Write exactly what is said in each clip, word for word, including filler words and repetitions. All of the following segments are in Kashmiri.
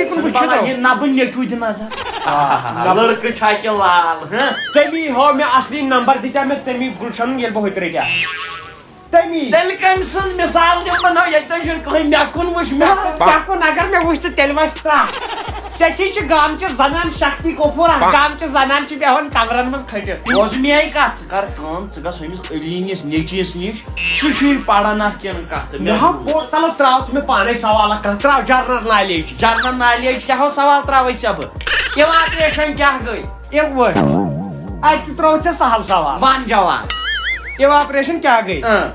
کُن وٕچھِو بلا، تو۔ یہِ نبہٕ نیٚچوٗ دِ نظر۔ آ، لڑکہٕ چھا کہِ لال، ہہ؟ تٔمی ہٲو مےٚ اصلی نمبر، دِتیٛا مےٚ تٔمی گُلشنن، ییٚلہِ بہٕ ہُتہِ رٔٹیا۔ تٔمی۔ تیٚلہِ کٔمۍ سٕنٛز مثال دِمہٕ بہٕ نہ، ییٚتہِ نہٕ چھُنہٕ کٕہٕنۍ، مےٚ کُن وٕچھ مےٚ۔ ژےٚ کُن اگر مےٚ وٕچھ تہٕ تیٚلہِ وَسہِ ترٛٹھ۔ ژےٚ تھی چھِ گامچہِ زنان شکتی کپوٗر اکھ، گامچہِ زنان چھِ بیٚہوان کمرن منٛز کھٔٹِتھ۔ بوز میٛٲنۍ کتھ، ژٕ کر کٲم، ژٕ گژھ أمِس علی نِس نیٚچوِس نِش، سُہ چھُے پران اکھ کِنہٕ کتھ تہٕ مےٚ مےٚ ہا بوز۔ گوٚو، چلو ترٛاو ژٕ مےٚ پانے سوال اکھ، کتھ ترٛاو جنرل نالیج۔ جنرل نالیج کیٛاہ ہو سوال ترٛاوے ژےٚ بہٕ؟ اِواپریشن کیٛاہ گٔے؟ اِوٲے۔ اتہِ تہِ ترٛوو ژےٚ سہل سوال۔ ون جواب۔ اِواپریشن کیٛاہ گٔے؟ اۭں۔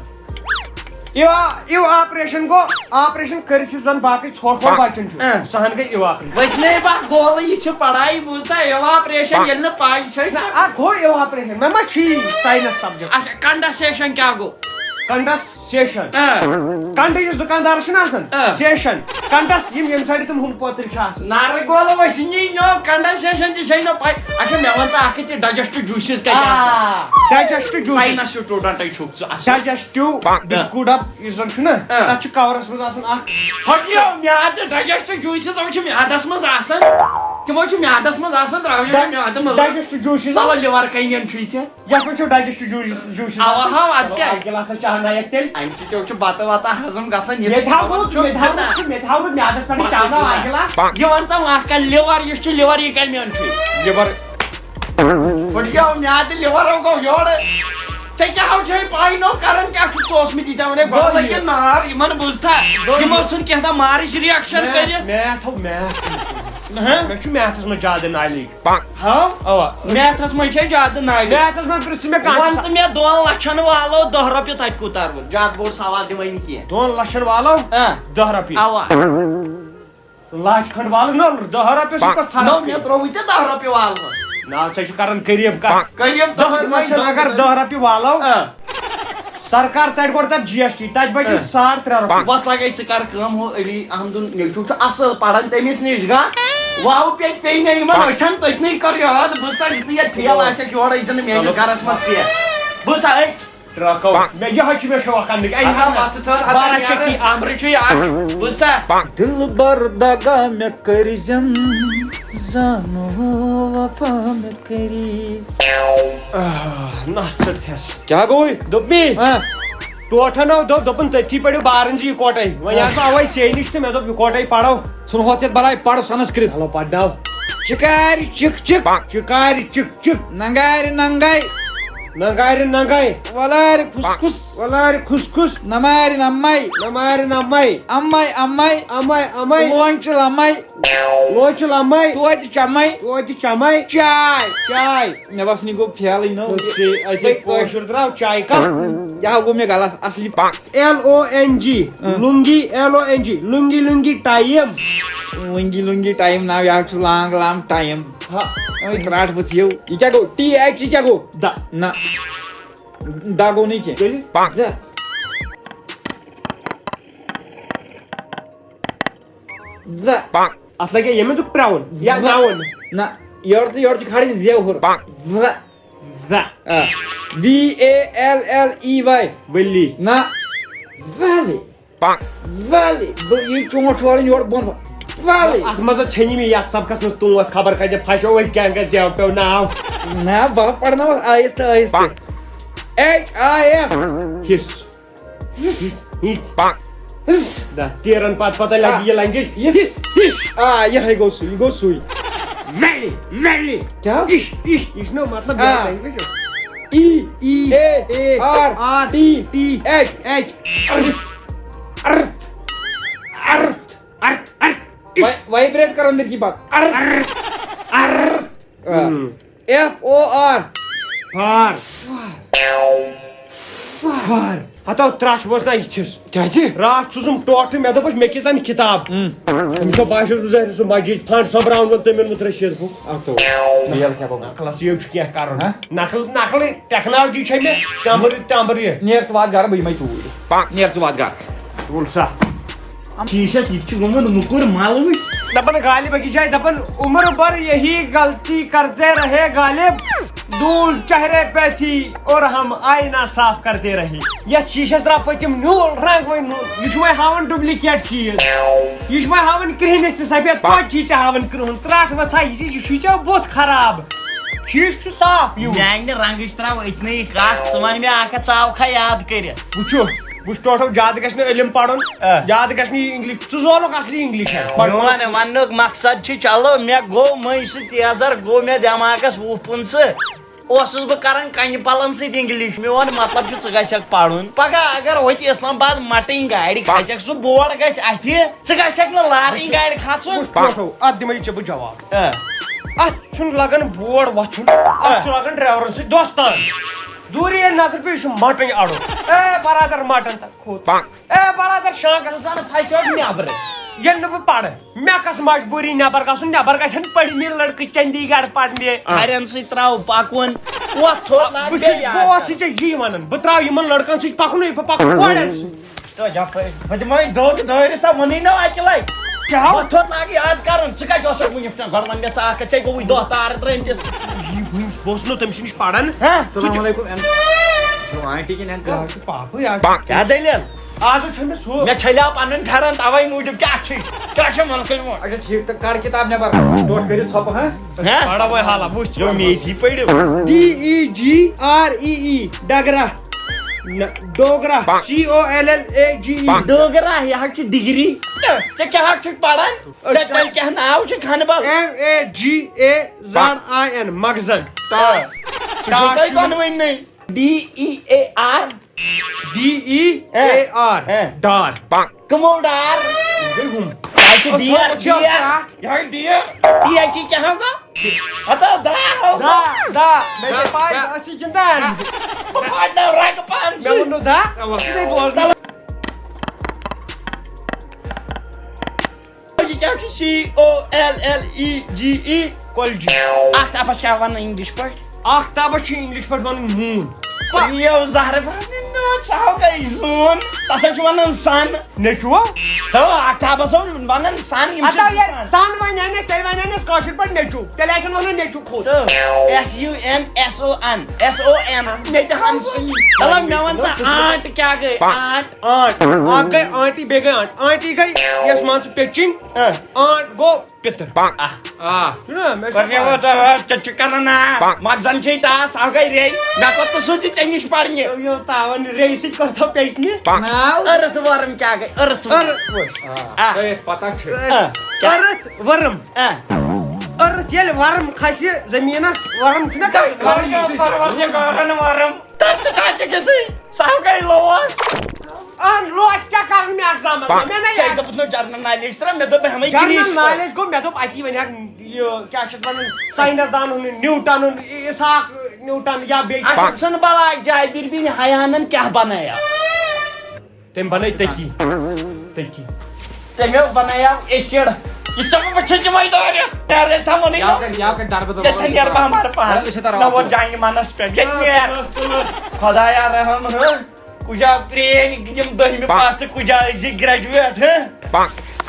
اِوا-، اِواپریشن گوٚو، آپریشن کٔرِتھ یُس زن باقٕے ژھۄٹھ وۄٹھ بچان چھُ، اۭں۔ سُہ ہن گٔے اِواپریشن۔ وۄنۍ چھُنہ یہِ بس گولہٕ، یہِ چھِ پڑھاے بوٗزتھا، اِواپریشن ییٚلہِ نہٕ پاے چھے۔ نہ، اتھ گوٚو اِواپریشن، مےٚ ما چھُ یی ساینس سبجیکٹ۔ اچھا، کنڈسیشن کیٛاہ گوٚو؟ کنڈس سیشن۔ آ۔ کنڈٕ یُس دُکاندارس چھُنہٕ آسان، آ۔ سیشن۔ کنڈس یِم ییٚمہِ سایڈٕ تِم ہُم پٲتٕرۍ چھِ آسان۔ نارٕ گولہٕ وَسہِ نی نو کنڈس سیشن تہِ چھے نہٕ پَے۔ اچھا، مےٚ وَن تہٕ اکھ کہِ ڈایجسٹ جوٗسِز کَتہِ آسان؟ آ، ڈایجسٹ جوٗسِز۔ ساینس سٹوڈنٹے چھُکھ ژٕ اصل۔ ڈایجسٹو بسکوٹ ڈب یُس زن چھُنہ، آ۔ تتھ چھُ کورس منٛز آسان اکھ۔ پھٹیو میادٕ، ڈایجسٹ جوٗسِز یِم چھِ میادس منٛز آسان۔ تِمو چھِ میادس منٛز آسان، ترٛاوان چھِ میادٕ منٛز۔ ڈایجسٹ جوٗسِز۔ چلو لِور کَنہِ چھُے ژےٚ۔ یتھ منٛز چھُ ڈایجسٹ جوٗسِز، جوٗسِز اوا، آسان۔ ہاو، ادٕ کیٛاہ؟ اکھ گِلاسا چاے نہ یتھ تیٚلہِ۔ امہِ سۭتۍ چھُ بتہٕ وتہٕ ہضم گژھان، یہِ مےٚ تہِ ہاو چھُ نہٕ، مےٚ تہِ ہاو نہٕ، مےٚ تہِ ہاو نہٕ میادس پٮ۪ٹھ چاے نہ اکھ گِلاس۔ یہِ وَن تہٕ وۄنۍ اکھ کتھ، لِور یُس چھُ، لِور یہِ کمہِ اَندٕ چھُے؟ لِور۔ پھٹیو میادٕ، لِور گوٚو یورٕ۔ ژےٚ کیٛاہ ہو چھے پاے نو کران کیٛاہ چھُ ژٕ اوسمُت یہِ تہِ ونے گوٚو گۄڈٕ یہِ۔ لگہِ نار یِمن بوٗزتھا؟ گوٚو یِمو یہِ۔ ژھُن کینٛہہ تام مارٕچ ریاکشن میتھ، کٔرِتھ۔ میتھ ہو، میتھ۔ ہہ؟ مےٚ چھُ میتھس منٛز زیادٕ نالیج۔ ہاو؟ اوا۔ میتھس منٛز چھے زیادٕ ناوِ۔ میتھس منٛز پرٛژھ مےٚ کانٛہہ وَن تہِ تہٕ مےٚ، دۄن لَچھَن والو دَہ رۄپیہِ تَتہِ کوٗتاہ روٗد؟ زیادٕ بوٚڑ سوال دِمَے نہٕ کینٛہہ۔ دۄن لَچھَن والو؟ آ۔ دَہ رۄپیہِ۔ اوا۔ لَچھ کھنٛڈ والو نہ، دَہ رۄپیہِ چھِ کۄس فرق نو، مےٚ پیٚیہِ؟ ترٛووُے ژےٚ دَہ رۄپیہِ والنَس۔ نہ، ژےٚ چھُ کَران غریٖب کَتھ۔ غریٖب دَہ دَہ رۄپیہِ رۄپیہِ اگر دَہ رۄپیہِ والو، آ۔ سرکار ژَٹہِ گۄڈٕ تَتھ جی ایس ٹی، تَتہِ بَچہِ آ۔ ساڑ ترٛےٚ رۄپیہِ۔ وَتھ لَگَے ژٕ کَر کٲم، ہُہ علی احمدُن نیٚچوٗ چھُ اَصٕل پَران، تٔمِس نِش گژھ۔ واو پیٚیہِ، پیٚیہِ مےٚ یِمَن أچھَن تٔتنٕے کَر یاد، بہٕ ژَٹہٕ یُتھُے یَتھ فیل آسٮ۪کھ یورٕ، أسۍ زَن میٛٲنِس چلو۔ گَرَس منٛز کینٛہہ۔ بہٕ ژَٹہٕ أکۍ۔ ٹرٛکو۔ مےٚ یہِ حظ چھِ مےٚ شوق اَننٕکۍ۔ اَمہِ اَدٕ حظ، پَتہٕ ژٕ ژھٕن، اَدٕ بَرا حظ چَکی نیرٕ۔ اَمبرِ چھُ یہِ اَکھ۔ بہٕ ژَٹہٕ۔ دِلبر دَگا مےٚ کٔرۍ زٮ۪م، زانو وفا مےٚ کٔرۍ۔ آہ، نَس ژٔٹتھَس۔ کیٛاہ گوٚوُے؟ دوٚپ مےٚ۔ ہاں۔ ٹوٹھن آو دوٚپ، دوٚپُن تٔتھی پٔرِو بارن زِ یِکوٹے۔ وۄنۍ آسہٕ بہٕ اَوَے ژے نِش تہٕ مےٚ دوٚپ یِکوٹے پَرو۔ ژھُن ہۄتھ یَتھ بَلاے، پَر سنسکرت۔ چلو پَرناو۔ چِکارِ چِک چِک۔ چِکارِ چِک چِک۔ ننگارِ ننگے۔ ننگارِ ننگے۔ وَلارِ کھُس کھُس۔ وَلارِ کھُس کھُس۔ نمارِ نمے۔ نمارِ نمے۔ اَمے اَمے۔ اَمے اَمے۔ لونچہِ لَمے۔ لونچہِ لَمے۔ توتہِ چَمے۔ توتہِ چَمے۔ چاے۔ چاے۔ مےٚ باسان، یہِ گوٚو فیلٕے نو۔ ٹھیٖک، اَتہِ کٲشُر درٛاو چاے کپ۔ یہِ ہا گوٚو مےٚ غلط، اصلی۔ ایل او این جی، اۭں۔ لُنگی، ایل او این جی، لُنگی لُنگی ٹایم۔ لُنگی لُنگی ٹایم ناو، یہِ ہا چھُ لانگ لانگ ٹایم۔ ہا۔ أے ترٛٹھ ؤژھ یِو۔ یہِ کیٛاہ گوٚو؟ ٹی ایچ، یہِ کیٛاہ گوٚو؟ دَ۔ نہ۔ دَ گوٚو نہٕ کینٛہہ۔ تیٚلہِ؟ دَ۔ دَ۔ اَتھ لَگہِ ییٚمہِ دُک پرٛاوُن یا نہ۔ ناوُن۔ نہ، یورٕ تہٕ یورٕ چھِ کھالٕنۍ زیو ہُر۔ زَ۔ زَ۔ آ۔ V A L L E Y. ولی۔ نہ۔ ویلی۔ ویلی۔ بہٕ یہِ چونٛٹھ چھُ والٕنۍ یورٕ بۄن۔ ویلی۔ اَتھ منٛز ژھیٚنہِ مےٚ یَتھ سبقَس منٛز تونٛتھ، خبر کَتہِ پھَسیو، أتھۍ کینٛہہ گژھِ زیو پیو ناو۔ نہ، بہٕ پَرناوَتھ آہِستہٕ آہِستہٕ۔ H I S. حِصہٕ۔ ہِس، ہِس۔ نہ، تیرن پتہٕ پتہ لگہِ یہِ لنگیج۔ یہِ ہِس، ہِس۔ آ، یِہوٚے گوٚو سُے، یہِ گوٚو سُے۔ میلی، میلی۔ کیٛاہ؟ اِش، اِش۔ یہِ چھُنہٕ مطلب آ۔ یہِ language. E, E, A, A, R, R, T, T, H. H. Earth, earth, earth, earth, earth. اِش۔ وای-، وایبریٹ کرن دِتھ یہِ پتہٕ۔ Earth, earth. آ۔ ہم۔ F O R. For. For. ہتو ترٛٹھ وٲژ نا یِتھِس۔ کیٛازِ؟ راتھ سوٗزُم ٹوٹھ، مےٚ دوٚپُس، مےٚ کیٛاہ زن کِتاب۔ ہم۔ أمِس دوٚپ، بہٕ ہا چھُس بُزٲرۍ سُنٛد مسجد فنڈ سۄمبراوُن وول تٔمۍ اوٚنمُت رشیٖد بُک۔ اتو۔ بیل کیٛاہ بابا؟ نقلس یہِ چھُ کینٛہہ کرُن۔ ہہ؟ نقل، نقل ٹیکنالوجی چھےٚ مےٚ تمبرِ، تمبرِ۔ نیر ژٕ وات گرٕ، بہٕ یِمے توٗرۍ۔ نیر ژٕ وات گرٕ۔ ووٚن سا۔ شیٖشس یہِ تہِ چھُ گوٚمُت موٚکُر مل وٕچھ۔ دپان غالب أکِس جایہِ، دپان، عمر بھر یہی غلطی کرتے رہے غالب۔ دھول چہرے پہ تھی اور ہم آئینہ صاف کرتے رہے۔ یتھ شیشس درٛاو پٔتِم نیوٗل رنگ، وۄنۍ نوٗل۔ یہِ چھُ وۄنۍ ہاوان ڈُپلیکیٹ چیٖز۔ یہِ چھُ وۄنۍ ہاوان کرٛہنِس تہِ سفید، توتہِ چھُے ژےٚ ہاوان کرٛہُن۔ ترٛٹھ وژھا، یہِ چھُ، یہِ چھُے ژےٚ بُتھ خراب۔ شیٖشہٕ چھُ صاف یوٗت۔ میانہِ رنگٕچ ترٛاو أتنٕے کتھ، ژٕ وَن مےٚ اکھ کتھ، ژٕ آوکھا یاد کٔرِتھ؟ وٕچھِو، وٕچھ ٹوٹھو، زیادٕ گژھِ نہٕ علم پرُن، آ۔ زیادٕ گژھِ نہٕ یہِ انگلش، ژٕ زولُکھ اصلی انگلش۔ میون وننُک مقصد چھُ، چلو، مےٚ گوٚو مٔنٛزۍ سۭتۍ تیزر، گوٚو مےٚ دٮ۪ماغس وُہ پٕنٛژٕ۔ اوسُس بہٕ کران کنہِ پلن سۭتۍ انگلش۔ میون مطلب چھُ، ژٕ گژھکھ پرُن۔ پگاہ اگر ہوٚتہِ اسلام آباد مٹٕنۍ گاڑِ کھژکھ، سُہ بورڈ گژھِ اتھِ، ژٕ گژھکھ نہٕ لارٕنۍ گاڑِ کھژُن۔ وٕچھ ٹوٹھو، اتھ دِمے ژےٚ بہٕ جواب۔ آ۔ اتھ چھُنہٕ لگان بورڈ وۄتھُن، اتھ چھُ لگان ڈرایورن سۭتۍ دوستان۔ دوٗرے ییٚلہِ نظر پیٚیہِ، یہِ چھُ مٹٕنۍ اڑُن۔ اے برادر مٹن تہٕ کھوٚت۔ اے برادر شانٛکس آسان پھسیومُت نیبرٕ۔ ییٚلہِ نہٕ بہٕ پرٕ، مےٚ کۄس مجبوٗری نیبر گژھُن؟ نیبر گژھن پٔرمٕتۍ لڑکہٕ چندی گڑھ پرنہِ۔ ہرٮ۪ن سۭتۍ ترٛاو پکُن۔ وۄتھ تھوٚد لاگ بہٕ چھُس، بیٚیہِ بہٕ یاد اوسُے ژےٚ یی ونان، بہٕ ترٛاوٕ یِمن لڑکن سۭتۍ پکنُے، بہٕ پکہٕ کورٮ۪ن سۭتۍ۔ تہٕ یپٲرۍ بہٕ دِمے دۄگ دٲرِتھ، ژےٚ ووٚنُے نا اکہِ لٹہِ۔ کیٛاہ؟ وۄتھ تھوٚد لاگ یاد کرُن، ژٕ کتہِ اوسکھ وُنیُک تام؟ گۄڈٕ ون مےٚ، ژٕ اکھ کتھ، ژےٚ گوٚوُے دہ تار درٲمتِس۔ یی وُنہِ بہٕ اوسُس نہٕ تٔمۍ سٕے نِش پران۔ ہہ؟ السلام علیکم، ایم۔ چھُ آنٹی کِنہٕ ایم؟ یہِ حظ چھُ پاپٕے آز۔ کیٛاہ دٔلیٖل؟ آز حظ چھُ مےٚ سُہ۔ مےٚ چھلیو پنُن پھٮ۪رن، توے موٗجوٗب۔ کیٛاہ چھُے؟ کیٛاہ چھُ وَنان؟ اچھا، ٹھیٖک، تہٕ کڑ کِتاب نٮ۪بر۔ ٹوٹھ کٔرِتھ ژھۄپہٕ، ہہ؟ ہہ؟ پرو وۄنۍ حالا، وٕچھ۔ یو میتھی پٔرِو۔ D E G R E E, ڈگرا۔ نہ، Dogra. C O L L A G E. Dogra, یہِ حظ چھُ ڈگری۔ ژےٚ کیٛاہ حظ چھُکھ پران؟ أسۍ ژےٚ، تیٚلہِ کیٛاہ ناو چھُکھ ہنہٕ بل؟ M A G A Z I N, مخزن۔ ٹاس۔ ژٕ چھُکھ تۄہہِ ٹاس چھُ دۄنوٕنی۔ D E A R. D E A R. A. Dar. کٕمو ڈار؟ یہِ گٔے ہُم۔ تۄہہِ چھُ ڈی آر، ڈی آر۔ یہِ ہا D R. P H E کیٛاہ ہوگا؟ ہتا دا ہوگا۔ دا، دا۔ مےٚ چھِ پاے، دا۔ بہٕ ٲسی گِنٛدان۔ بہٕ پھاٹناو رگہٕ پانسٕے۔ مےٚ ووٚن نہٕ دا۔ اَوا۔ ژٕ چھُے بوزناوان۔ یہِ کیٛاہ چھُ؟ C O L L E G E? کۄلجہِ۔ آختابس کیٛاہ ونان انگلش پٲٹھۍ؟ آختابس چھُ انگلش پٲٹھۍ ونان moon۔ یو زہرٕ بابہِ نوٗت، سُہ ہاو گٔے زوٗن۔ تتھ حظ چھُ ونان sun۔ نیٚچوٗ؟ تہٕ آختابس حظ ونان sun، یِم چھِ ہتا زٕ ییٚلہِ sun۔ Sun ونہِ ہا نہٕ اَسہِ، تیٚلہِ ونہِ ہا نہٕ اَسہِ کٲشِر پٲٹھۍ نیٚچوٗ، تیٚلہِ آسہِ ہا ونان نیٚچوٗ کھوٚت۔ تہٕ S U N S O N, S O N, مےٚ تہِ ہن سُنی۔ مطلب مےٚ ون تہٕ آنٹ کیٛاہ گٔے؟ آنٹ۔ آنٹ، اکھ گٔے آنٹی، بیٚیہِ گٔے آنٹ۔ آنٹی گٔے یۄس مان ژٕ پیٚچِنۍ، اہ۔ آنٹ گوٚو پِتٕر۔ آ۔ چھُنہ، مےٚ چھُ پَرنہِ پَے۔ ووت، آ، ژےٚ چھُ کَران نا؟ مَخزَن چھے ٹاس، اَکھ گٔے ریٚے۔ مےٚ کوٚر تہٕ سُہ تہِ ژےٚ نِش پَرنہِ۔ یہِ تاوَن ریٚے سۭتۍ کوٚر تھو پیٚٹنہِ۔ ناو؟ أرٕتھ ؤرٕم کیٛاہ گٔے؟ أرٕتھ ؤرٕم۔ أرٕتھ ؤرٕم۔ آ۔ تۄہہِ ٲس پَتہ چھِ۔ آ۔ أرٕتھ ؤرٕم۔ آ۔ أرٕتھ ییٚلہِ ؤرٕم کھسہِ زٔمیٖنَس، ؤرٕم چھُنہ تَتھ ؤرٕم یہِ سۭتۍ؟ پَروَردِگارَن ؤرٕم۔ تَتھ تہِ، تَتھ تہِ گٔژھٕے۔ سۄ ہا گٔے لوس۔ آ، لوس کیٛاہ کرن مےٚ examس منٛز؟ مےٚ نَے ژےٚ یاد۔ دوٚپُتھ مےٚ general knowledge ژٕ رَٹ، مےٚ دوٚپ بہٕ ہٮ۪مَے general گریٖس پٮ۪ٹھ۔ Knowledge گوٚو، مےٚ دوٚپ اَتی وَنہِ ہا، یہِ کیٛاہ چھِ اَتھ وَنان، ساینَس دانَن ہُنٛد، نیوٹَنُن، اِسحاق نیوٹَن یا بیٚیہِ اَسہِ کیٛاہ۔ چھُنہٕ بَلاے جابِر بِن حیانَن کیٛاہ بَنایو؟ تٔمۍ بَنٲے تٔکی۔ تٔکی۔ تٔمۍ بَنایو acid۔ یہِ ژےٚ بہٕ وٕچھِ تِمَے دورِ۔ نیرٕ تھاوُن یہِ۔ یاو کَر، یاو کَر، دَربہٕ دَربہٕ۔ ییٚتہِ نیرٕ بہٕ ہمارٕ پانہٕ۔ أسۍ چھِ تَران نہ وۄنۍ واپس۔ جانہِ مَنَس پٮ۪ٹھ۔ ییٚتہِ نیر۔ خۄدایا رحم، ہہ؟ کُجا پرٛٲنۍ یِم دٔہمہِ پاس تہٕ کُجا أزِکۍ graduate، ہہ؟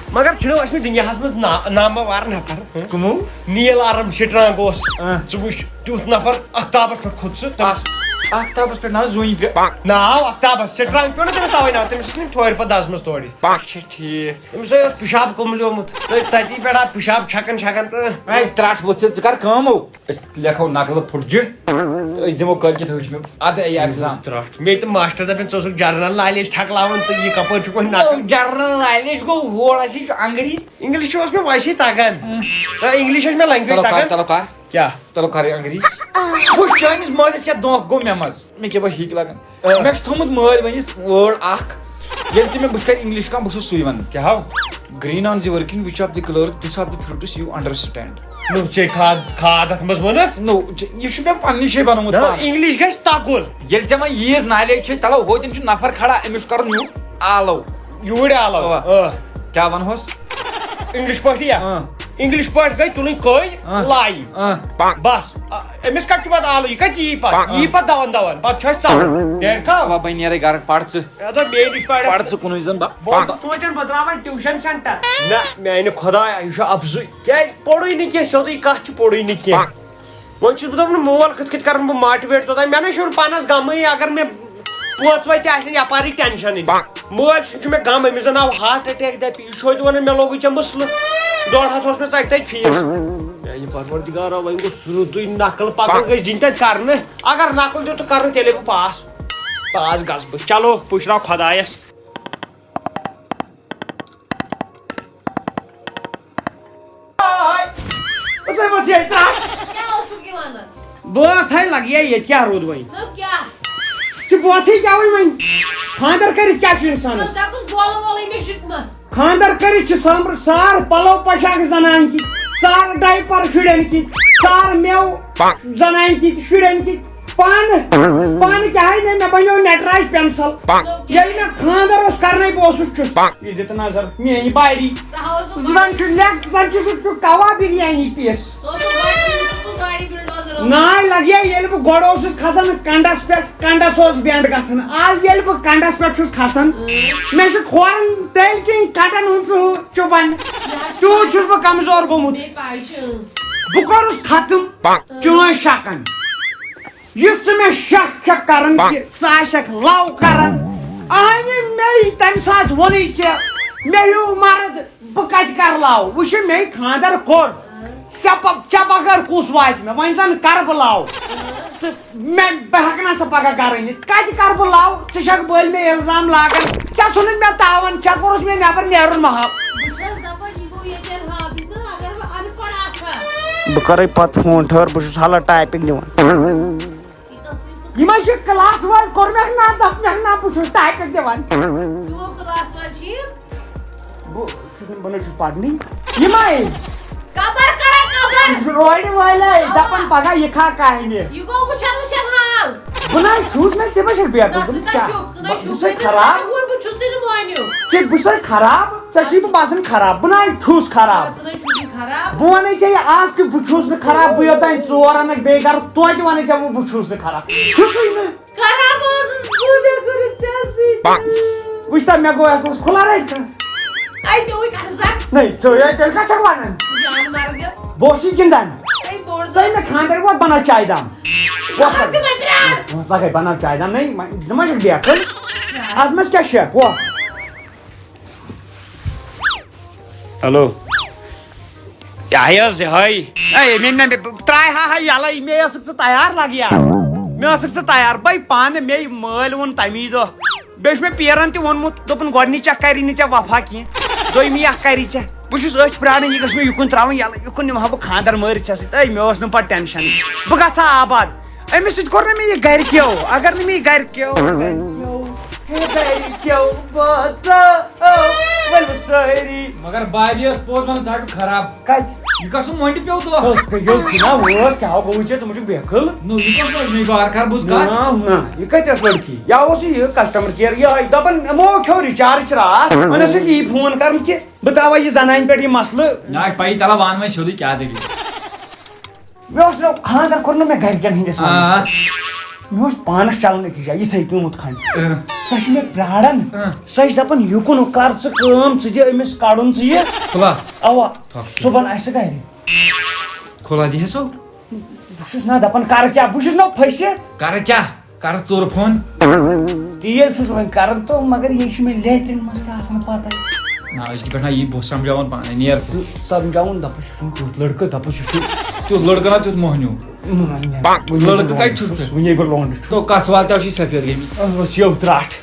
مگر چھُنہٕ ٲسمٕتۍ دُنیاہَس منٛز نا-، نامور نفر، ہہ؟ کٕمو؟ نیل آرم سٹرانگ اوس۔ اۭں۔ ژٕ وٕچھ، تیُتھ نفر آختابَس پٮ۪ٹھ کھوٚت سُہ۔ تٔمِس آخ-، آختابَس پٮ۪ٹھ نہ حظ زوٗنہِ پٮ۪ٹھ۔ ناو آختابَس، سٹرانگ پیوٚو نہٕ تٔمِس تَوَے ناو، تٔمِس ٲس نہٕ تھورِ پَتہٕ دَزمَژ تورٕ۔ اچھا، ٹھیٖک۔ أمِس اوس پِشاب کُملیومُت۔ تٔتھی پٮ۪ٹھ آو پِشاب چھَکان چھَکان تہٕ۔ اے، ترٛٹھ ؤژھِتھ، ژٕ کر کٲم ہو؟ أسۍ لیکھو نقلہٕ پھُٹجہِ تہٕ أسۍ دِمو کٲلۍ کٮ۪تھ ہُہ چھُ مےٚ اَدٕ یہِ exam۔ ترٛٹھ۔ مےٚ تہِ ماسٹر دَپان، "ژٕ اوسُکھ general knowledge تھَکلاوان تہٕ یہِ کَپٲرۍ چھُکھ وۄنۍ نقل؟" General knowledge گوٚو ہور اَسہِ چھُ انگریٖزی۔ English اوس مےٚ ویسے تَگان۔ تہٕ English ٲس مےٚ language چلو کر، تَگان۔ چلو کر۔ کیٛاہ؟ چلو کر انگریٖزی۔ وٕچھ چٲنِس مٲلِس کیٛاہ دھونٛکھٕ گوٚو مےٚ منٛز۔ مےٚ کیٛاہ بہٕ ہیٚکہِ لگان۔ آ۔ مےٚ چھُ تھوٚمُت مٲلۍ ؤنِتھ word اکھ، ییٚلہِ تہِ مےٚ بہٕ کرٕ English کانٛہہ، بہٕ چھُس سُے وَنان۔ کیٛاہ ہو؟ Green on the working, which of the clerk, this of the fruits you understand? نو، ژےٚ کھاد، کھاد اَتھ منٛز ووٚنُتھ؟ نو، ژےٚ، یہِ چھُ مےٚ پننہِ جایہِ بنومُت نہ، پانہٕ۔ English گژھِ تَگُن۔ ییٚلہِ ژےٚ وۄنۍ ییٖژ knowledge چھے، تَلو ہوتٮ۪ن چھُ نفر کھڑا، أمِس چھُ کرُن یوٗت آلو۔ یوٗرۍ آلو۔ اوا۔ آ۔ کیٛاہ وَنہوس؟ English پٲٹھۍ یا؟ آ۔ English پٲٹھۍ گٔے تُلٕنۍ کٔلۍ، آ۔ لایِنۍ۔ آ۔ بس۔ آ، أمِس کَتہِ چھُ پَتہٕ آلو؟ یہِ کَتہِ یی پَتہٕ؟ آ۔ یی پَتہٕ دَوَن دَوَن۔ پَتہٕ چھُ اَسہِ ژَلُن۔ نیرِ کھا؟ اَوا، بہٕ نیرَے گَرٕ، پَر ژٕ۔ اَدٕ مے نِش پَر۔ پَر ژٕ کُنُے زوٚن، بہٕ بہٕ اوسُس سونٛچان، بہٕ ترٛاوَن tuition center۔ نہ، میٛانہِ خۄدایا، یہِ چھُ اَپزُے۔ کیٛازِ؟ پوٚرُے نہٕ کینٛہہ، سیوٚدُے کَتھ چھِ، پوٚرُے نہٕ کینٛہہ۔ وۄنۍ چھُس بہٕ دَپان، مول کِتھ کٔنۍ کَرَن بہٕ motivate توٚتام؟ مےٚ نَے چھُنہٕ پانَس غمٕے، اگر مےٚ پوٚژھ واتہِ، آسہِ نہٕ یَپارٕے tension۔ مول چھُ، چھُ مےٚ غم، أمِس زَن آو heart attack، دَپہِ، یہِ چھُ ہوتہِ وَنان، مےٚ لوگُے ژےٚ مسلہٕ، ڈۄڈ ہَتھ اوس مےٚ ژَکہِ تَتہِ fees۔ میٛانہِ پروردگارا، وۄنۍ گوٚژھ رُدُے، نقل پکل گٔژھ دِنۍ تَتہِ کرنہٕ۔ اگر نقل دیُت تہٕ کرنہٕ، تیٚلے بہٕ pass۔ Pass گژھٕ بہٕ۔ چلو، پُشراو خۄدایَس۔ تُہۍ ما چھِو ییٚتہِ ترٛٹھ؟ کیٛاہ اوسُکھ یہِ وَنان؟ بہٕ اَتھ ہے لَگہِ یے، ییٚتہِ کیٛاہ روٗد وۄنۍ؟ نہ کیٛاہ؟ ژٕ بہٕ اَتھٕے کیٛاہ وۄنۍ وۄنۍ؟ خانٛدر کٔرِتھ کیٛاہ چھُ اِنسانَس؟ نہ ژےٚ کُس گولہٕ وولٕے مےٚ شِکمَس؟ خانٛدر کٔرِتھ چھِ سامر-، سار پَلو پوشاک زَنان کِتھ، سار diaper شُرٮ۪ن کِتھ، سار مٮ۪وٕ زَنان کِتھ، شُرٮ۪ن کِتھ۔ پانہٕ، پانہٕ کیٛاہ ہے مےٚ، مےٚ بَنیو نٹراج pencil۔ ییٚلہِ مےٚ خانٛدر اوس کرنَے، بہٕ اوسُس چُس۔ یہِ دِ تہٕ نظر، میٛٲنۍ body۔ زَن چھُ لیٚکھ، زَن چھُ سُہ تیُتھ کوا بِریانی piece۔ ناے لگہِ ییٚلہِ بہٕ گۄڈٕ اوسُس کھسان کنڈس پٮ۪ٹھ، کنڈس اوس bend گژھان۔ آز ییٚلہِ بہٕ کنڈس پٮ۪ٹھ چھُس کھسان، مےٚ چھُ کھورن تیٚلہِ کِنۍ کٹن ہُنٛد سُہ ہُہ چُبان۔ تیوٗت چھُس بہٕ کمزور گوٚمُت۔ بہٕ کوٚرُس ختم چٲنۍ شکن۔ یُس ژٕ مےٚ شک چھکھ کران کہِ ژٕ آسکھ love کران، اہنہِ مے تمہِ ساتہٕ ووٚنُے ژےٚ، مےٚ ہیوٗ مرد، بہٕ کتہِ کرٕ love؟ وٕچھِ مے خانٛدر کوٚر، ژےٚ پ-، ژےٚ بغٲر کُس واتہِ مےٚ؟ وۄنۍ زن کرٕ بہٕ love۔ تہٕ مےٚ، بہٕ ہٮ۪کہٕ نہ سا پگاہ گرٕ أنِتھ۔ کتہِ کرٕ بہٕ love؟ ژٕ چھکھ بٔلۍ مےٚ الزام لاگان، ژےٚ ژھُنُتھ مےٚ تاوان، ژےٚ کوٚرُتھ مےٚ نٮ۪بر نیرُن محال۔ بہٕ چھَس دَپان، یہِ گوٚو ییٚتٮ۪ن حافظ، اگر بہٕ اَن پَڑھ آسہٕ ہا۔ بہٕ کَرَے پَتہٕ فون، ٹھٔہر، بہٕ چھُس ہلا typing دِوان۔ یہِ کَسٕے یِمَے چھِ class وٲلۍ، کوٚر مےٚ نا، دَپ مےٚ نا، بہٕ چھُس typing دِوان۔ میون class وٲلۍ چھِ یہِ۔ بہٕ چھُس نہٕ، بہٕ نَے چھُس پَرنٕے۔ یِمَے۔ کَبر کَران کَبر۔ روڈِ وٲلۍ، اَوا۔ دَپان پَگاہ یہِ کھا کامہِ۔ یہِ گوٚو وٕچھان وٕچھان حال۔ بہٕ نہ چھُس نہ، ژےٚ ما چھَکھ بیٹھٕ؟ نہ، ژٕ کَتہِ چھُکھ؟ ژٕ نہ بہٕ چھُکھ، چھُسے ژٕ نہ خراب۔ چھَکھ، بہٕ چھُسے نہٕ مٲنِو۔ ژےٚ بہٕ چھُسے خراب، ژےٚ چھُے بہٕ باسان خراب۔ بہٕ نہ چھُس خراب۔ نہ، ژٕ نہ چھُکھ خراب۔ بہٕ وَنے ژےٚ یہِ آز کہِ بہٕ چھُس نہٕ خراب۔ بہٕ یوٚتام ژور اَنَکھ بیٚیہِ گَرٕ، توتہِ وَنے ژےٚ بہٕ، بہٕ چھُس نہٕ خراب۔ چھُسٕے نہٕ۔ خراب اوسُس بہٕ، مےٚ کوٚرُتھ ژےٚ سۭتۍ۔ وٕچھ تا، مےٚ گوٚو احساس، کھُلا رَٹہِ کانٛہہ۔ اَے، ژےٚ وٕنۍ کَتھ زَن؟ نَے، ژٕ ہے تیٚلہِ کَتھ چھَکھ وَنان؟ جان مَرگہِ۔ بہٕ اوسُس گِنٛدان۔ اَے، بوٚڑ ژٕ ہے زَن۔ مےٚ خانٛدر ووت بَناو چایہِ دام۔ زٕ ہَتھ تہِ مےٚ پرٛار۔ وۄنۍ لَگَے بَناو چایہِ دام، نَے، وۄنۍ ژٕ ما چھَکھ بیکھٕل؟ اَتھ منٛز کیٛاہ چھُ؟ وۄتھ۔ ہیلو۔ یہِ ہَے ٲس یِہوٚے۔ اے، مےٚ، مےٚ، مےٚ ترٛایہِ ہا ہا یَلَے، مےٚ ٲسٕکھ ژٕ تیار لَگہِ یا۔ مےٚ ٲسٕکھ ژٕ تیار۔ بَے پانہٕ مے مٲلۍ ووٚن تَمی دۄہ۔ بیٚیہِ چھُ مےٚ پیرَن تہِ ووٚنمُت، دوٚپُن، "گۄڈٕنِچ اَکھ کَری نہٕ ژےٚ وفا کینٛہہ، دوٚیمہِ اَکھ کَری ژےٚ۔" بہٕ چھُس أتھۍ پرٛاران، یہِ گٔژھ مےٚ یُکُن ترٛاوٕنۍ یَلہٕ، یُکُن نِمہٕ ہا بہٕ خانٛدَر مٲرِتھ ژےٚ سۭتۍ۔ اے، مےٚ اوس نہٕ پَتہٕ ٹٮ۪نشَنٕے۔ بہٕ گژھٕ ہا آباد۔ أمِس سۭتۍ کوٚر نہٕ مےٚ یہِ گَرِکیو۔ اگر نہٕ مےٚ یہِ گَرِکیو، گَرِکیو، ہے گَرِکیو، بٲژو، ؤلِو سٲری۔ مگر بابی ٲس پوٚز وَنان، ژٕ ہا چھُکھ خراب۔ کَتہِ؟ یہِ کَسُن مۄنٛڈِ پیوٚو دۄہ؟ أتھۍ پٮ۪ٹھ یوٚت چھُنہ اوس، کیٛاہ گوٚو ژےٚ؟ ژٕ مُجُک بیکھٕل۔ نو، یہِ کۄس لٔڑ-، مےٚ بار کَر بوٗز کَتھ۔ نہ، نہ، یہِ کَتہِ ٲس لٔڑکی؟ یا اوس یہِ customer care یِہوٚے دَپان، یِمو کھیوٚو recharge راتھ، وۄنۍ ٲسٕکھ یی فون کَرُن کہِ بہٕ ترٛاوَے یہِ زَنانہِ پٮ۪ٹھ یہِ مسلہٕ۔ نہ، پَیی، تَلہ وَن وۄنۍ سیوٚدُے کیٛاہ دٔلیٖل۔ مےٚ اوس نہٕ خانٛدر کوٚرمُت مےٚ گَرِکٮ۪ن ہٕنٛدِس آ۔ وَنٛدَس۔ مےٚ اوس پانَس چَلان أکِس جایہِ یِتھَے کیوٗمُت کھَنٛڈ۔ اۭں۔ سۄ چھِ مےٚ پرٛاران۔ اۭں۔ سۄ چھِ دَپان، "یُکُن ہُہ کَر ژٕ کٲم، ژٕ دِ أمِس کَڑُن ژٕ یہِ۔" کھُلا۔ اَوا۔ تھۄکھ ژٕ۔ صُبحن آسہِ سُہ گَرِ۔ کھُلا دِیہِ ہا سۄ۔ بہٕ چھُس نہ دَپان، کَرٕ کیٛاہ؟ بہٕ چھُس نہ پھٔسِتھ۔ کَرٕ کیٛاہ؟ کَرٕ ژوٚر فون۔ تیٖل چھُس وۄنۍ کَران تہٕ مگر یہِ چھِ مےٚ لیٹرِن منٛز تہِ آسان پَتَے۔ نہ، أزکہِ پٮ۪ٹھ نہ یی بہٕ سَمجھاوَن پانَے، نیر ژٕ۔ ژٕ سَمجھاوُن، دَپُس، یہِ چھُنہٕ تیُتھ لٔڑکہٕ، دَپُس، یہِ چھُ تیُتھ لٔڑکہٕ نہ تیُتھ مۄہنیوٗ۔ وٕنہِ لٔڑکہٕ کَتہِ چھُکھ ژٕ؟ وٕنہِ بہٕ لونڈٕ چھُس۔ تو کَژھ وال تہِ چھِ سفید گٔمٕتۍ۔ ٲس یو ترٛٹھ۔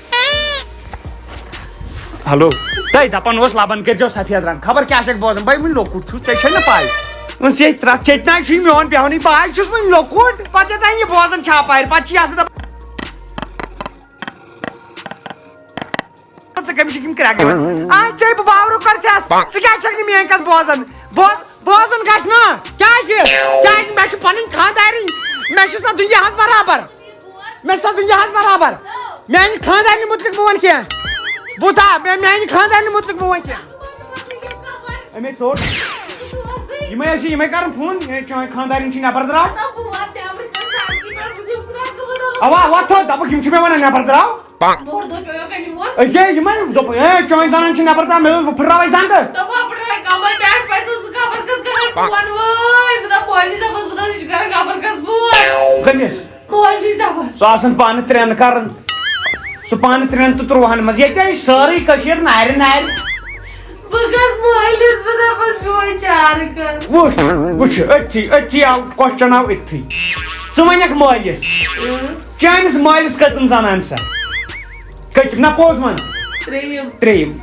ہیلو۔ تۄہہِ دَپان اوس لَبَن کٔرۍزیو سفید رنٛگ، خبر کیٛاہ چھَکھ بوزان، بَے وٕنہِ لۄکُٹ چھُس، ژےٚ چھے نہٕ پَے۔ وۄنۍ ژےٚ ترٛٹھ چیٚتہِ نہ چھُے میون بیٚہوانٕے، بہٕ حظ چھُس وۄنۍ لۄکُٹ، پَتہٕ ییٚلہِ تۄہہِ یہِ بوزان چھا پَے، پَتہٕ چھِ یہِ آسان دَپان، ژٕ کٔمِس چھِکھ یِم کرٛٮ۪کھ دِوان؟ آ، ژےٚ بہٕ باورٕ کَرٕ ژےٚ، ژٕ کیٛازِ چھَکھ نہٕ میٛٲنۍ کَتھ بوزان؟ بوز، بوزُن گژھِ نا۔ کیٛازِ؟ کیٛازِ مےٚ چھِ پَنٕنۍ خانٛدارِنۍ، مےٚ چھُس نہ دُنیاہَس برابر۔ مےٚ چھُ سا دُنیاہَس برابر۔ میٛانہِ خانٛدارنہِ مُتعلِق بہٕ وَنہٕ کینٛہہ۔ بہٕ تھا-، مےٚ، میٛانہِ خانٛدارنہِ مُتعلِق بہٕ وَنہٕ کینٛہہ۔ أمے ژوٚٹ۔ یِمے ٲسۍ، یِمے کَرَن فون، "ہے، چٲنۍ خانٛدارِنۍ چھِ نٮ۪بر درٛاو۔" اَوا، اَوا، تھوٚد، دَپُکھ، "یِم چھِ مےٚ وَنان نٮ۪بر درٛاو۔" أکے یِمے دوٚپ، "ہے، چٲنۍ زَنان چھِ نٮ۪بر درٛاو۔" مےٚ دوٚپ، "بہٕ پھٕٹراوَے زَنٛگہٕ۔" کٔمِس؟ مولوی صٲبَس۔ سُہ آسان پانہٕ ترٛٮ۪ن کران۔ سُہ پانہٕ ترٛٮ۪ن تہٕ تُرٛوہَن منٛز۔ ییٚتہِ آیہِ سٲرٕے کٔشیٖر نارِ نارِ۔ بہٕ گژھٕ مٲلِس، بہٕ دَپَس میون چارٕ کر۔ وٕچھ، وٕچھ، أتھی، أتھی آو question آو أتھی۔ ژٕ وَنَکھ مٲلِس۔ اۭں۔ چٲنِس مٲلِس کٔژَن زنان سا؟ کٔژِم؟ نہ پوٚز وَن۔ ترٛیٚیِم۔ ترٛیٚیِم۔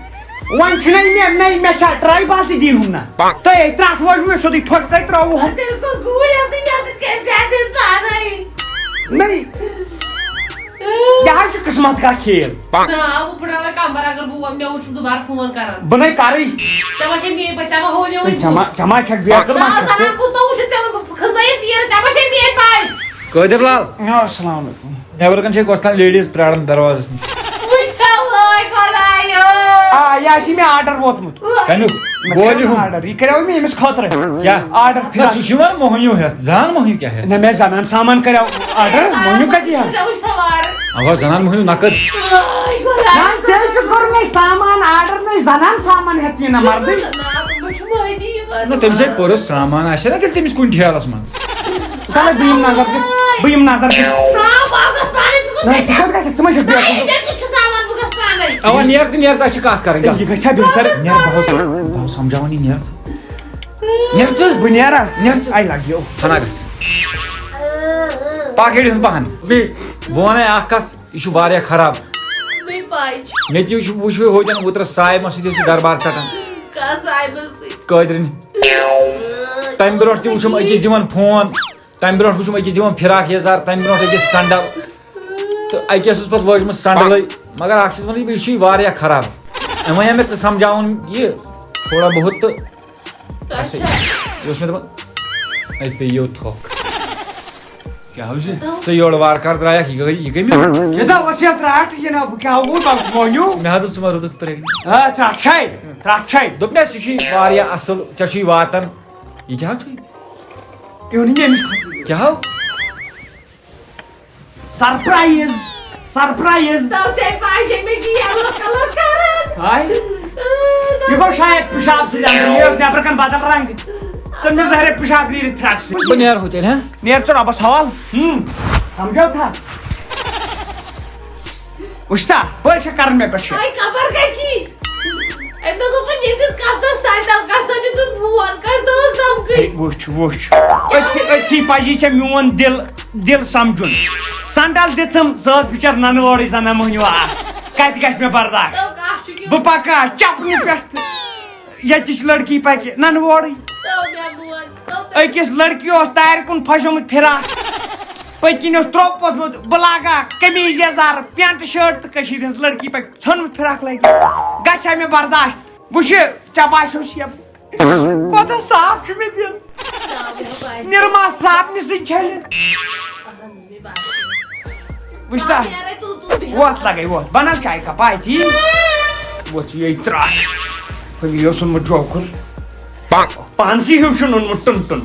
وۄنۍ چھُنہ مےٚ، نہ مےٚ چھا tribal تہِ دیٖہُن نہ؟ تۄہہِ ہے ترٛٹھ وٲج مےٚ سیوٚدُے پھٔٹ تۄہہِ ترٛٲووُ۔ تیٚلہِ کوٚت گوٗلۍ آسٕنۍ، مےٚ سۭتۍ کیٛازِ زیادٕ ییٚلہِ پانَے؟ نہ۔ یہِ حظ چھُ قٕسمت کا کھیل۔ نہ، بہٕ پھٕٹراوے کمبر اگر بہٕ وۄنۍ مےٚ وٕچھ دوبارٕ فون کران۔ بہٕ نَے کرٕے۔ ژےٚ ما چھے میٛٲنۍ پَے، ژےٚ ما ہوو مےٚ وٕنہِ ژےٚ ما، ژےٚ ما چھَکھ بیقل ما نہ، چھَکھ ژٕ؟ زنان بہٕ ما وٕچھُتھ ژےٚ وۄنۍ بہٕ کھٔژے ییٚتہِ نیرٕ، ژےٚ ما چھے میٛٲنۍ پَے؟ قٲدر لال۔ آ، السلام علیکم۔ نٮ۪برٕ کَنہِ چھے گۄستان ladies پرٛاران دروازَس نِش۔ وٕچھ تو وٲے خۄدایو۔ آ، یہِ آسی مےٚ order ووتمُت۔ کَمیُک؟ مےٚ گولہِ کریو ہُنٛد؟ Order۔ یہِ کریو مےٚ ییٚمِس خٲطرٕ۔ کیٛاہ؟ Order نہ، فراک۔ سُہ چھُ یِوان موہنیوٗ ہٮ۪تھ، زَنان موہنیوٗ کیٛاہ ہٮ۪تھ؟ نہ، مےٚ زنان سامان کریو order، موہنیوٗ کَتہِ یِہَن؟ ژےٚ وٕچھ تو order۔ اَوا، زَنان موہنیوٗ نقد۔ وٲے خۄدایو۔ نہ، ژےٚ کیٛاہ کوٚر مےٚ سامان order، نَے زنان سامان ہٮ۪تھ یِنہ مردٕے۔ نہ، بہٕ چھُ مٔہنی یِوان۔ نہ، تٔمِس ہے پوٚرُس سامان آسہِ ہا نہ تیٚلہِ تٔمِس کُنہِ ٹھیلَس منٛز۔ کَلے بہٕ یِم نظر دِتھ، بہٕ یِم نظر دِتھ۔ نہ، بہٕ گژھٕ پانَے، ژٕ گوٚژھ نہ، ژٕ گژھِ۔ کَتہِ گژھکھ؟ ژٕ ما چھُکھ نہ، بیٚیہِ ژےٚ کیُتھ چھُ سامان، بہٕ گژھٕ پانَے۔ اَوا، نیر ژٕ، نیر ژٕ، اَسہِ چھِ کَتھ کَرٕنۍ، گژھ۔ یہِ گژھِ ہا بہتر۔ نیر، بہٕ ہاوس، بہٕ ہاوس سَمجھاوان یہِ، نیر ژٕ۔ نیر ژٕ۔ بہٕ نیرا؟ نیر ژٕ۔ I love you۔ ہنا گژھ۔ پَکھ ہیٚرِ ہُن پَہَن۔ بیٚیہِ؟ بہٕ وَنَے اَکھ کَتھ، یہِ چھُ واریاہ خراب۔ مےٚ پَے۔ مےٚ تہِ وٕچھ، وٕچھ ہوتٮ۪ن اوترٕ صاحبَس سۭتۍ اوس یہِ دربار ژَٹان۔ کَس صاحبَس سۭتۍ؟ قٲدرِنۍ۔ تَمہِ برونٛٹھ تہِ وٕچھُم أکِس دِوان فون۔ تَمہِ برونٛٹھ وٕچھُم أکِس دِوان فراک یَزار، تَمہِ برونٛٹھ أکِس سنڈل۔ تہٕ أکِس ٲس پَتہٕ وٲجمٕژ سنڈلٕے۔ مگر اَکھ چیٖز وَنہٕ بہٕ، یہِ چھُے واریاہ خراب۔ أمۍ وَنیٛا مےٚ ژٕ سَمجھاوُن یہِ تھوڑا بہت تہٕ اچھا۔ یہِ اوس مےٚ دَپان، اَتہِ پیٚیہِ یو تھۄکھ۔ کیٛاہ حظ چھِ؟ ژٕ یورٕ وارٕ کارٕ درٛایَکھ، یہِ گٔے، یہِ گٔے مےٚ۔ یہِ دَپھ ٲس یَتھ رَٹھ، یہِ نہ، کیٛاہ گوٚو، بَس مٲنِو۔ مےٚ حظ دوٚپ، ژٕ ما روٗدُکھ pregnant؟ آ، ترٛٹھ چھے، ترٛٹھ چھے۔ دوٚپنَس، یہِ چھُے واریاہ اَصٕل، ژےٚ چھُے واتان۔ یہِ کیٛاہ حظ چھُے؟ یہِ اوٚن مےٚ أمِس خٲطرٕ۔ کیٛاہ ہو؟ Surprise! Surprise! تو سے پاجے میں جی یلو کلر کران۔ ہاے۔ یہِ گوٚو شاید پِشاب سۭتۍ اندر، یہِ اوس نٮ۪برٕ کَنہِ بدل رنٛگ۔ تہٕ مےٚ زہرے پِشاب نیٖرِتھ پھرٛس سۭتۍ۔ بہٕ نیرٕ ہُہ تیٚلہِ، ہہ؟ نیر ژٕ رۄبَس حوال۔ ہم، سمجھو تھا؟ وٕچھتا، بٔلۍ چھےٚ کران مےٚ پٮ۪ٹھ شک۔ ہاے، خبر گژھی۔ أمۍ دوٚپ، دوٚپُن، ییٚمِس کَس دۄہ سنڈل، کَس دۄہ دیُتُن فون، کَس دۄہ ٲس سمکھٕے۔ ہے، وٕچھ، وٕچھ۔ أتھی، أتھی پَزی ژےٚ میون دِل، دِل سمجھُن۔ سنڈل دِژٕم، سۄ ٲس بِچٲر نَنہٕ وورٕے زَن نہ مۄہنیو اکھ۔ کَتہِ گژھِ مےٚ برداش؟ تو کَتھ چھُ کیُتھ؟ بہٕ پَکہٕ ہا چپنہِ پٮ۪ٹھ تہٕ ییٚتِچ لڑکی پَکہِ نَنہٕ وورٕے۔ تو مےٚ ووٚن، تو ژےٚ أکِس لڑکی اوس تارِ کُن پھَشومُت فراق۔ پٔتۍ کِنۍ اوس ترٛوپ ووٚتھمُت، بہٕ لاگہٕ ہا قمیٖض یَزار، پینٹ شٲٹ تہٕ کٔشیٖرِ ہٕنٛز لڑکی پَکہِ ژھیوٚنمُت فراق لٲگِتھ۔ گژھِ ہا مےٚ برداش؟ وٕچھِ، ژےٚ باسیو شیپ۔ کوتاہ صاف چھُ مےٚ دِل۔ نِرما صابنہِ سۭتۍ چھٔلِتھ۔ وٕچھتا؟ وۄتھ لگے، وۄتھ۔ بناو چاے کپ، آے تی۔ وۄتھ یہِ ترٛٹھ۔ ہُمہِ یہِ اوس اوٚنمُت جوکُر۔ پانسٕے ہیوٗ چھُن اوٚنمُت ٹُن ٹُن۔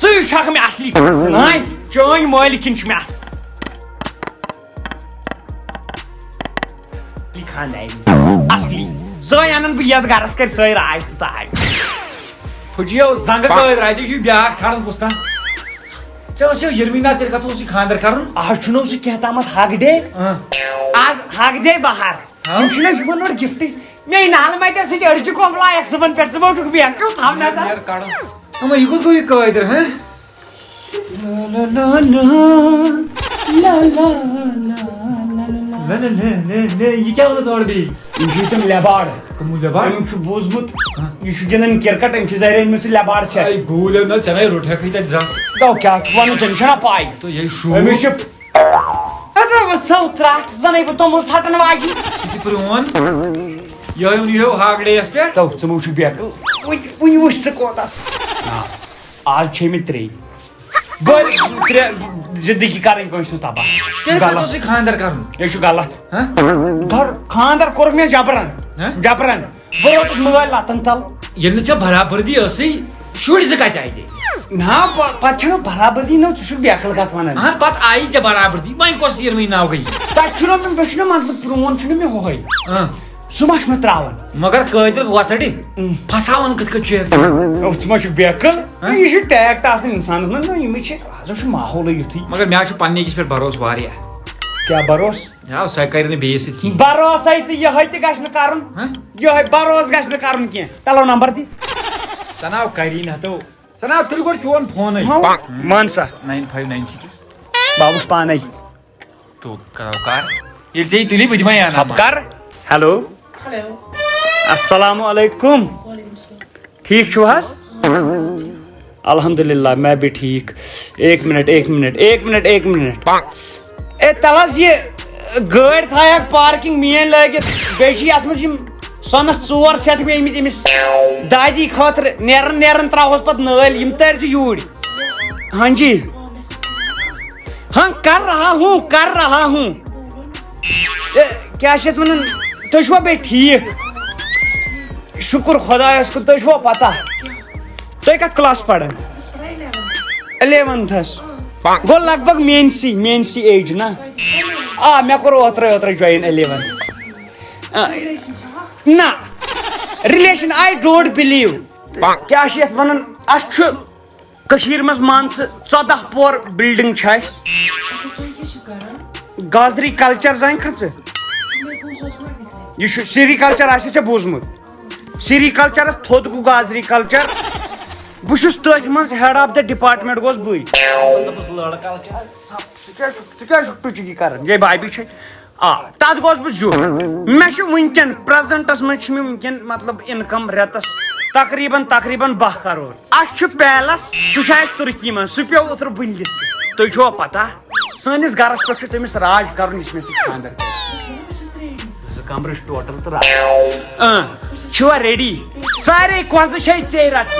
ژٕے چھکھ مےٚ اصلی پانس۔ ناے، چٲنۍ مٲلکِن چھِ مےٚ اصلی۔ خاندارنۍ۔ اصلی۔ سۄے انن بہٕ یتھ گرس، کرِ سۄے راج تہٕ تاج۔ پھُٹیو زنگہٕ قٲدۍ راجہِ، یہِ چھُ بیٛاکھ ژھانڈان کُس تام۔ ژےٚ ٲسیو یِروٕنۍ نا تیٚلہِ کتھ اوس یہِ خاندر کرُن؟ آز چھُنہٕ سُہ کینٛہہ تامتھ حق ڈے۔ اۭں۔ آز حق ڈے بہار۔ ہاں؟ یِم چھِنہ یِمن اورٕ گفٹ۔ مے نالہٕ متیو سۭتۍ أڑجہِ کۄم لایق صُبحن پٮ۪ٹھ، ژٕ ما چھُکھ بیکھ تھاو نظر۔ نیر کڑُن۔ اما، یہِ کوٚت گوٚو یہِ قٲدر، ہاں؟ نہ، نہ، نہ، نہ، نہ، یہِ کیٛاہ ووٚنُتھ اورٕ بیٚیہِ؟ یِم چھِ تِم لٮ۪باڑ۔ کٕمہٕ لٮ۪باڑ؟ أمۍ چھُ بوٗزمُت، ہاں۔ یہِ چھُ گِنٛدان کرکٹ، أمۍ چھِ زَرِ أنۍمٕژ لٮ۪باڑ چھےٚ۔ اے گوٗلۍ، نہ، ژےٚ نے روٚٹکھٕے تَتہِ زانٛہہ۔ تو کیٛاہ چھُکھ وَنان، ژےٚ چھَنا پَے؟ تو یہِ شوٗب۔ أمِس چھِ، اَتھ ہا وۄنۍ سو ترٛٹھ، زَنَے بہٕ توٚمُل ژھٹَن واجہِ۔ سُہ تہِ پرٛون۔ یہِ اوٚن یہِ ہیوٚو ہاکہٕ ڈیٚیَس پٮ۪ٹھ۔ تو، ژٕ مہٕ وٕچھُکھ بیکہٕ۔ وٕنۍ، وٕنۍ وٕچھ ژٕ کوتاہ۔ آ۔ آز چھے مےٚ ترٛیٚیہِ۔ بٔلۍ ترٛےٚ زندگی کرٕنۍ کٲنٛسہِ ہٕنٛز تباہ۔ تیٚلہِ کتھ غلط۔ اوسُے خانٛدر کرُن؟ یہِ چھُ غلط۔ ہہ؟ خانٛدر، خانٛدر کوٚرُکھ مےٚ جبرن۔ ہہ؟ جبرن۔ بہٕ روٗدُس مٲلۍ لتن تل۔ ییٚلہِ نہٕ ژےٚ برابردی ٲسٕے، شُرۍ زٕ کتہِ آیہِ تیٚلہِ؟ نہ، پ-، پتہٕ چھنہٕ برابردی، نہ، ژٕ چھُکھ بیقل کتھ ونان۔ اہن، پتہٕ آیی ژےٚ برابردی، وۄنۍ کۄس یِروٕنۍ ناو گٔیی؟ تتہِ چھُنہ مےٚ، مےٚ چھُنہ مطلب پرٛون چھُنہ مےٚ ہُہے۔ اۭں۔ سُہ ما چھُ مےٚ ترٛاوان؟ مگر قٲدِل وۄژَڑِ، اۭں۔ پھساوان کِتھ کٔنۍ چھُ یہِ؟ او، ژٕ ما چھُکھ بیقل؟ ہہ؟ یہِ چھُ ٹیکٹ آسان اِنسانَس منٛز، نہ، یِمٕے چھِ، آز چھُ ماحولٕے یُتھُے۔ مگر مےٚ حظ چھُ پننہِ أکِس پٮ۪ٹھ بھروسہٕ واریاہ۔ کیٛاہ بھروسہٕ؟ یاو، سۄ کَرِ نہٕ بیٚیِس سۭتۍ کینٛہہ۔ بھروسَے تہٕ یِہوٚے تہِ گژھِ نہٕ کَرُن۔ ہہ؟ یِہوٚے بھروسہٕ گژھِ نہٕ کَرُن کینٛہہ۔ چلو نمبر دِ۔ سۄ ناو کَری نہ تو۔ سۄ ناو تُلہِ گۄڈٕ چون فونٕے۔ ہاو۔ وَن سا۔ Nine five nine six۔ بہٕ وٕچھِ پانَے۔ تو کر، کر۔ ییٚلہِ ژےٚ یہِ تُلی، بہٕ دِمے انعام۔ ژھۄپہٕ کر۔ ہیلو۔ ہیلو۔ السلام علیکم۔ وعلیکم السلام۔ ٹھیٖک چھِو حظ؟ الحمدللہ، میں بھی ٹھیٖک۔ ایک منٹ، ایک منٹ، ایک منٹ، ایک منٹ۔ اے، تَل حظ یہِ گٲڑۍ تھایَکھ پارکنگ میٛٲنۍ لٲگِتھ۔ بیٚیہِ چھِ یَتھ منٛز یِم سۄنَس ژور سٮ۪ٹ مےٚ أنۍمٕتۍ أمِس دادی خٲطرٕ۔ نیران نیران ترٛاوہوس پَتہٕ نٲلۍ۔ یِم تٲرۍ زِ یوٗرۍ۔ ہاں جی۔ ہاں، کر رہا ہوں، کر رہا ہوں۔ اے، کیٛاہ چھِ یَتھ وَنان؟ تُہۍ چھِوا بیٚیہِ ٹھیٖک؟ شُکُر خۄدایَس کُن، تُہۍ چھِوا پَتہ؟ تُہۍ کَتھ کٕلاس پَران؟ الیونتھس۔ گوٚو لگ بگ میٛٲنسٕے، میٛٲنسٕے ایج نا؟ آ، مےٚ کوٚر اوترَے، اوترَے جویِن الیونتھ۔ آ، نہ، relation I don't believe۔ کیٛاہ چھِ یَتھ وَنان؟ اَسہِ چھُ کٔشیٖرِ منٛز، مان ژٕ، ژۄداہ پور بِلڈِنٛگ چھِ اَسہِ۔ اچھا، تُہۍ کیٛاہ چھِو کران؟ گازری کلچر زانکھا ژٕ؟ مےٚ بوٗز اوس گۄڈٕنِکۍ لٹہِ۔ یہِ چھُ سری کلچر آسہِ ژےٚ بوٗزمُت۔ سری کلچرس تھوٚد گوٚو گازری کلچر۔ بہٕ چھُس تٔتھۍ منٛز head of the department گوس بٕے۔ دوٚپُس لڑکا چھُ۔ ژٕ کیٛازِ چھُکھ، ژٕ کیٛازِ چھُکھ ٹُچگی کران؟ یے بھابھی چھے۔ آ، تتھ گوس بہٕ زیُٹھ۔ مےٚ چھُ وٕنکٮ۪ن، presentس منٛز چھُ مےٚ وٕنکٮ۪ن، مطلب، income رٮ۪تس تقریباً، تقریباً باہ کرور۔ اَسہِ چھُ palace، سُہ چھُ اَسہِ تُرکی منٛز، سُہ پیوٚو اوترٕ بٕنلِس سۭتۍ۔ تُہۍ چھُوا پتہ؟ سٲنِس گرس پٮ۪ٹھ چھُ تٔمِس راج کرُن، یُس مےٚ سۭتۍ خانٛدر کرِ۔ زٕ کمرٕ چھِ total تہٕ راج۔ اۭں، چھُوا ready؟ سارے کۄزٕ چھے ژےٚ رٹنہِ۔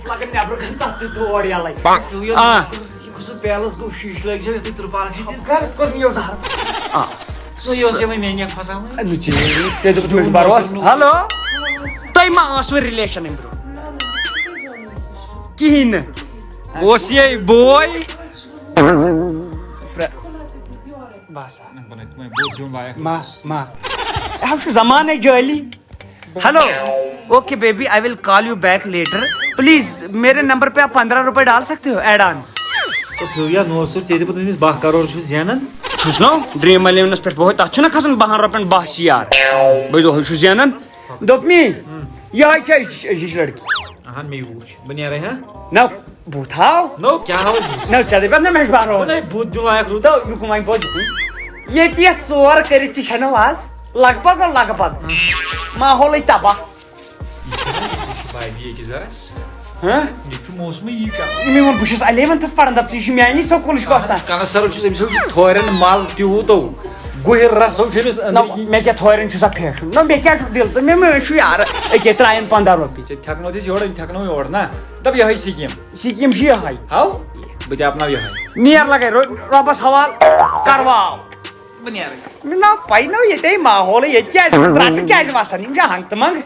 لگن نٮ۪برٕ کَنہِ تَتھ تہِ ترٛوٹ یَلَے۔ آ۔ یہِ کُس palace گوٚو؟ شیٖشہٕ لٲگۍ زیو یُتھُے ترٛپال چھِ دِنۍ۔ کَر کوٚر مےٚ یہِ زَہر؟ آ۔ نہ، یہِ اوس یِمَے میٛانہِ کھۄژان وۄنۍ۔ نہ، ژےٚ، ژےٚ دوٚپُتھ مےٚ چھُ بروسہٕ۔ ہیلو۔ تۄہہِ ما ٲسوٕ relation اَمہِ برٛونٛہہ؟ کِہیٖنۍ نہٕ۔ اوس یے بوے۔ بس۔ بہٕ نَے تِمَے بوٚد دیُن لایق۔ ما، ما۔ یہِ حظ چھُ زمانَے جٲلی۔ Hello. Okay baby, I will call you back later. Please, میرے نمبر پہ آپ پندرہ روپے ڈال سکتے ہو ایڈ آن؟ تو پھر یار نو سو ژےٚ دِمہٕ تٔمِس باہ کرور چھُ زینان۔ چھُس نا ڈریم الیونس پٮ۪ٹھ بہت، تَتھ چھُنہ کھسان باہن رۄپین باہ سیار۔ بہٕ دۄہے چھُس زینان۔ دوٚپ مےٚ، یہِ حظ چھِ أزِچ، أزِچ لڑکی۔ اہن، مےٚ وُچھ۔ بہٕ نیرے ہا؟ نہ، بہٕ تھاو۔ نو، کیٛاہ ہاوو بہٕ؟ نہ، ژےٚ دَپٮ۪تھ نہ مےٚ چھُ بہٕ بروسہٕ۔ نَے بُتھ دیُن لایق روٗد۔ تہٕ یہِ کُم وۄنۍ پوٚز؟ ییٚتہِ یَس ژور کٔرِتھ تہِ چھَنہٕ آز۔ لگ بگ، لگ بگ۔ ماحولٕے تباہ۔ یہِ چھُ بھابھی أکِس گرس۔ ہاں؟ ییٚتہِ چھُ موسمٕے یی کَران۔ مےٚ ووٚن، بہٕ چھُس الیونتھس پران، دَپ ژٕ، یہِ چھُ میٛانی سکوٗلٕچ کۄستان۔ کَنَس سَرَس چھُس أمِس چھُ تھورٮ۪ن مَل تیوٗت، گُہِر رَسو چھُ أمِس نہ، أنٛدٕرۍ کِنۍ۔ مےٚ کیٛاہ تھورٮ۪ن چھُ سا پھیشُن؟ نہ، مےٚ کیٛاہ چھُ دِل تہٕ مےٚ، مےٚ چھُ یارٕ أکے ترٛایَن پنٛداہ رۄپیہِ۔ ژےٚ تھٮ۪کنو تہِ أسۍ یورٕ، أمۍ تھٮ۪کنو یورٕ نا۔ دَپ یِہوٚے سِکیٖم۔ سِکیٖم چھِ یِہوٚے۔ ہاو، بہٕ تہِ اپناو یِہوٚے۔ نیر لگے رو-، رۄبس حوال کرواو۔ بہٕ نیرٕ۔ مےٚ نا پَے نہ ییٚتے ماحولٕے، ییٚتہِ کیٛازِ ترٛٹہٕ کیٛازِ وَسان؟ یِم چھِ ہنٛگ تہٕ منٛگ۔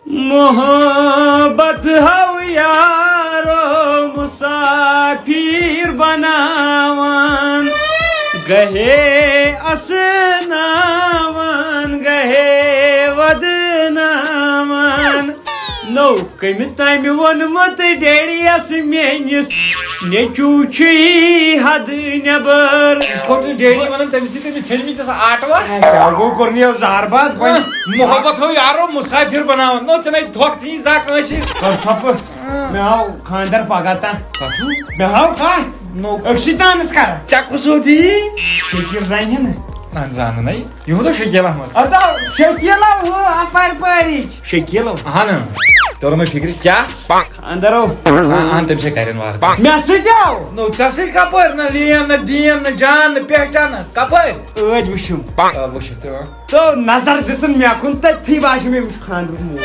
محبت ہو یارو مسافر بناوان، گہے اسناوان، گہے ودناوان۔ نو کٔمہِ تَمہِ ووٚنمُت ڈیڈیَس میٛٲنِس، نیٚچوٗ چھُے حد نٮ۪بر۔ یِتھ پٲٹھۍ ڈیڈی وَنان، تٔمِس سۭتۍ تٔمِس ژھیٚنمٕتۍ ٲس آٹھ واس۔ اے، کیٛاہ گوٚو، کوٚر نہٕ یہِ زہر باد وۄنۍ؟ محبت ہو یارو مسافر بناوان۔ نو، ژٕ نے دھوکھ، ژٕ یی زانٛہہ کٲنٛسہِ۔ کر ژھۄپہٕ۔ مےٚ آو خانٛدر پگاہ تام۔ کتھ ہیوٗ؟ مےٚ آو کانٛہہ۔ نو۔ أکسٕے تانس کر۔ ژےٚ کُس ہیوٗ دی؟ شکیل زانہِ ہے نہٕ۔ نہ، زانہٕ نے۔ یِہُنٛد اوس شکیل احمد۔ اَدٕ شکیل ہو، اپارِ پٲرِچ۔ شکیل ہو۔ اہن۔ توٚرُم فکرِ کیٛاہ؟ خانٛدر ہو۔ اہن، اہن، تٔمۍ چھے کرن وارٕ۔ مےٚ سۭتۍ آو۔ نو، ژےٚ سۭتۍ کپٲرۍ؟ نہ لین، نہ دین، نہ جان، نہ پہچان، نہ کپٲرۍ؟ ٲدۍ وٕچھِم۔ آ، وٕچھِتھ، اۭں۔ تو نظر دِژٕن مےٚ کُن، تٔتھی باسیو مےٚ، أمِس چھُ خانٛدرُک موج۔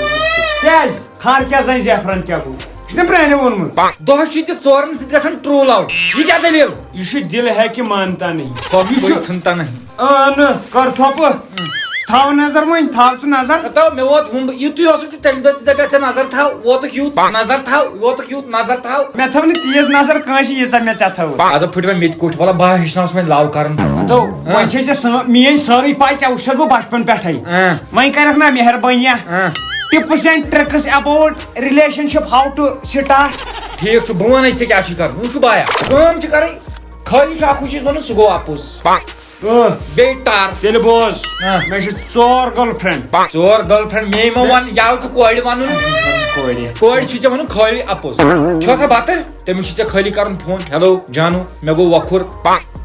کیٛازِ؟ خر کیٛاہ زَن زیفران کیٛاہ گوٚو؟ یہِ چھُ مےٚ پرٛانہِ ووٚنمُت۔ دۄہَس چھُ یہِ تہِ ژورَن سۭتۍ گژھان true love۔ یہِ کیٛاہ دٔلیٖل؟ یہِ چھُ دِل ہے کہ مانتا نہیں۔ یہِ چھُ ژھٕنتا نہیں۔ اۭں، نہٕ، کر ژھۄپہٕ۔ تھاو نظر وۄنۍ، تھاو ژٕ نظر۔ ہتو، مےٚ ووت وُمبہٕ، یُتُے اوسُکھ ژٕ تیٚلہِ دۄہ تہِ دَپیٛاکھ ژےٚ نظر تھاو، ووتُکھ یوٗت نظر تھاو، ووتُکھ یوٗت نظر تھاو۔ مےٚ تھٲو نہٕ تیٖژ نظر کٲنٛسہِ، ییٖژاہ مےٚ ژےٚ تھٲوٕتھ۔ آز ہا پھٕٹۍ وۄنۍ مےٚ تہِ کوٚٹھۍ، وَلہٕ بہٕ ہا ہیٚچھناوَس وۄنۍ love کَرُن۔ ہتو، ہاں۔ وۄنۍ چھے ژےٚ سٲ-، میٛٲنۍ سٲرٕے پَے، ژےٚ وٕچھتھ بہٕ بَچپَن پٮ۪ٹھَے۔ ہاں۔ وۄنۍ کَرَکھ نا مہربٲنیہ۔ ہاں۔ Tips and tricks about relationship, how to start۔ ٹھیٖک چھُ، بہٕ وَنَے ژےٚ کیٛاہ چھُے کَرُن۔ وٕچھ بایا، کٲم چھِ کَرٕنۍ، خٲلی چھُ اَکُے چیٖز وَنُن، سُہ گوٚو اَپُز۔ اۭں۔ بیٚیہِ ٹار۔ تیٚلہِ بوز۔ ہاں۔ مےٚ چھِ ژور girlfriend۔ ژور girlfriend، مے مہ وَن، یَوٕ چھُ کورِ وَنُن۔ کورِ۔ کورِ چھُ ژےٚ وَنُن خٲلی اَپُز۔ چھُ آسان بَتہٕ؟ تٔمِس چھُ ژےٚ خٲلی کَرُن phone، "Hello جانو، مےٚ گوٚو وۄکھُر۔"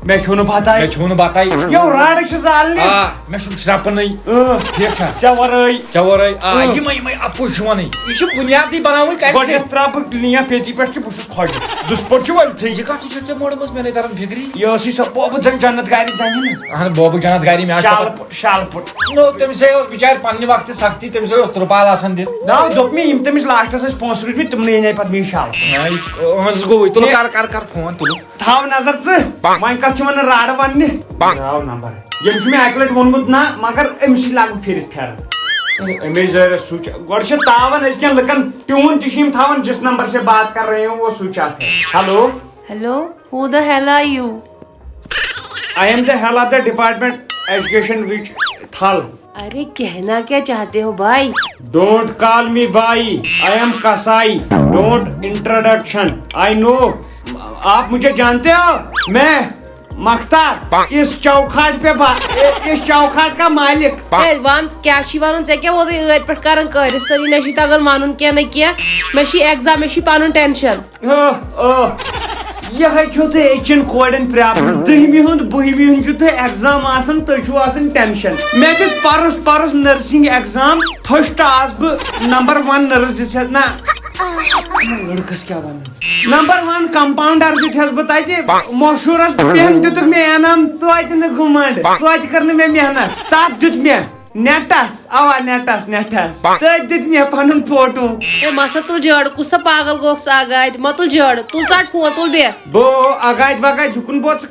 مےٚ کھیوٚو نہٕ بَتَے۔ مےٚ کھیوٚو نہٕ بَتَے۔ یو راڈٕے چھِ زالنہِ۔ آ، مےٚ چھُنہٕ شرٛپَنٕے۔ اۭں۔ ٹھیٖک چھا؟ ژےٚ وَرٲے۔ ژےٚ وَرٲے۔ آ، اۭں۔ یِمَے، یِمَے اَپُز چھِ وَنٕنۍ۔ یہِ چھِ بُنیادٕے بَناوٕنۍ کَتہِ سۭتۍ؟ گۄڈٕنٮ۪تھ ترٛاوٕ بہٕ لینٛف ییٚتی پٮ۪ٹھ کہِ بہٕ چھُس خۄجہِ۔ دُس پوٚت چھُ وۄنۍ تھٔج۔ یہِ کَتھ چھِ ژےٚ مۄڑمٕژ؟ مےٚ نَے تَران فِکری۔ یہِ ٲسٕے سۄ بوبہٕ جان جنت گاری زَنہِ نہٕ۔ اَہَن، بوبہٕ جنت گاری، مےٚ آسہِ پَتہ۔ شالہٕ پوٚٹ، شالہٕ پوٚٹ۔ نو، تٔمِس ہے اوس بِچارِ پننہِ وقتہٕ سختی، تٔمِس ہے اوس ترٛپال آسان دِتھ۔ نہ، دوٚپ مےٚ، یِم تٔمِس لاسٹَس ٲسۍ پونٛسہٕ روٗدمٕتۍ، تِمنٕے اَنے پَتہٕ مےٚ شال۔ نہ، یہِ، أہٕنٛز گوٚوٕے۔ تُلُن مےٚ کر، کر، کر فون، تُلُن۔ تھاو نظر ژٕ، وۄنۍ کَتھ چھِ وَنان راڈٕ وَننہِ؟ ترٛاو نمبر۔ ییٚمۍ چھُ مےٚ اَکہِ لَٹہِ ووٚنمُت نہ، مگر أمِس چھِ لاگُن پھِرِتھ پھٮ۪رن۔ أمِس زٲرِس سُچ۔ گۄڈٕ چھِ تاوان أزکٮ۪ن لُکَن، ٹیوٗن تہِ چھِ یِم تھاوان، جس نمبر سے بات کر رہے ہو، وہ سوئچ آف ہے۔ Hello. Hello, who the hell are you? I am the head of the department education which thal. अरे कहना क्या चाहते हो भाई? Don't call me bhai. I am Kasai. Don't introduction. I know. आप मुझे जानते हो? मैं मख्तार, इस चौखाट पे बा-, इस चौखाट का मालिक. ہے وَن، کیٛاہ چھُے وَنُن؟ ژےٚ کیٛاہ ووتُے ٲدۍ پٮ۪ٹھ کران کٲرِس تٔری؟ نہ چھُے تَگان وَنُن کینٛہہ نہ کینٛہہ۔ مےٚ چھُے exam، مےٚ چھُے پَنُن tension۔ آہ، آہ۔ یِہے چھو تۄہہِ أچھن کورٮ۪ن problem۔ دٔہمہِ ہُنٛد، بٔہمہِ ہُنٛد چھُ تۄہہِ exam آسان، تُہۍ چھِو آسان tension۔ مےٚ دیُت پرُس، پرُس nursing exam، first آس بہٕ، number one nurse دِژ ہٮ۪س نہ۔ لڑکس کیٛاہ وَنہٕ؟ Number one compounder دیُت ہٮ۪س بہٕ تَتہِ، مشہوٗرس پٮ۪ن دیُتُکھ مےٚ انعام، توتہِ نہٕ گُمنڈ، توتہِ کٔر نہٕ مےٚ محنت، تَتھ دیُت مےٚ۔ نیٹس، اوا، نیٹس، نیٹس۔ تٔتھۍ دیُت مےٚ پنُن فوٹو۔ ہے، مہ سا تُل جٲڑ، کُس سا پاگل گوٚکھ ژٕ اگادِ؟ مہ تُل جٲڑ، تُل ژٹ فون، تُل بیٚہہ۔ بہٕ اگادِ بگادِ ہیوٚکُن بوز۔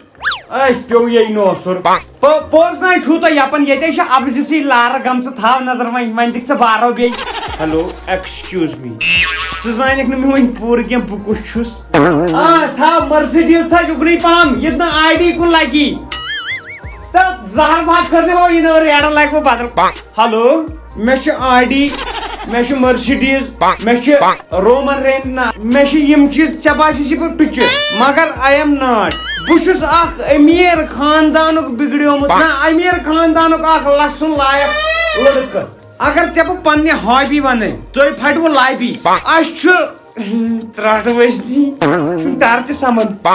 أسۍ پیوٚو یے نوسُر۔ پو-، پوٚز نہ چھُو تۄہہِ یپن، ییٚتے چھِ اپزِ سٕے لارٕ گٔمژٕ، تھاو نظر وۄنۍ، وۄنۍ دِکھ ژٕ بارو بیٚیہِ۔ Hello, excuse me. ژٕ زانکھ نہٕ مےٚ وۄنۍ پوٗرٕ کینٛہہ، بہٕ کُس چھُس۔ آ، تھاو Mercedes تھاو اُکنُے پہم، ییٚتہِ نہٕ آی ڈی کُن لگی۔ تہٕ زہر بھاگ کٔر نہٕ وۄنۍ یہِ نٔر ایڈر لگہِ وۄنۍ بدل۔ ہیلو، مےٚ چھِ آی ڈی، مےٚ چھِ Mercedes، مےٚ چھِ Roman Reigns، نہ، مےٚ چھِ یِم چیٖز، ژےٚ باسہِ چھِ بہٕ ٹُچہِ، مگر I am not۔ بہٕ چھُس اکھ أمیٖر خاندانُک بِگڑیومُت، نہ، أمیٖر خاندانُک اکھ لَسُن لایق لٔڑکہٕ۔ اگر ژےٚ بہٕ پننہِ ہابی ونہٕ، تُہۍ پھٹوٕ لابی۔ اسہِ چھُ ترٛٹھ وٕچھنی، ڈر تہِ سمن۔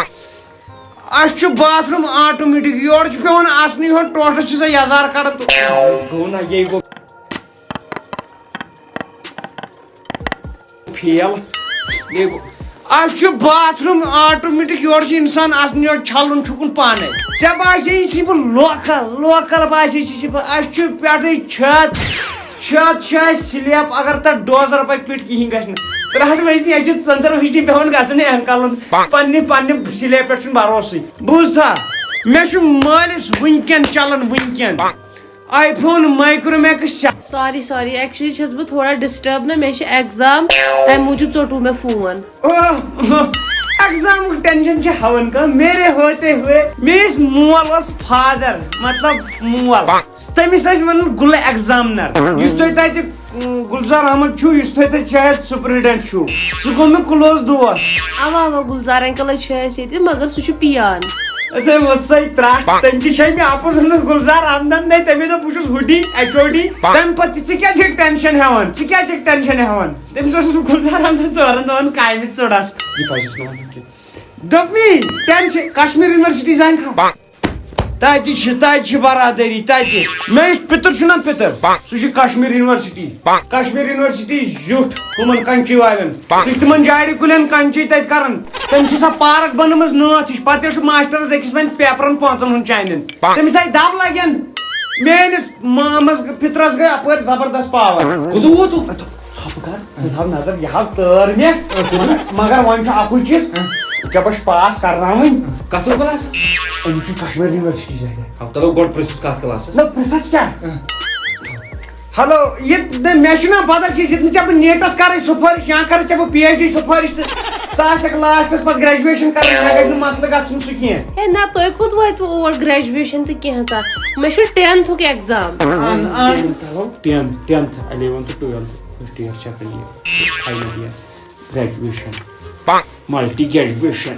اسہِ چھُ باتھ روٗم آٹومیٹک، یورٕ چھُ پٮ۪وان اژنُے یوت، ٹوٹھس چھِ سۄ یزار کڑان تہٕ گوٚو نہ، یے گوٚو فیل۔ یے گوٚو۔ اسہِ چھُ باتھ روٗم آٹومیٹک، یورٕ چھُ انسان اژنُے یوت، چھلُن چھُکُن پانے۔ ژےٚ باسے یہِ چھُے بہٕ لوکل، لوکل باسے یہِ چھُے بہٕ، اسہِ چھُ پٮ۪ٹھٕے چھت، چھت چھِ اسہِ سلیب، اگر تتھ ڈوزر پکہِ پٮ۪ٹھ کِہیٖنۍ گژھِ نہٕ۔ ترٛٹھ وٕچھنی، اسہِ چھِ ژٔنٛدٕر وٕچھنی پٮ۪وان گژھُن اینکلن، پننہِ، پننہِ سلیب پٮ۪ٹھ چھُنہٕ بھروسٕے۔ بوٗزتھا، مےٚ چھُ مٲلِس وٕنکٮ۪ن چلان وٕنکٮ۪ن iPhone Micromax. Sorry, sorry, actually چھَس بہٕ تھوڑا ڈسٹرب نا، مےٚ چھِ ایگزام، تَمہِ موٗجوٗب ژوٚٹوُ مےٚ فون۔ اوہ، اوہ، ایگزامُک ٹینشن چھِ ہاوان کانٛہہ، میرے ہوتے ہوئے، میٲنِس مول اوس فادر، مطلب مول، تٔمِس ٲسۍ وَنان گُلہٕ ایگزامنر، یُس تۄہہِ تَتہِ گلزار احمد چھُ، یُس تۄہہِ تتہِ شاید سپرنٹنڈنٹ چھُ، سُہ گوٚو مےٚ کلوز دوس۔ اوا، اوا، گلزار انکل حظ چھِ اَسہِ ییٚتہِ، مگر سُہ چھُ پیان۔ اَدٕ وۄنۍ سۄے ترٛٹھ، تٔمۍ تہِ چھے مےٚ اَپُز ووٚنمُت گلزار احمدن، نے تَمے دوٚپ بہٕ چھُس ہُڈی، ایچ او ڈی۔ تَمہِ پتہٕ تہِ، ژٕ کیٛازِ چھَکھ ٹینشن ہٮ۪وان؟ ژٕ کیٛازِ چھَکھ ٹینشن ہٮ۪وان؟ تٔمِس اوسُس بہٕ گلزار احمدس ژورن دۄہن کامہِ ژوٚڑس۔ یہِ پزٮ۪س نہٕ وَنُن کینٛہہ۔ دوٚپ مےٚ، ٹینشن، کشمیر یونیورسٹی زانہِ کھا؟ تَتہِ چھِ، تَتہِ چھِ برادٔری، تَتہِ۔ مےٚ یُس پِتُر چھُنہ پِتُر، سُہ چھُ کشمیر یونیورسٹی۔ کشمیر یونیورسٹی زیُٹھ ہُمن کنچی والٮ۪ن۔ سُہ چھُ تِمن جاڑِ کُلٮ۪ن کنچی تَتہِ کران۔ تٔمۍ چھِ سۄ پارک بنٲومٕژ نٲتھ ہِش۔ پتہٕ ییٚلہِ سُہ ماسٹرس أکِس وَنہِ پیپرن پانٛژن ہُنٛد چانٮ۪ن، تٔمِس آیہِ دب لگٮ۪ن۔ میٲنِس مامس، پِترس گٔے اپٲرۍ زبردست پاور۔ کوٚت ووتُکھ؟ ژھۄپہٕ کر، ژٕ تھاو نظر، یہِ ہاو تٲر مےٚ۔ مگر وۄنۍ چھُ اکُے چیٖز، ژےٚ بہٕ چھُ پاس کرناوٕنۍ۔ کتھ کلاس؟ أمِس چھُ کشمیر یونیورسٹی ذٔریعہٕ۔ ہفتہٕ لوٚگ گۄڈٕ پرٛژھُس کتھ کلاسس۔ نہ، پرٛژھس کیٛاہ؟ ہیلو، یہِ نہ، مےٚ چھُنہ بدل چیٖز، ییٚتہِ نہٕ ژےٚ بہٕ نیٹس کرٕے سفٲرِش یا کرٕ ژےٚ بہٕ پی ایچ ڈی سفٲرِش تہٕ ژٕ آسکھ لاسٹس پتہٕ گریجویشن کرٕنۍ، مےٚ گژھِ نہٕ مسلہٕ گژھُن سُہ کینٛہہ۔ ہے نہ، تُہۍ کوٚت وٲتوٕ اور گریجویشن تہٕ کینٛہہ تام؟ مےٚ چھُ ٹینتھُک ایگزام۔ اہن، اہن۔ Tenth, tenth, eleventh, twelfth, first ییر، سیکنڈ ییر، فاینل ییر، گریجویشن، ملٹی گریجویشن۔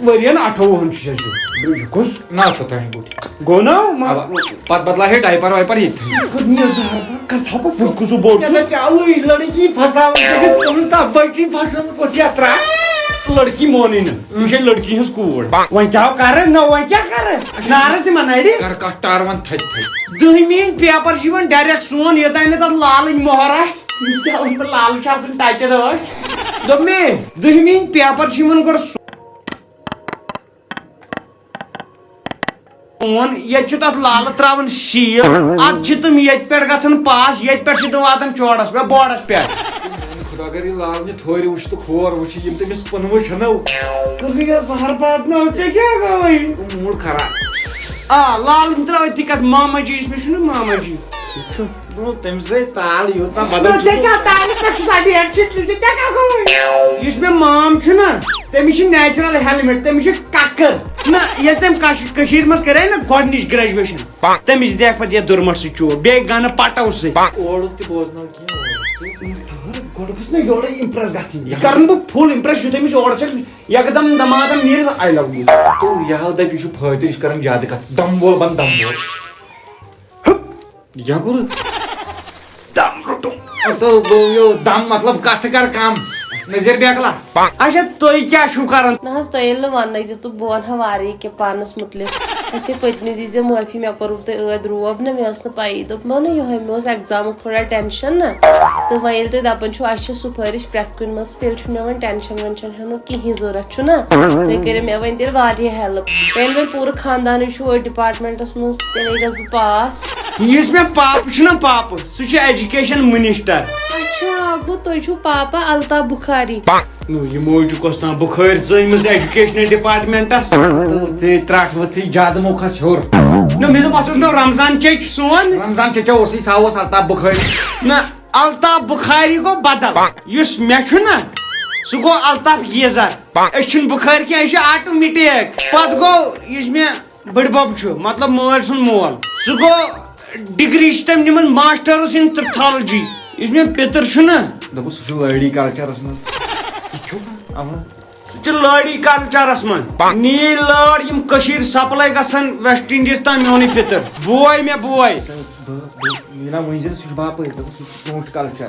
ؤرین اَٹھووُہن چھُ اَسہِ۔ یہِ کُس؟ نہ، توٚتام گوٚو۔ گوٚو نا؟ ما-، اَوا، پتہٕ بدلاوہے ڈایپر وایپر ییٚتھٕے۔ خۄد مےٚ زہر بَر، کَتھ ہا بہٕ بُتھ کُسُو بوٚڑ مےٚ چھُس۔ دَپیٛاوُے، لڑکی پھساوٕنۍ چھِ، تٔمِس تَپٲرۍ پھسٲومٕژ ٲس یَتھ ترٛٹھ۔ لڑکی مونٕے نہٕ، یہِ چھےٚ لڑکی ہٕنٛز کوٗر۔ وۄنۍ کیٛاہ کَرٕ؟ نہ، وۄنۍ کیٛاہ کَرٕ؟ نارس تہِ مَنٲوِتھ۔ کر کتھ ٹار ون تھدِ تھدِ۔ دٔہمہِ ہٕنٛدۍ پیپر چھِ یِوان ڈایریکٹ سون، یوٚتام نہٕ تَتھ لالٕنۍ مۄہر آسہِ۔ أمِس کیٛاہ وَنہٕ بہٕ، لالہٕ چھِ آسان ٹچہِ رٲچھ۔ دوٚپ مےٚ، دٔہمہِ ہٕنٛدۍ پیپر چھِ یِوان گۄڈٕ سون، ییٚتہِ چھُ تَتھ لالہٕ ترٛاوان شیٖل، اَدٕ چھِ تِم ییٚتہِ پٮ۪ٹھ گژھان پاس، ییٚتہِ پٮ۪ٹھ چھِ تِم واتان چوڑس پٮ۪ٹھ، بورڈس پٮ۪ٹھ۔ خدا اگر یہِ لال نہِ تھورِ وٕچھِ تہٕ کھور وٕچھِ، یِم تٔمِس پٕنوٕ چھِنو۔ کُنُے یہِ زہر پاتنٲو، ژےٚ کیٛاہ گوٚوُے؟ موٗڈ خراب۔ آ، لال، یِم ترٛاو أتھی کَتھ، ماما جی، یُس مےٚ چھُنہٕ ماما جی۔ چھُ۔ نو، تٔمۍ سۭتۍ تال یوٗت نہ بدل نہ، چھُ۔ ژےٚ کیٛاہ تالہِ پٮ۪ٹھ چھُ سا ڈیٹ شیٖٹ لیٖکھِتھ؟ ژےٚ کیٛاہ گوٚوُے؟ یُس مےٚ مام چھُ نہ، تٔمِس چھِ نیچرل ہیلمٹ، تٔمِس چھِ ککر۔ نہ، ییٚلہِ تٔمۍ کش-، کٔشیٖرِ منٛز کَرے نہ گۄڈٕنِچ گریجویشن، تٔمِس دِتھ پَتہٕ یَتھ دُرمَٹ سۭتۍ چوب، بیٚیہِ گَنہٕ پَٹَو سۭتۍ۔ اورُک تہِ بوزناو کینٛہہ، اورُک تہِ۔ گۄڈٕ گژھِ نہ یورَے impress گژھٕنۍ۔ یہِ کَرَن بہٕ full impress، یُتھ أمِس اورٕ چھَکھ یَکدَم دَمادَم نیرِ، I love you۔ تو یہِ ہاو دَپہِ، یہِ چھُ فٲطر، یہِ چھُ کَران زیادٕ کَتھ۔ دَم وول بَن دَم وول۔ ہُپ۔ یہِ کیٛاہ کوٚرُتھ؟ دَم روٚٹُم۔ تو گوٚو یہِ دَم، مطلب کَتھٕ کَر کَم۔ نذیر بیکلا۔ اچھا، تُہۍ کیٛاہ چھِو کَران؟ نہ حظ، تۄہہِ ییٚلہِ نہٕ وَننَے دیُتُکھ، بہٕ وَنہٕ ہا وارٕے کینٛہہ پانَس مُتعلِق۔ اَسے پٔتمہِ وِزِ معٲفی، مےٚ کوٚروٕ تۄہہِ ٲدۍ روب نہ، مےٚ ٲس نہٕ پَیی۔ دوٚپمو نہ یِہوٚے، مےٚ اوس ایگزامُک تھوڑا ٹٮ۪نشَن نہ۔ تہٕ وۄنۍ ییٚلہِ تُہۍ دَپان چھِو اَسہِ چھِ سُفٲرِش پرٛٮ۪تھ کُنہِ منٛز، تیٚلہِ چھُنہٕ مےٚ وۄنۍ ٹٮ۪نشَن وٮ۪نشَن ہٮ۪نُک کِہیٖنۍ ضوٚرَتھ چھُنہ۔ تُہۍ کٔرِو مےٚ وۄنۍ تیٚلہِ واریاہ ہیلٕپ۔ ییٚلہِ وۄنۍ پوٗرٕ خاندانٕے چھُ أتھۍ ڈپارٹمنٹَس منٛز، تیٚلے گژھٕ بہٕ پاس۔ یُس مےٚ پاپہٕ چھُنہ پاپہٕ، سُہ چھُ ایجوکیشن منسٹر۔ اچھا، گوٚو تُہۍ چھِو پاپا الطاف بخاری؟ نو، یہِ موج چھُ کۄس تام بُخٲرۍ ژٲنمٕژ ایجوکیشن ڈپارٹمنٹس۔ تہٕ ژےٚ ترٛٹھ ؤژھٕے زیادٕ موقعس ہیوٚر۔ نو، مےٚ دوٚپ، اَتھ اوس ناو رمضان چچ سون۔ رمضان چچا اوسُے، سُہ اوس الطاف بخاری۔ نہ، الطاف بخاری گوٚو بدل۔ یُس مےٚ چھُ نہ، سُہ گوٚو الطاف گیزر۔ أسۍ چھِنہٕ بخٲرۍ کینٛہہ، أسۍ چھِ آٹومیٹک۔ پتہٕ گوٚو یُس مےٚ بٕڈبب چھُ، مطلب مٲلۍ سُنٛد مول، سُہ گوٚو ڈگری چھِ تٔمۍ نِمٕژ masters in pathology۔ یُس مےٚ پیٚتٕر چھُ نہ، دوٚپُس، سُہ چھُ لٲڑی کلچرس منٛز۔ یہِ چھُ؟ اوا۔ سُہ چھُ لٲڑی کلچرس منٛز۔ نیٖل لٲر یِم کٔشیٖرِ سپلاے گژھن ویسٹ انڈیز تام، میونٕے پیٚتٕر۔ بوے مےٚ بوے۔ بہٕ، بہٕ، یہِ نہ ؤنۍ زِ نہٕ، سُہ چھُ باپٲرۍ، دوٚپُس، سُہ چھُ ژوٗنٛٹھۍ کلچر۔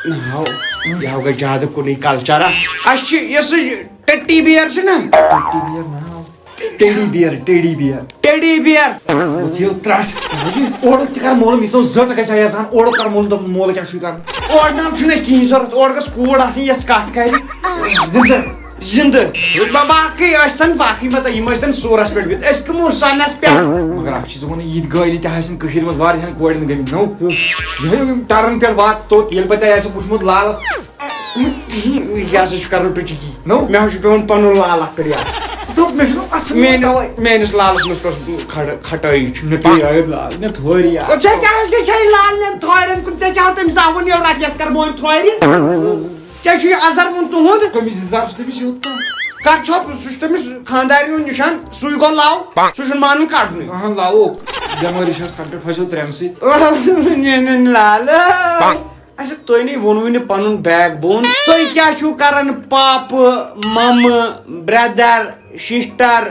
نہ ہاو، یہِ ہاو گژھِ زیادٕ کُنُے کلچرا۔ اَسہِ چھِ یۄس سُہ ٹٹی بیر چھُ نہ، ٹٹی بیر ناو۔ ٹیڈی بیر، ٹیڈی بیر۔ ٹیڈی بیر۔ ژٕ ییٚلہِ ترٛٹھ۔ اورُک تہِ کر معلوم، یہِ تو زٔٹ گژھِ ہا یژھان، اورُک کر معلوم، دوٚپُن مول کیٛاہ چھُے کران۔ اورٕ نام چھُنہٕ اَسہِ کِہیٖنۍ ضوٚرَتھ، اورٕ گٔژھ کوٗر آسٕنۍ یۄس کَتھ کَرِ۔ زِندٕ۔ زِندٕ۔ با-، باقٕے ٲسۍ تَن، باقٕے مطلب یِم ٲسۍ تَن سورَس پٮ۪ٹھ بِہِتھ، أسۍ کٕمو سَنَس پٮ۪ٹھ؟ مگر اَکھ چیٖز وَنہٕ، یہِ تہِ گٲلۍ تہِ آسَن کٔشیٖرِ منٛز واریاہَن کورٮ۪ن گٔمٕتۍ نو۔ یِہوٚے یِم ٹَرَن پٮ۪ٹھ واتہٕ توٚت، ییٚلہِ پَتہٕ تۄہہِ آسِوٕ وٕچھمُت لالہٕ۔ یہِ ہسا چھُ کرُن ٹُچکی۔ نو۔ مےٚ حظ چھُ پٮ۪وان پَنُن لال اَتھ پٮ۪ٹھ یاد۔ دوٚپ، مےٚ چھُنہٕ اَصٕل میٛانہِ، تَوَے۔ میٛٲنِس لالَس منٛز کۄس کھڑ-، کھٹٲیی چھُ؟ مےٚ پیٚیہِ یاد لال، مےٚ تھورِ یاد۔ او، ژےٚ کیٛاہ حظ، ژےٚ چھےٚ لالہٕ نٮ۪ن تھورٮ۪ن کُن، ژےٚ کیٛاہ تٔمِس آوُن یورٕ اَتھ یَتھ کَر مٲنۍ تھورِ؟ ژےٚ چھُ یہِ اَزَر ووٚن تُہُنٛد؟ کٔمِس اِزار چھُ تٔمِس یوٗت کانٛہہ؟ کَر چھۄپ، سُہ چھُ تٔمِس خانٛدارِ ہُنٛد نِشان، سُے گوٚو لَو، سُہ چھُنہٕ مانان کَڑنُے۔ اَہَن لَوُک، بٮ۪مٲرۍ چھَس تَمہِ پٮ۪ٹھ پھٔسیو ترٛٮ۪ن سۭتۍ۔ لالہٕ۔ اچھا، تۄہہِ نے ووٚنوُے نہٕ پنُن backbone۔ تُہۍ کیٛاہ چھِو کران؟ پاپہٕ، ممہٕ، brother، sister،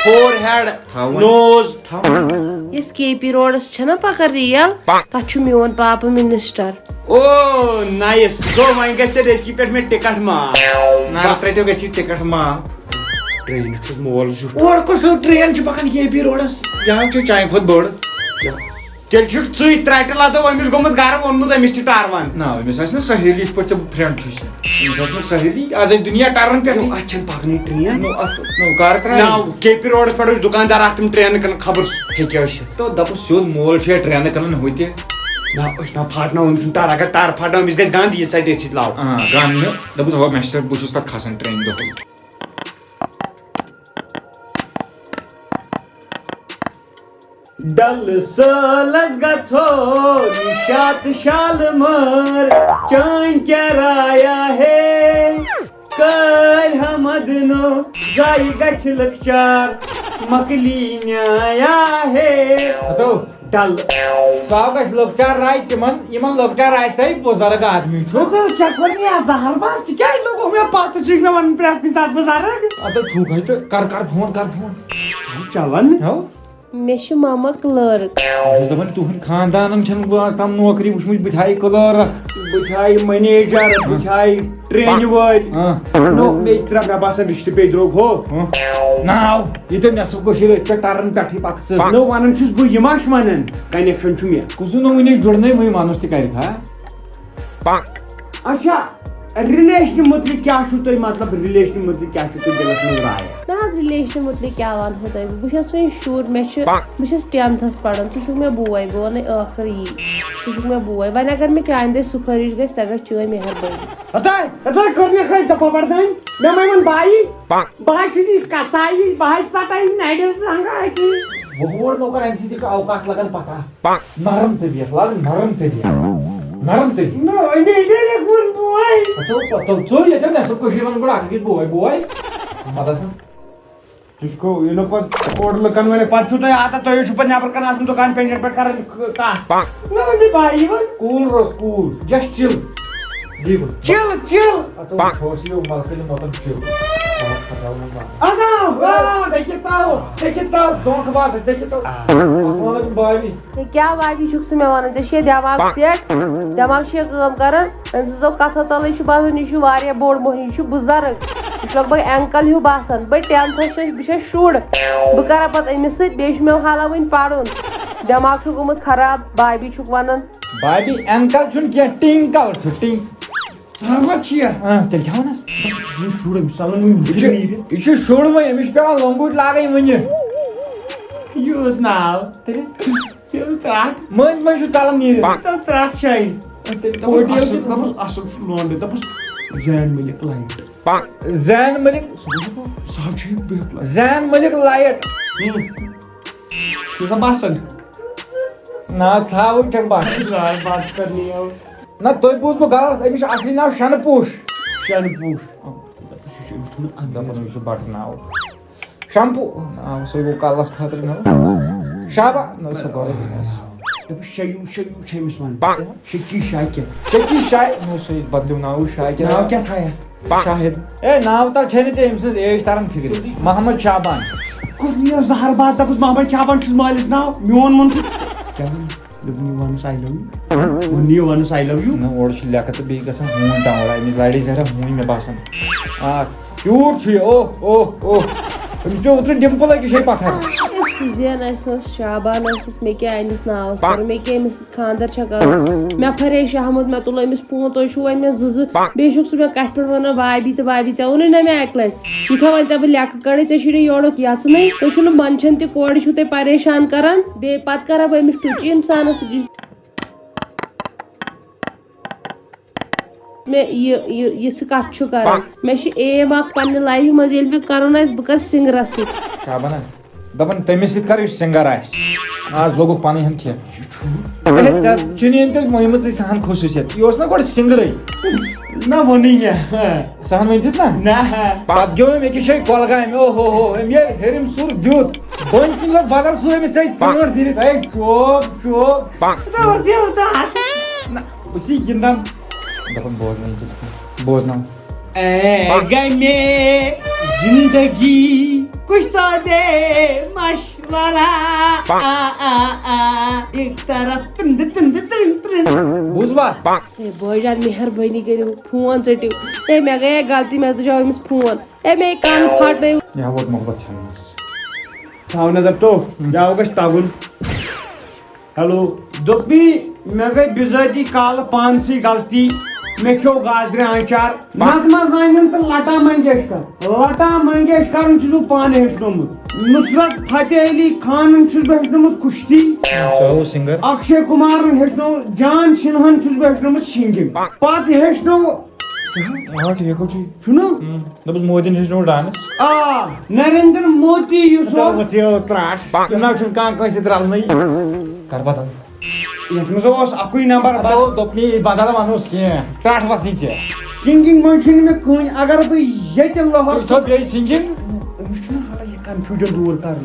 forehead، تھاوُن۔ Nose۔ یُس کے پی روڈس چھےٚ نا پکان ریل، تتھ چھُ میون پاپہٕ minister۔ او، nice۔ گوٚو، وۄنۍ گژھِ تیٚلہِ أزکی پٮ۪ٹھ مےٚ ٹکٹ معاف۔ نہ، ترٛےٚ تہِ گژھِ ٹکٹ معاف۔ ٹرینہِ چھُس مول زیُٹھ۔ اور کُس ہیوٗ ٹرین چھِ پکان کے پی روڈس؟ یہِ حظ چھُ چانہِ کھۄتہٕ بٔڑ۔ تیٚلہِ چھُکھ ژٕے ترٛٹہِ لدو أمِس گوٚمُت گرٕ، ووٚنمُت أمِس تہِ ٹرون۔ نہ، أمِس آسہِ نہٕ سہیلی یِتھ پٲٹھۍ ژےٚ friend چھُے۔ أمِس آسہِ نہٕ سہیلی، آز آسہِ دُنیا ٹرن پٮ۪ٹھٕے۔ نو، اتھ چھَنہٕ پکنٕے ٹرین۔ نو، اتھ، نو، کر ترٛایہِ؟ نو، کے پی روڈس پٮ۪ٹھ اوس دُکاندار اکھ، تِم ٹرینہٕ کٕنان، خبر سُہ ہیٚکہِ ٲسِتھ۔ تو دپُس سیوٚد مول چھُ یا ٹرینہٕ کٕنان ہُتہِ۔ نہ، أسۍ ما پھاٹناوو أمۍ سُنٛد ٹر، اگر ٹر پھاٹناوو، أمِس گژھِ گنٛد یہِ ژَٹہِ أتھۍ سۭتۍ لاو۔ آ، گنٛد نہٕ، دپُس ہو مےٚ چھِ سا، بہٕ چھُس پتہٕ کھسان ٹرینہِ دۄہے۔ ڈل سٲلس گژھو نشاط شالمٲر، چٲنۍ کیٛاہ رایا ہے؟ کٲلۍ حمد نو جایہِ گژھِ لۄکچار، مۄکلی نیایا ہے۔ ہتو۔ ڈل۔ سُہ آو گژھِ لۄکچار راے تِمن، یِمن لۄکچار آے ژے بُزرگ آدمی چھُ۔ ژٕ چھکھ وۄنۍ یا زہر باد، ژٕ کیٛازِ لوگُکھ مےٚ پتہٕ؟ ژٕ چھُکھ مےٚ ونان پرٛٮ۪تھ کُنہِ ساتہٕ بُزرگ۔ ہتو چھُکھ ہے تہٕ کر کر فون، کر فون۔ چلان۔ ہو۔ مےٚ چھِ مما کلٲرٕک۔ بہٕ چھُس دَپان، تُہُنٛد خاندانَن چھَنہٕ بہٕ آز تام نوکری وٕچھمٕژ، بہٕ تھایہِ کلٲرٕک، بہٕ تھایہِ منیجر، بہٕ تھایہِ ٹرٛینہِ وٲلۍ۔ ہاں۔ نو، مےٚ ترٛےٚ، مےٚ باسان، رِشتہٕ پیٚیہِ درٛوگ ہو۔ ہاں۔ ناو، یہِ تہِ نٮ۪صٕف کٔشیٖر أتھۍ پٮ۪ٹھ ٹَرَن پٮ۪ٹھٕے پَکھ ژٕ۔ نو، وَنان چھُس بہٕ، یِم ہا چھِ وَنان، connection چھُ مےٚ۔ کُس نوٚوُے نِش جُڑنَے وٕنہِ وَنُس تہِ کَرِ، ہا؟ اچھا، رِلیشنہِ مُتعلِق کیٛاہ چھُو تۄہہِ، مطلب، رِلیشنہِ مُتعلِق کیٛاہ چھُو تۄہہِ دِلَس منٛز راے؟ نہ حظ، رِلیشنہِ مُتعلِق کیٛاہ وَنہو تۄہہِ بہٕ؟ بہٕ چھَس وٕنہِ شُر، مےٚ چھِ، بہٕ چھَس ٹٮ۪نتھَس پَران، ژٕ چھُکھ مےٚ بوے، بہٕ وَنَے ٲخٕر یی، ژٕ چھُکھ مےٚ بوے۔ وۄنۍ اگر مےٚ چانہِ دٔسۍ سُفٲرِش گژھِ، سۄ گژھِ چٲنۍ مہربٲنی۔ ہَتاے، ہَتاے، کٔر مےٚ کھَے دَپا بَڑدٲنۍ، مےٚ مَے ووٚن بایی۔ بہٕ حظ چھُس یہِ کسایی، بہٕ حظ ژَٹَے نَرِ زنٛگہٕ اَتی۔ وۄنۍ ہور نوکر، اَمہِ سۭتۍ تہِ اوقات لَگان پَتہ۔ نرم طبیعت، لاگ نرم طبیعت۔ نرم طبیعت۔ نہ، أمۍ ہے ڈایریکٹ ووٚن بوے۔ پتو، پتو، ژٕ ییٚتٮ۪ن نٮ۪صٕف کٔشیٖر وَنہٕ گۄڈٕ اَکھ أکِس بوے، بوے۔ پتہٕ ٲس نہٕ۔ ژٕ چھُکھ ییٚلہِ پَتہٕ اورٕ لُکَن وَنان، پَتہٕ چھُو تۄہہِ عادت، تُہۍ چھُو پَتہٕ نٮ۪برٕ کَنہِ آسان دُکان پٮ۪ٹھ پٮ۪ٹھ کَران کَتھ۔ نہ، أمۍ ہے بایی وَن۔ Cool روز، cool، just chill۔ دی بہٕ۔ Chill، chill۔ پتو، چھوس یہِ مَلکہٕ دِ مۄتَن chill۔ بہٕ ہَتھ پھَٹراوٕ نہٕ پانہٕ۔ اَدا، آ، ژےٚ کیٛاہ ژاو، ژےٚ کیٛاہ ژاو، دھوکہٕ باز، ژےٚ کیٛاہ ژاو؟ السلام علیکم بھابھی۔ ہے، کیٛاہ بھابھی چھُکھ ژٕ مےٚ وَنان؟ ژےٚ چھے دٮ۪ماغ set؟ دٮ۪ماغ چھُے کٲم کَران؟ أمۍ سٕنٛزو کَتھو تَلَے چھُ باسان، یہِ چھُ واریاہ بوٚڑ مۄہنیو، یہِ چھُ بُزرٕگ، یہِ چھُ لگ بگ uncle ہیوٗ باسان۔ بہٕ tenth ہَس چھَس، بہٕ چھَس شُر، بہٕ کَرا پَتہٕ أمِس سۭتۍ؟ بیٚیہِ چھُ مےٚ حالہ وٕنہِ پَرُن، دٮ۪ماغ چھُ گوٚمُت خراب، بھابھی چھُکھ وَنان۔ بھابھی uncle چھُنہٕ کینٛہہ، ٹِنکل چھُ، ٹِنک۔ ژٕ ہا وَتھ چھِ یا؟ آ، تیٚلہِ کیٛاہ وَنَس؟ ژٕ چھُکھ شُر، أمِس ژَلَن وٕنہِ یہِ چھُ، بُتھِ نیٖرِتھ۔ یہِ چھُ شُر وۄنۍ، أمِس چھُ پٮ۪وان لۄنٛگُٹ لاگٕنۍ وٕنہِ۔ یوٗت ناو۔ تیٚلہِ؟ تیٚلہِ ترٛٹھ۔ مٔنٛزۍ مٔنٛزۍ چھُ ژَلان نیٖرِتھ۔ تیٚلہِ ترٛٹھ چھَے۔ تیٚلہِ دَپُس ہوٹل اَصٕل، تہِ دَپُس اَصٕل چھُ لونڈٕ، دَپُس زین مٔلِک لایٹ۔ زین مٔلِک۔ سُہ چھُ، سُہ حظ چھُ یہِ بِہِتھ لایٹ۔ زین مٔلِک لایٹ۔ ہُم۔ چھُ سا باسان؟ نہ، ژھاوٕج چھَکھ باسان۔ سُہ حظ بات کَرنی ہو۔ نہ، تۄہہِ بوٗزوٕ غلط، أمِس چھُ اَصلی ناو شَنہٕ پوٗش۔ شَنہٕ پوٗش۔ آ، دَپُس یہِ چھُ أمِس تھوٚمُت اَتھ دَپان، یہِ چھُ بَٹہٕ ناو۔ شمپو۔ آ، سُے گوٚو کَلَس خٲطرٕ نہ۔ شابا۔ نہ، سُہ گوٚو۔ دَپُس شیوٗ، شیوٗ چھُ أمِس وَنان۔ شکی شاکر۔ شکی شاے-، نہ، سُے بدلیو ناو شاکر۔ ناو کیٛاہ تھایَکھ؟ شاہد۔ اے، ناو تَل چھے نہٕ ژےٚ أمۍ سٕنٛز age تَران فِکرِ۔ سیوٚدُے۔ محمد شابان۔ کوٚر مےٚ زہر باد، دَپُس محمد شابان چھُس مٲلِس ناو۔ میون ووٚن سُہ۔ کیٛاہ ووٚن؟ دوٚپُن، "یہِ وَنُس I love you۔" ووٚن، "یہِ وَنُس I love you۔" نہ، اورٕ چھُ لیٚکھٕ تہٕ بیٚیہِ گژھان ہوٗنۍ ٹاوُر، أمِس لَرِ زَرا ہوٗنۍ مےٚ باسان۔ آ، cute چھُ یہِ، اوہ، اوہ، اوہ۔ أمِس پیوٚو اوترٕ ڈِمپٕل أکِس جایہِ پَتھر۔ اے، سُزین ٲسٕس، شابان ٲسٕس، مےٚ کیٛاہ أمِس ناوَس کَرُن، مےٚ کیٛاہ أمِس سۭتۍ خانٛدر چھا کَرُن؟ مےٚ پھرے شاہ احمد، مےٚ تُل أمِس فون، تُہۍ چھِو وۄنۍ مےٚ زٕ زٕ۔ بیٚیہِ چھُکھ ژٕ مےٚ کَتھِ پٮ۪ٹھ وَنان، بھابھی تہٕ بھابھی، ژےٚ ووٚنُے نہ مےٚ اَکہِ لَٹہِ؟ یہِ تھاو وۄنۍ ژےٚ بہٕ لیٚکھٕ کَڑٕے، ژےٚ چھُے نہٕ یورُک یَژنٕے، تُہۍ چھِو نہٕ منٛدچھان تہِ، کورِ چھِو تُہۍ پریشان کَران۔ بیٚیہِ پَتہٕ کَرا بہٕ أمِس ٹُچہِ اِنسانَس سۭتۍ۔ مےٚ یہِ، یہِ، یِژھ کَتھ چھُ کَران۔ مےٚ چھِ aim اَکھ پنٛنہِ لایفہِ منٛز، ییٚلہِ مےٚ کَرُن آسہِ، بہٕ کَرٕ سِنٛگرَس سۭتۍ۔ کیٛاہ بَنان؟ دَپان، تٔمِس سۭتۍ کَر یُس سِنٛگَر آسہِ۔ آز لوگُکھ پَنٕنۍ ہَن کھٮ۪تھ۔ اے، ژےٚ چھُنہٕ یِم تیٚلہِ مٔہمٕژٕے سَہَن خصوٗصیت۔ یہِ اوس نہ گۄڈٕ سِنٛگرٕے۔ نہ، ووٚنُے مےٚ۔ سَہَن ؤنۍتھَس نہ؟ نہ۔ پَتہٕ گیوٚو أمۍ أکِس جایہِ کۄلگامہِ، او ہو ہو، أمۍ ییٚلہِ ہیٚرِم سُر دیُت، بۄنہٕ کِنۍ لوٚگ بدل سُر أمِس سۭتۍ ژٲنٛٹھ دِتھ۔ اے، چوب، چوب۔ نہ، بہٕ چھُس یہِ گِنٛدان۔ دَپان بوزنٲیِو تُہۍ، بوزناو۔ اے گمے زندگی کچھ تو دے مشورہ۔ آ، آ، آ، ایک طرف ترند، ترند، ترند، ترند۔ بوٗزوا؟ ہے بٲے جان، مہربٲنی کٔرِو، فون ژٔٹِو۔ ہے، مےٚ گٔیے غلطی، مےٚ تُجاو أمِس فون۔ ہے، مےٚ کَن پھاٹنٲیِو۔ مےٚ ووت محبت ژھٮ۪ننَس۔ تھاو نظر تو، کیٛاہ گژھِ تَگُن؟ ہیلو۔ دوٚپمَے، مےٚ گٔے بِذٲتی کالہٕ پانسٕے غلطی۔ مےٚ کھیوٚو گازرِ آنٛچار۔ نَتہٕ ما زانہن ژٕ لتا منگیشکر؟ لتا منگیشکرن چھُس بہٕ پانہٕ ہیٚچھنومُت۔ نصرت فتح علی خانن چھُس بہٕ ہیٚچھنومُت کُشتی۔ سُہ اوس سِنٛگر۔ اکشے کُمارن ہیٚچھنوو، جان سِنہاہن چھُس بہٕ ہیٚچھنومُت سِنٛگِنٛگ۔ پتہٕ ہیٚچھنوو آ، ٹھیٖک حظ چھُ۔ چھُنہٕ؟ ہُم۔ دوٚپُس مودیَن ہیٚچھنوو ڈانٕس۔ آ، نریندر مودی یُس اوس۔ ترٛاٹھ۔ نہ چھُنہٕ کانٛہہ کٲنٛسہِ سۭتۍ رَلنٕے۔ کَر بدل۔ یَتھ منٛز اوس اَکُے نمبر۔ اَدٕ بدل۔ دوٚپ مےٚ یہِ بدل وَنوس کینٛہہ۔ ترٛاٹھ وَسٕے ژےٚ۔ سِنگِنٛگ منٛز چھُنہٕ مےٚ کٕہٕنۍ۔ اگر بہٕ ییٚتہِ لۄہَر تُہۍ چھو بیٚیہِ سِنگِنٛگ؟ أمِس چھُنہٕ حالہ یہِ confusion دوٗر کَرُن۔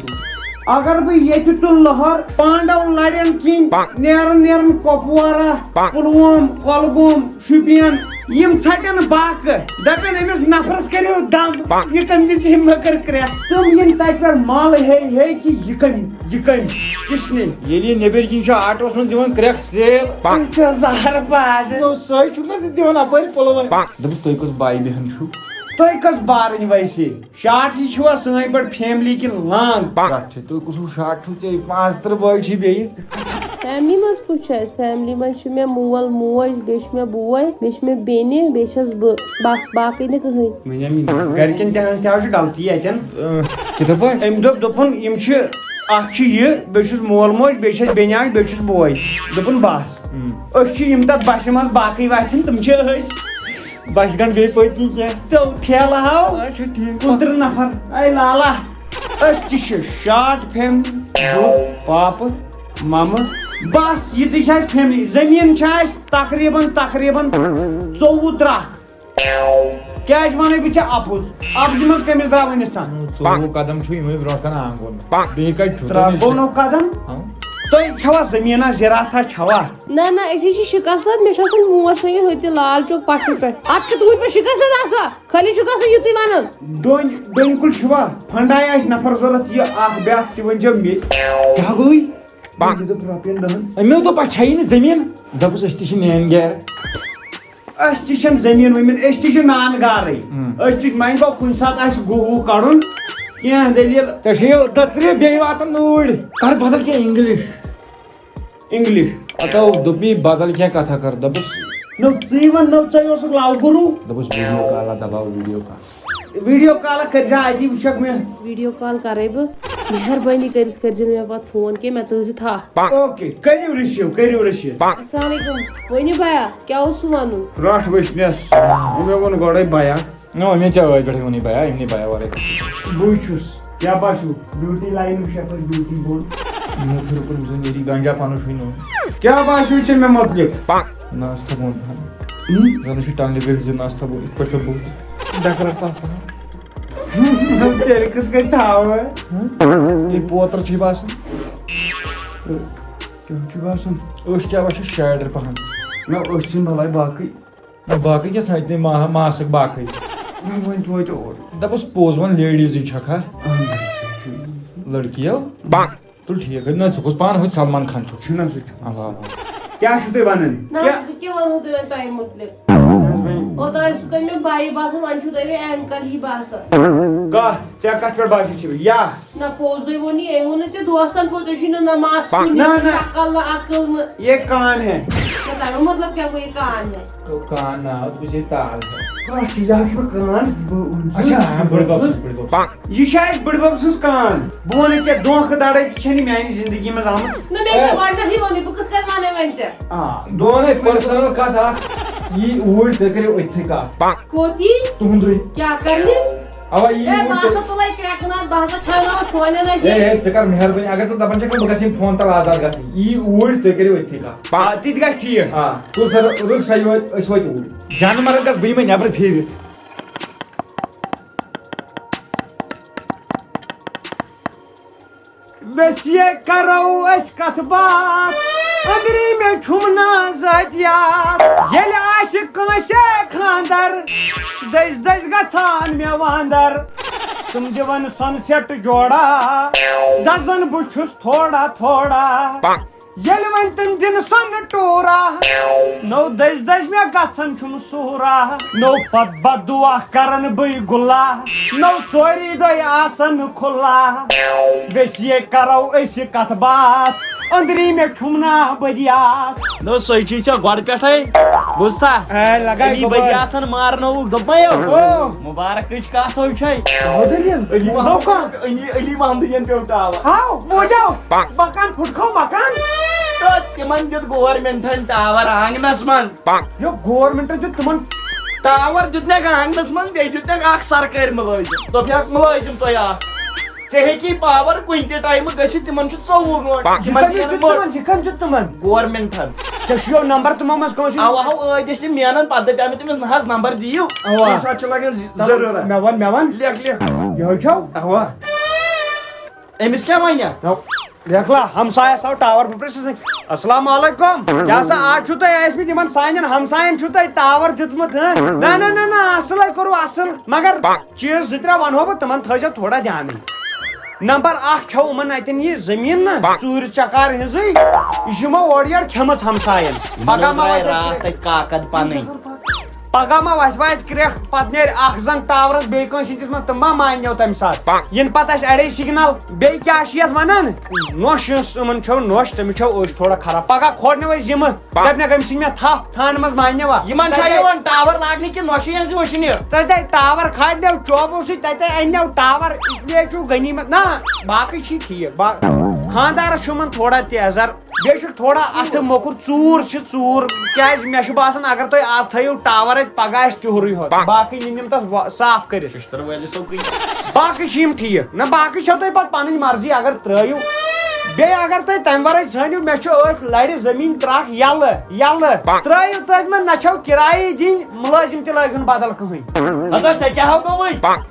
اگر بہٕ ییٚتہِ تُلہٕ لۄہَر، پانڈو لَڑن کِنۍ، نیرن نیرن کۄپوارہ، پُلووم، کۄلگوم، شُپین، یِم ژھٹن باقہٕ، دپن أمِس نفرس کٔرِو دم، یہِ کٔمۍ دِژ یہِ مٔکٕر کرٛٮ۪کھ؟ تِم یِن تتہِ پٮ۪ٹھ مل ہے ہے کہِ یہِ کٔمۍ، یہِ کٔمۍ، کِس نے؟ ییٚلہِ یہِ نیٚبٕرۍ کِنۍ چھُ آٹوس منٛز دِوان کرٛٮ۪کھ سیل۔ تُہۍ چھِو زہر پاد۔ نو، سۄے چھُکھ نہ ژٕ دِوان اپٲرۍ پُلوٲمۍ۔ دوٚپُس، تُہۍ کۄس بایہِ بیٚہن چھِو؟ تُہۍ کۄس بارٕنۍ ویسے؟ شاٹھ یہِ چھُوا سٲنۍ پٲٹھۍ family کِنہٕ لانٛگ؟ کتھ چھِ، تُہۍ کُس ہیوٗ شاٹ چھُو ژےٚ؟ پانٛژھ تٕرٛہ بٲے چھِ بیٚیہِ۔ فیملی منٛز کُس چھُ اَسہِ؟ فیملی منٛز چھُ مےٚ مول موج، بیٚیہِ چھُ مےٚ بوے، بیٚیہِ چھِ مےٚ بیٚنہِ، بیٚیہِ چھَس بہٕ۔ بس، باقٕے نہٕ کٕہٕنۍ۔ وۄنۍ یِم گرِکٮ۪ن تہِ ہٕنٛز تہِ حظ چھِ غلطی اَتٮ۪ن۔ اۭں، کِتھٕ پٲٹھۍ؟ أمۍ دوٚپ، دوٚپُن، یِم چھِ، اَکھ چھُ یہِ، بیٚیہِ چھُس مول موج، بیٚیہِ چھِ اَسہِ بیٚنہِ اَکھ، بیٚیہِ چھُس بوے۔ دوٚپُن، بس۔ اۭں۔ أسۍ چھِ یِم تَتھ بَسہِ منٛز باقٕے وَتھِ، تِم چھِ أسۍ۔ بَسہِ گَنٛڈ بیٚیہِ پٔتۍ کِنۍ کینٛہہ۔ تو پھیلہٕ ہاو۔ اچھا، ٹھیٖک۔ کُنترٕہ نفر۔ اے لالا، أسۍ تہِ چھِ شاٹ فیملی، بہٕ، پاپہٕ، مَمہٕ، بَس یِژٕے چھِ اَسہِ فیملی۔ زٔمیٖن چھِ اَسہِ تقریٖباً، تقریٖباً ژوٚوُہ ترٛکھ۔ کیٛازِ وَنَے بہٕ ژےٚ اَپُز؟ اَپزِ منٛز کٔمِس درٛاو وٕنِس تام؟ ژوٚوُہ قدم چھُ یِمَے برٛونٛہہ کَنہِ آنٛگُن۔ بیٚیہِ کَتہِ چھُ؟ ترٛکھ گوٚو نو قدم؟ ہاں۔ تُہۍ چھوا زٔمیٖنہ زِراعتھا چھوا؟ نہ، نہ، أسۍ چھِ شِکَس لد، مےٚ چھُ آسان موج سۄ یہِ ہوٚتہِ لال چوک پَٹھٕ پٮ۪ٹھ۔ اَتھ کیٛاہ تُہٕنٛدۍ پٲٹھۍ شِکَس لد آسان؟ خٲلی چھُکھ آسان یُتُے وَنان۔ ڈوٗنۍ، ڈوٗنۍ کُل چھُوا؟ فنڈاے آسہِ نفر ضوٚرَتھ، یہِ اَکھ بیٛاکھ تہِ ؤنۍزیو مےٚ۔ کیٛاہ گوٚوٕے؟ مےٚ دیُتُکھ رۄپیَن دَہَن۔ أمۍ تہِ پَتہٕ چھَیی نہٕ زٔمیٖن۔ دوٚپُس، أسۍ تہِ چھِ مین گیر۔ اَسہِ تہِ چھَنہٕ زٔمیٖن ؤمیٖن، أسۍ تہِ چھِ نان گارٕے۔ ہُم۔ أسۍ تہِ، وۄنۍ گوٚو کُنہِ ساتہٕ آسہِ گُہہ وُہہ کَڑُن، کینٛہہ دٔلیٖل۔ ژےٚ چھُے یہِ دٔترِ بیٚیہِ واتان اوٗرۍ۔ کَر بدل کینٛہہ English۔ English۔ ہتو دوٚپ مےٚ بدل کینٛہہ کتھا کر، دوٚپُس۔ نو ژٕے وَن، نو ژَے اوسُکھ لاو گُروٗ۔ دوٚپُس video call دباو، video call۔ Video call کٔرۍ زِ اَتی وٕچھکھ مےٚ۔ Video call کرے بہٕ، مہربٲنی کٔرِتھ کٔرۍ زِ نہٕ مےٚ پتہٕ فون کینٛہہ، مےٚ تھٲوزِ تھپھ۔ Okay، کٔرِو receive، کٔرِو receive۔ السلام علیکم۔ ؤنِو بیا، کیٛاہ اوسوٕ وَنُن؟ رٹھ وٕچھنس، مےٚ ووٚن گۄڈے بیا۔ نہ، مےٚ ژےٚ ٲدۍ پٮ۪ٹھٕے ووٚنُے بیا، أمۍ نٕے بیا ورٲے۔ بٕے چھُس۔ کیٛاہ باسیو؟ Beauty line وٕچھ یپٲرۍ beauty بوٚڑ۔ یِمو پھِرِ کوٚر زن ییٚتی گنجا پانس چھُے نوٚو۔ کیٛاہ باسیو ژےٚ مےٚ مُتعلق؟ ناز تھاوُن۔ ہُم؟ زن چھُ ٹنٛگہٕ گٔلۍ زِ ناز تھاوُن، یِتھ پٲٹھۍ چھُ بُتھ۔ ڈکرا پتھ۔ تیٚلہِ کِتھ کٔنۍ تھاوٕ؟ ہُم؟ یہِ پوتر چھُے باسان۔ کیٛاہ چھُے باسان؟ أچھ کیٛاہ وۄنۍ چھِ شیڈر پہن۔ نہ، أچھ چھِنہٕ بلاے باقٕے۔ نہ، باقٕے کیٛاہ سا، اَتہِ ما-، ماسٕک باقٕے۔ وۄنۍ توتہِ اور۔ دَپُس پوٚز وَن، لیڈیٖزٕے چھَکھ ہا؟ اہن حظ۔ لڑکی ہو؟ تُل ٹھیٖک حظ، نہ ژٕ کُس پانہٕ ہُتہِ سلمان خان چھُکھ۔ چھُنہ سُہ تہِ۔ اَوا، اَوا۔ کیٛاہ چھُو تُہۍ وَنان؟ نہ، کیٛاہ؟ بہٕ کیٛاہ وَنہو تۄہہِ وۄنۍ تۄہہِ مُتعلِق؟ اَہن حظ وۄنۍ۔ اوٚتام ٲسِو تُہۍ مےٚ بایی باسان، وۄنۍ چھُو تُہۍ مےٚ uncle ہی باسان۔ کَتھ؟ ژےٚ کَتھ پٮ۪ٹھ باسیٚو چھُ؟ یا۔ نہ، پوٚزُے ووٚن یہِ، أمۍ ووٚن نہٕ ژےٚ دوستن پوٚز، ژےٚ چھُے نہٕ نہ مَس کُنہِ، نہ، نہ۔ شکل نہ عقل نہٕ۔ یہ کان ہے۔ نہ، تَمیُک مطلب کیٛاہ گوٚو، یہِ کان ہے؟ کان نہ، تُجھے تال ہے۔ کانٛہہ چھُ، یہِ ہا چھُ کان۔ بہٕ وَنہٕ ژےٚ۔ اچھا، ہاں، بٔڑ بب سٕنٛز، بٔڑ بب۔ یہِ چھِ اَسہِ بٔڑ بب سٕنٛز کان۔ بہٕ وَنہٕ ژےٚ، دھوکہٕ دَڑٲے تہِ چھَنہٕ میٛانہِ زِندگی منٛز آمٕژ۔ نہ، مےٚ کیٛاہ گۄڈٕنٮ۪تھٕے ووٚنُے، بہٕ کِتھ کٔنۍ وَنَے وۄنۍ ژےٚ؟ آ، بہٕ وَنَے personal کَتھ اَکھ۔ یی اوٗرۍ، تُہۍ کٔرِو أتھی کَتھ۔ کوٚت یی؟ تُہُنٛدُے۔ کیٛاہ کَرنہِ؟ اَوا، یی ہے، اوٗرۍ بہٕ تُہۍ۔ ہسا تُلے کرٛٮ۪کہٕ ناد، بہٕ ہسا کھٮ۪ناوَتھ فونہِ نہ ہے، کینٛہہ۔ ہے، ژٕ کر مہربٲنی، اگر ژٕ دَپان چھَکھ نہٕ بہٕ گژھٕ یِم فون تَل آزاد گژھٕنۍ، یی اوٗرۍ، تُہۍ کٔرِو أتھی کَتھ۔ آ، تہِ تہِ گژھِ ٹھیٖک۔ آ، تُل سا، رُک سا یوت، أسۍ وٲتۍ اوٗرۍ۔ جانہٕ مرگ گژھٕ بہٕ یِمَے نٮ۪برٕ پھیٖرِتھ۔ ویسے کرو أسۍ کتھ باتھ، أنٛدری مےٚ چھُم ناو ذٲتیات۔ ییٚلہِ آسہِ کٲنٛسہِ خانٛدر، دٔزۍ دٔزۍ گژھان مےٚ واندر۔ تِم دِوان سۄنہٕ سٮ۪ٹ جوڑا، دزان بہٕ چھُس تھوڑا تھوڑا۔ ییٚلہِ وۄنۍ تِم دِن سۄنہٕ ٹوٗرا، نو دٔزۍ دٔزۍ مےٚ گژھان چھُم سہرا۔ نو پتہٕ بد دعا کرن بٕے گُلا، نو ژوری دۄہہِ آسن کھُلا۔ ویسے کرو أسۍ کتھ باتھ، أنٛدری مےٚ چھُم ناو بدیات۔ نو سۄے چھُے ژےٚ گۄڈٕ پٮ۪ٹھے، بوٗزتھا؟ اے، لگاے اَمی گۄبار۔ بدیاتھن مارنووُکھ، دوٚپمَے یو۔ او۔ مُبارکٕچ کتھ ہو چھے۔ کیٛاہ دٔلیٖل؟ علی نو محمد، کانٛہہ۔ علی، علی محمدٕنٮ۪ن پیوٚو ٹاور۔ ہاو، موجو۔ مکان پھُٹکھو مکان۔ تہٕ تِمن دیُت گورمنٹن ٹاور آنگنس منٛز۔ یو گورمنٹن دیُت تِمن ٹاور دیُت مےٚ آنٛگنس منٛز، بیٚیہِ دیُت مےٚ اکھ سرکٲرۍ مُلٲزِم۔ دوٚپیکھ مُلٲزِم تۄہہِ اکھ، ژےٚ ہیٚکی پاور کُنہِ تہِ ٹایمہٕ گٔژھِتھ، تِمن چھُ ژوٚوُہ گٲنٛٹہٕ، تِمن یہِ کٔمۍ دیُت تِمن؟ یہِ کٔمۍ دیُت تِمن؟ گورمنٹن۔ ژےٚ چھُ یو نمبر تِمو منٛز کٲنٛسہِ؟ اوا، ہو، ٲدۍ ٲسۍ تِم مینان، پتہٕ دپیٛاو مےٚ تٔمِس، نہ حظ، نمبر دِیِو، اوا۔ کُنہِ ساتہٕ چھُ لگان زِ-، ضروٗرت۔ مےٚ وَن، مےٚ وَن۔ لیکھ، لیکھ۔ یِہوٚے چھو؟ اوا۔ أمِس کیٛاہ وَنہِ؟ نو، لیکھ لا، ہمسایَس آو ٹاوَر، بہٕ پرٛژھٕ أمِس۔ السلام علیکم۔ کیٛاہ سا آز چھُو تۄہہِ ٲسمٕتۍ یِمَن سانٮ۪ن ہمسایَن چھُو تۄہہِ ٹاوَر دیُتمُت، ہہ؟ نہ، نہ، نہ، نہ، اَصٕل ہے کوٚروٕ، اَصٕل۔ مگر چیٖز زٕ ترٛےٚ وَنہو بہٕ، تِمَن تھٲیزیو تھوڑا دیانٕے۔ نمبر اکھ چھو یِمَن اَتٮ۪ن یہِ زٔمیٖن نہ، ژوٗرِ چکار ہٕنٛزٕے۔ یہِ چھِ یِمو اورٕ یورٕ کھٮ۪مٕژ ہمسایَن۔ یِمَن پَگاہ ما درٛاے واتہِ راتھ اَتہِ کاکَد پَنٕنۍ۔ پگاہ ما وَسہِ واتہِ کرٛٮ۪کھ، پتہٕ نیرِ اکھ زنگ ٹاورس بیٚیہِ کٲنٛسہِ ہٕنٛدِس منٛز، تِم ما ماننو تمہِ ساتہٕ؟ یِنہٕ پتہٕ اَسہِ اَڑے سِگنل، بیٚیہِ کیٛاہ چھِ یَتھ وَنان؟ نوٚش یۄس یِمن چھو نوٚش، تٔمِس چھو أچھ تھوڑا خراب۔ پگاہ کھولنو أسۍ یِمہٕ، دَپنَکھ أمِس أنۍ مےٚ تھپھ، تھانہٕ منٛز ماننوا؟ یِمن چھا تَتہِ یِوان ٹاور لاگنہٕ کِنہٕ نۄشہِ ہٕنٛزِ وٕچھنہِ؟ تَتہِ ٹاور کھالنو چوبو سۭتۍ، تَتہِ اَننو ٹاور، اِسلیے چھُو غنیٖمت۔ نہ، باقٕے چھِ ٹھیٖک، با-، خانٛدارس چھُ یِمن تھوڑا تیزر۔ بیٚیہِ چھُ تھوڑا اَتھٕ موٚکُر، ژوٗر چھِ ژوٗر۔ کیٛازِ مےٚ چھُ باسان، اگر تُہۍ آز تھٲیِو ٹاوَر اَتہِ، پَگاہ آسہِ تِہُرُے ہوت۔ باقٕے نِن یِم تَتھ وا-، صاف کٔرِتھ۔ پِشتَر وٲلِس سۭتۍ۔ باقٕے چھِ یِم ٹھیٖک۔ نہ، باقٕے چھو تۄہہِ پَتہٕ پَنٕنۍ مرضی، اگر ترٛٲیِو۔ بیٚیہِ اگر تُہۍ تَمہِ وَرٲے ژھٲنِو، مےٚ چھُ أتھۍ لَرِ زٔمیٖن ترٛٹھ یَلہٕ، یَلہٕ۔ ترٛٲیِو تُہۍ، مےٚ نہ چھو کِرایی دِنۍ، مُلٲزِم تہِ لٲگِن بدل کٕہٕنۍ۔ ہتا ژےٚ کیٛاہ ہو گوٚوُے؟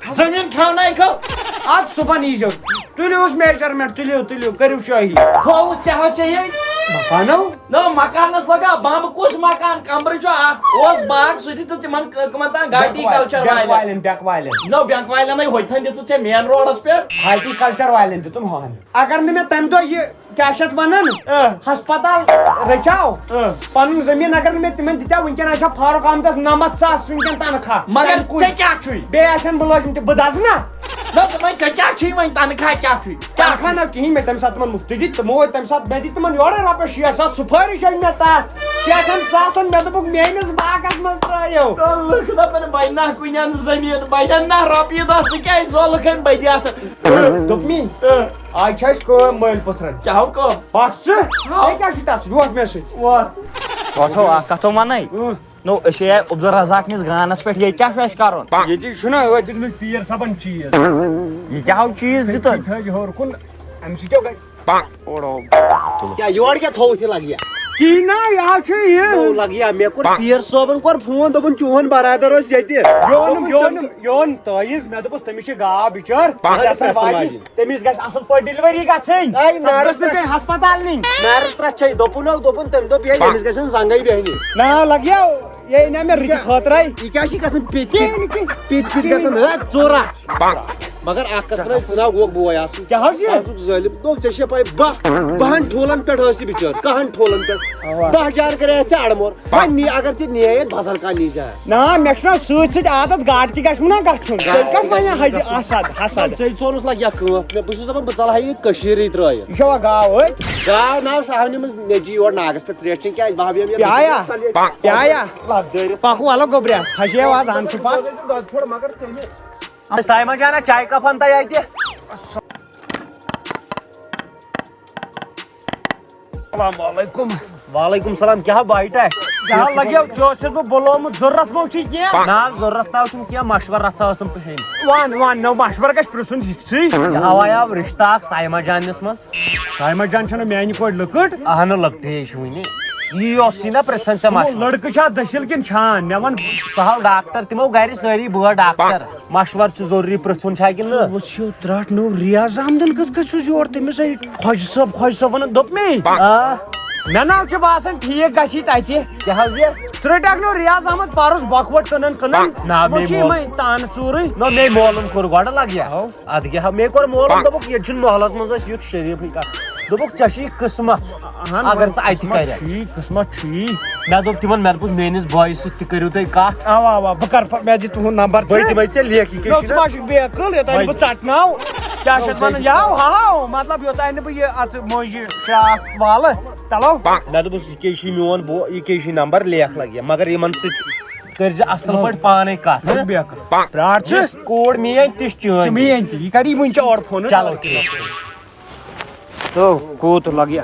زٔمیٖن کھیٛاونٲیکھو۔ اَدٕ صُبحن ییٖزیو۔ تُلِو حظ measurement، تُلِو، تُلِو، کٔرِو شٲہی۔ تھووُتھ کیٛاہ حظ ژےٚ یہِ؟ مکانو؟ نہ، مکانس لگا بمب، کُس مکان؟ کمرٕ چھُ اکھ، اوس باغ سُہ تہِ تہٕ تِمن ک-، کٕمن تام گاٹی بیٚکھ والٮ۪ن، culture بیٚکھ والٮ۪ن۔ والٮ۪ن، بیٚکھ والٮ۪ن۔ نہ، بیٚکھ والٮ۪ن ہے ہوٚتہِ تھن دِژٕتھ ژےٚ main roadس پٮ۪ٹھ۔ Horticulture والٮ۪ن دیُتُم ہۄہن۔ اگر نہٕ مےٚ تمہِ دۄہ یہِ کیٛاہ چھِ اتھ ونان؟ اۭں۔ ہسپتال رٔچھاو۔ اۭں۔ پنُن زٔمیٖن اگر نہٕ مےٚ تِمن دِتیٛاو، وٕنکیٚن آسہِ ہا فاروق احمدس نمتھ ساس وٕنکیٚن تنخواہ۔ مگر تَمہِ کُے۔ ژےٚ کیٛاہ چھُے؟ بیٚیہِ آسن مُلٲزِم تہِ، بہٕ دزٕ نا؟ نہ، دوٚپمَے، ژےٚ کیٛاہ چھُے وۄنۍ؟ تنخواہ کیٛاہ چھُے؟ کیٛاہ تنخواہ چھُے؟ نہ کِہیٖنۍ، مےٚ تَمہِ ساتہٕ تِمن مُفتٕے دِتۍ، تِمو وٲتۍ تَمہِ ساتہٕ، مےٚ دِتۍ تِمن یورَے رۄپیَس شیٹھ ساس، سُپھٲرِش أنۍ مےٚ تَتھ شیٹھَن ساسَن، مےٚ دوٚپُکھ، میٛٲنِس باغَس منٛز ترٛٲیِو۔ تہٕ لُکھ دَپَن، بَنہِ نا کُنٮ۪ن زٔمیٖن، بَنٮ۪ن نا رۄپیہِ دَہ، ژٕ کیٛازِ زولہٕ کھَنۍ بہٕ دِتھ؟ دوٚپمی، اۭں۔ آز چھِ اَسہِ کٲم مٲلۍ پوٚتھرَن۔ کیٛاہ ہو کٲم؟ پَکھ ژٕ، ہاو۔ ژےٚ کیٛاہ چھُے تَتھ سۭتۍ؟ وۄتھ مےٚ سۭتۍ۔ وۄتھ۔ وۄتھو، اَکھ کَتھ وَنَے۔ اۭں۔ نو، أسۍ ہے عبدالرزاق نِس گانَس پٮ۪ٹھ، ییٚتہِ کیٛاہ چھُ اَسہِ کَرُن؟ ییٚتہِ چھُنہ أتھۍ دیُتمٕتھ پیٖر صٲبَن چیٖز۔ یہِ کیٛاہ ہو چیٖز تٔتھی دِتُن؟ تھٲوزِ ہیوٚر کُن، اَمہِ سۭتۍ ہیوٚو گژھِ۔ اوڑو۔ کیٛاہ یورٕ کیٛاہ تھوٚوُتھ یہِ لَگہِ؟ کِہیٖنۍ نہ، یہِ حظ چھُ یہِ۔ نو لَگہِ یا، مےٚ کوٚر پیٖر صٲبَن کوٚر فون، دوٚپُن چون برادر اوس ییٚتہِ۔ یہِ اوٚنُم، یہِ اوٚنُم، یہِ اوٚن تٲویٖز، مےٚ دوٚپُس تٔمِس چھِ گاو بِچٲر، پَکھ پٮ۪ٹھ پٮ۪ٹھ سَماجی۔ تٔمِس گژھِ اَصٕل پٲٹھۍ delivery گژھٕنۍ۔ اَے، سۄ نارٕ گٔژھ نہٕ پٮ۪ٹھ۔ پیٚنۍ ہسپتال نِنۍ۔ نارٕ ترٛٹھ چھے، دوٚپُن ہو، دوٚپُن، تٔمۍ دوٚپ، یے، ییٚمِس گژھن زنٛگے بیٚہنہِ۔ نا، لگیو، یے نہ مےٚ رٕتہِ خٲطرَے۔ یہِ کیٛاہ چھِ گژھان پِتۍ کِہیٖنۍ نہٕ کِہیٖنۍ۔ پِتۍ پِتۍ گژھان، ہے، ژورا۔ مگر اَکھ کَتھ ترٛٲے، ژٕ نا گوٚکھ بوے آسُن۔ کیٛاہ حظ یہِ؟ ژٕ آسُکھ ظٲلِم۔ دوٚپ، ژےٚ چھےٚ پَے، باہ، باہَن ٹھوٗلَن پٮ۪ٹھ ٲس یہِ بِچٲر، کَہَن ٹھوٗلَن پٮ۪ٹھ۔ اَوا۔ باہ جار کَرے اَسہِ ژےٚ اَڑٕ مور۔ وۄنۍ نی، اگر ژےٚ نِیے ییٚتہِ بدل کانٛہہ نی جا۔ نہ، مےٚ چھُنہ سۭتۍ سۭتۍ عادت، گاٹہٕ تہِ گژھِ نہ گژھُن۔ تیٚلہِ کَس وَنہِ حَدِ حسد، حسد؟ ژےٚ ژونُس لَگہِ یا کٲم۔ مےٚ، بہٕ چھُس دَپان، بہٕ ژَلہٕ ہا یہِ کٔشیٖرٕے ترٛٲیِتھ۔ یہِ چھَوا گاو أتھۍ؟ گاو نہ، سہونہِ منٛز نیٚچی یور ناگَس پٮ۪ٹھ ترٛیش چیٚنۍ، کیٛازِ بہٕ ہاوٕ یِم یَتھ پیٛایا؟ ژَلہِ ییٚتہِ۔ پیٛایا؟ لَتھ دٲرِتھ۔ پَکھ وَلہٕ گوٚبریا، پھَسیو آز اَن سُہ پَتھ۔ دۄدٕ پھوٚڑ مگر تٔمِس۔ سایمہ جانا، چاے کپ اَن تَے اَتہِ۔ السلام علیکم۔ وعلیکم السلام، کیٛاہ ہا بایٹا؟ کیٛاہ ہا لگیو، ژےٚ اوسُس بہٕ بُلومُت، ضروٗرت ما چھُے کینٛہہ؟ نہ، ضروٗرت نہ چھُم کینٛہہ، مشورٕ رژھا ٲسٕم پرٛژھٕنۍ۔ وَن، وَن، نو مشورٕ گژھِ پرٛژھُن، یہِ چھُ سُے۔ اَوَے آو رِشتہٕ اَکھ سایمہ جانَس منٛز۔ سایمہ جان چھَنہٕ میٛانہِ پٲٹھۍ لۄکٕٹ۔ اَہَنہٕ، لۄکٹٕے چھِ وٕنہِ۔ یی اوسُے نہ پرٛژھان ژےٚ مشورٕ۔ لڑکہٕ چھا دٔسِل کِنہٕ چھان؟ مےٚ وَن۔ سُہ ہاو ڈاکٹر، تِمو گرِ سٲری بٲژ ڈاکٹر۔ مشورٕ چھُ ضروٗری، پرٛژھُن چھا کِنہٕ نہٕ؟ وٕچھِو، ترٛٹھ نو ریاض احمدن کِتھ کٔنۍ سوٗز یور؟ تٔمِس ہے خۄجہِ صٲب، خۄجہِ صٲبن دوٚپ مے۔ آ۔ مےٚ ناو چھُ باسان ٹھیٖک گژھی تَتہِ۔ کیٛاہ حظ یہِ؟ ژٕ رٔٹکھ نو ریاض احمد پَرُس بۄکوَٹ کٕنن کٕنن۔ نہ، مے وۄنۍ چھُ مول۔ یِمَے تانہٕ ژوٗرٕے۔ نہ، مے مولُن کوٚر گۄڈٕ لگ یا۔ ہاو۔ اَدٕ کیٛاہ، مے کوٚر مولُن، دوٚپُکھ، ییٚتہِ چھُنہٕ محلَس منٛز اَسہِ یُتھ شریٖفٕے کانٛہہ۔ دوٚپُکھ، ژےٚ چھُے قٕسمت۔ اہن، اگر ژٕ اَتہِ قٕسمت کَرکھ۔ ٹھیٖک، قٕسمت ٹھیٖک۔ مےٚ دوٚپ تِمن، مےٚ دوٚپُکھ، میٲنِس بٲیِس سۭتۍ تہِ کٔرِو تُہۍ کَتھ۔ اَوا، اَوا، بہٕ کَرٕ پَتہٕ، مےٚ دِ تُہُنٛد نمبر۔ بٔتۍ تہِ وۄنۍ ژےٚ لیکھ یہِ کیٛاہ نو، چھُنہ؟ ژٕ ما چھُکھ بے عقل، یوٚتام بہٕ وۄنۍ ژَٹناو۔ کیٛاہ چھِ اَتھ وَنان؟ یاو، ہاو، مطلب، یوٚتام نہٕ بہٕ یہِ اَتھ مٔنٛزۍ یہِ شاکھ والہٕ، چلو۔ مےٚ دوٚپُس، یہِ کیٛاہ چھُے میون بو-، یہِ کیٛاہ چھُے نمبر، لیکھ لَگہِ۔ مگر یِمن سۭتۍ کٔرۍ زِ اصل پٲٹھۍ پانے کتھ۔ بے عقل۔ پرٛار ژٕ۔ یِژھ کوٗر میٲنۍ، تِژھ چٲنۍ۔ ژٕ میٲنۍ تہِ۔ یہِ کر یی وٕنہِ ژےٚ اورٕ فون؟ چلو ٹھیٖک چھُ۔ تو کوٗت لگہِ؟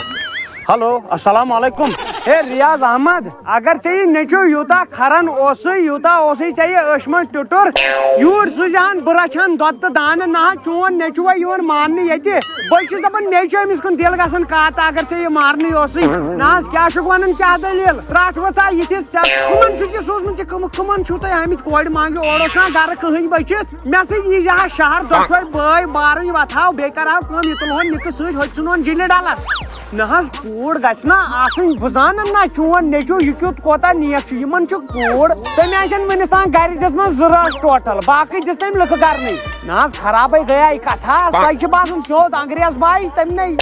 ہیلو، السلام علیکم۔ ہے ریاض احمد، اگر ژےٚ یہِ نیٚچو یوٗتاہ کھران اوسُے، یوٗتاہ اوسُے ژےٚ یہِ أچھ منٛز ٹُٹُر، یوٗرۍ سوٗزِ ہن، بہٕ رچھِ ہن دۄد تہٕ دانہٕ۔ نہ حظ، چون نیٚچو ہے یِوان ماننہٕ ییٚتہِ۔ بہٕ چھُس دپان، مےٚ چھُ أمِس کُن دِل گژھان قاتہٕ، اگر ژےٚ یہِ مارنٕے اوسُے۔ نہ حظ، کیٛاہ چھُکھ ونان، کیٛاہ دٔلیٖل؟ رٹھ وۄژھا یِتھِس، ژےٚ کٕمن چھُتھ یہِ سوٗزمُت؟ ژےٚ کٕم-، کٕمن چھُو تۄہہِ آمٕتۍ کورِ مانگہِ؟ اورٕ اوس نا گرٕ کٕہٕنۍ بٔچِتھ؟ مےٚ سۭتۍ یی زِ ہا شہر، دۄشوے بٲے بارٕنۍ وۄتھاو، بیٚیہِ کرہاو کٲم، یہِ تُلہون نِکہٕ سۭتۍ، ہوٚتہِ ژھٕنہون جِلہِ ڈلس۔ نہ حظ، کوٗر گژھِ نا آسٕنۍ۔ بہٕ زانن نا چون نیٚچو یہِ کیُتھ کوتاہ نیک چھُ۔ یِمن چھُ کوٗر، تٔمۍ آسن وٕنِس تام گرِ دِژمٕژ زٕ رٔٹھ ٹوٹل، باقٕے دِژ تٔمۍ لُکہٕ کرنٕے۔ نہ حظ، خرابے گٔیے کتھا۔ سۄے چھِ باسان سیوٚد انگریز باے تٔمۍ نے۔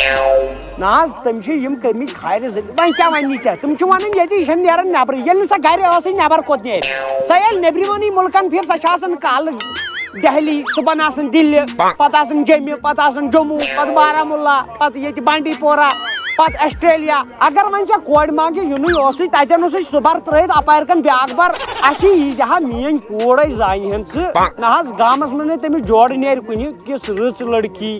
نہ حظ، تٔمۍ چھِ یِم کٔرمٕتۍ کھارِ زٕ۔ وۄنۍ کیٛاہ وَنہِ ژےٚ؟ تِم چھِ وَنان ییٚتہِ یہِ چھَنہٕ نیران نٮ۪برٕے۔ ییٚلہِ نہٕ سۄ گرِ ٲسٕے، نٮ۪بر کوٚت نیرِ؟ سۄ ییٚلہِ نیٚبرِمٮ۪نٕے مُلکن پھِر، سۄ چھِ آسان کالہٕ دہلی، صُبحن آسان دِلہِ، پتہٕ آسان جیٚمہِ، پتہٕ آسان جموں، پتہٕ بارہمولہ، پتہٕ ییٚتہِ بانڈی پورہ، پتہٕ آسٹریلیا۔ اگر وۄنۍ ژےٚ کورِ مانگہِ یُنُے اوسُے، تتٮ۪ن اوسُے سُہ بر ترٲیِتھ اپارِ کن بیاکھ بر۔ اَسہِ یی زِ ہا میٲنۍ کوٗر اَسہِ زانہِ ہن ژٕ۔ نہ حظ، گامس منٛز نہٕ تٔمِس جوڑٕ نیرِ کُنہِ، کِژھ رٕژ لڑکی۔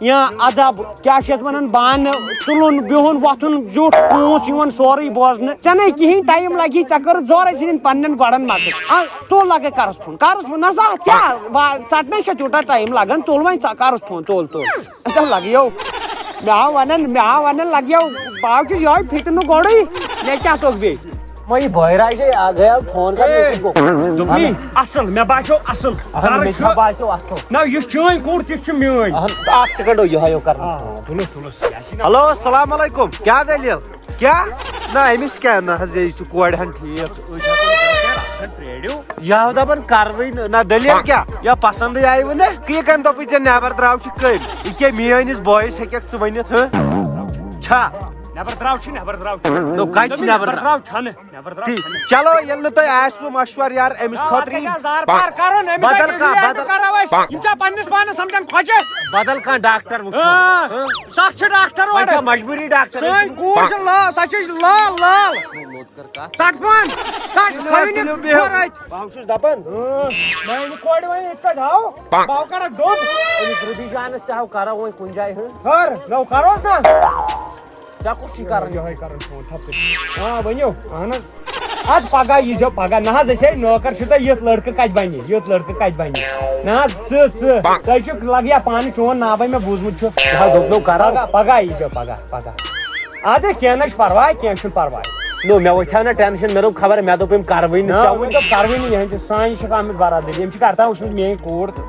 یا ادب، کیٛاہ چھِ یتھ ونان، بانہٕ تُلُن، بِہُن، وۄتھُن، زیُٹھ، پونٛس یِوان سورُے بوزنہٕ۔ ژےٚ نے کِہیٖنۍ ٹایم لگی، ژےٚ کٔرٕتھ زورے سٕنٛدٮ۪ن پننٮ۪ن گۄڈن مدد۔ آ، تُل لگے کرس فون، کرس فون۔ نہ سا، کیٛاہ وا-، ژٹنَے چھےٚ تیوٗتاہ ٹایم لگان، تُل وۄنۍ ژٕ کرس فون، تُل، تُل۔ اچھا، لگیو۔ مےٚ ہا ونان، مےٚ ہا ونان لگیو، بہٕ ہا چھُس یِہوٚے فِٹنہٕ گۄڈٕے، مےٚ کیٛاہ توٚگ بیٚیہِ؟ وۄنۍ یہِ بٲے راجے، آ، گٔیو فون کرنہٕ، ہے، یہِ گوٚو۔ دوٚپمَے، اصل، مےٚ باسیو اصل۔ اہن، مےٚ چھا باسیو اصل۔ نہ، یُس چٲنۍ کوٗر، تِژھ چھِ میٲنۍ۔ اہن، اکھ سیکنڈ، یِہوٚے یو کرنہٕ آ، فون۔ تُلُس، تُلُس، یہِ آسہِ نہ۔ ہیلو، السلام علیکم۔ کیٛاہ دٔلیٖل؟ کیٛاہ؟ نہ، أمِس کیٛاہ؟ نہ حظ، یہِ چھُ کورِ ہن ٹھیٖک۔ أسۍ ہٮ۪کو نہٕ کٔرِتھ کینٛہہ، رژھ کھنٛڈ پرٛٲرِو۔ یہِ ہا دَپان کَروٕے نہٕ۔ نہ، دٔلیٖل کیٛاہ؟ یا پسنٛدٕے آیہِ وٕ نہ؟ یہِ کَمہِ دۄپُے ژےٚ نٮ۪بر درٛاو چھِ کٔمۍ؟ یہِ کیٛاہ میٛٲنِس بٲیِس ہیٚکَکھ ژٕ ؤنِتھ، ہہ؟ چھا؟ نٮ۪بر درٛاو چھِ، نٮ۪بر درٛاو چھِ۔ نو، کَتہِ چھِ دوٚپمَے نٮ۪بر نٮ۪بر درٛاو؟ درٛاو چھَنہٕ، نٮ۪بر درٛاو ٹھیٖک۔ چھَنہٕ۔ چلو، ییٚلہِ نہٕ تۄہہِ آسِوٕ مشوَرٕ یار، أمِس آ، خٲطرٕ اَتھ یی گژھِ ہزار بار کَرُن، أمِس بدل ہے کانٛہہ، ڈِلیٖٹ بدل، کَرو أسۍ۔ یِم چھا پنٛنِس پانَس سَمجھان خۄجہِ؟ بدل کانٛہہ ڈاکٹر وٕچھو۔ آ، ہہ؟ سَکھ چھِ ڈاکٹر وۄنۍ چھا اورٕ۔ مجبوٗری ڈاکٹر سٲنۍ أمِس؟ کوٗر چھِ لال، سۄ چھِ لال، لال۔ ژَٹ پان، ژَٹ، تھٲوِن یہِ تُلِو بِہِو۔ کھوٚر اَتہِ۔ بہٕ چھُس دَپان، میٛانہِ کورِ وۄنۍ یِتھ کٲٹھۍ ہاو، بہٕ ہاو کَرَکھ ڈوٚب۔ أمِس رُبی جانَس تہِ ہاو کَرو وۄنۍ کُنہِ جایہِ ہُنٛد۔ خٲر، نو کَروس نا۔ ژےٚ کُس چھُے کَرُن؟ یِہوٚے کَرُن فون، تھَپھ کٔرِتھ۔ آ، ؤنِو۔ اَہَن حظ۔ اَدٕ پَگاہ ییٖزیو پَگاہ۔ نہ حظ، أسۍ ہے نوکر چھِ تۄہہِ، یُتھ لٔڑکہٕ کَتہِ بَنہِ؟ یُتھ لٔڑکہٕ کَتہِ بَنہِ؟ نہ حظ، ژٕ، ژٕ۔ تۄہہِ چھُ لَگیا پانہٕ چون ناوَے مےٚ بوٗزمُت چھُ۔ نہ حظ، دوٚپمو کَرو۔ پَگاہ، پَگاہ ییٖزیو، پَگاہ، پَگاہ۔ اَدٕ کینٛہہ نہ چھُ پَرواے، کینٛہہ چھُنہٕ پَرواے۔ نو، مےٚ وۄتھیو نہ ٹٮ۪نشَن، مےٚ دوٚپ خبر، مےٚ دوٚپ أمۍ کَروٕے نہٕ نہ، ژےٚ وۄنۍ وٕنہِ۔ دوٚپ کَروٕے نہٕ، یِہٕنٛدِ سانہِ چھِ آمٕژ برادٔری، أمۍ چھِ کَرتان وٕچھمٕژ میٛٲنۍ کوٗر تہٕ۔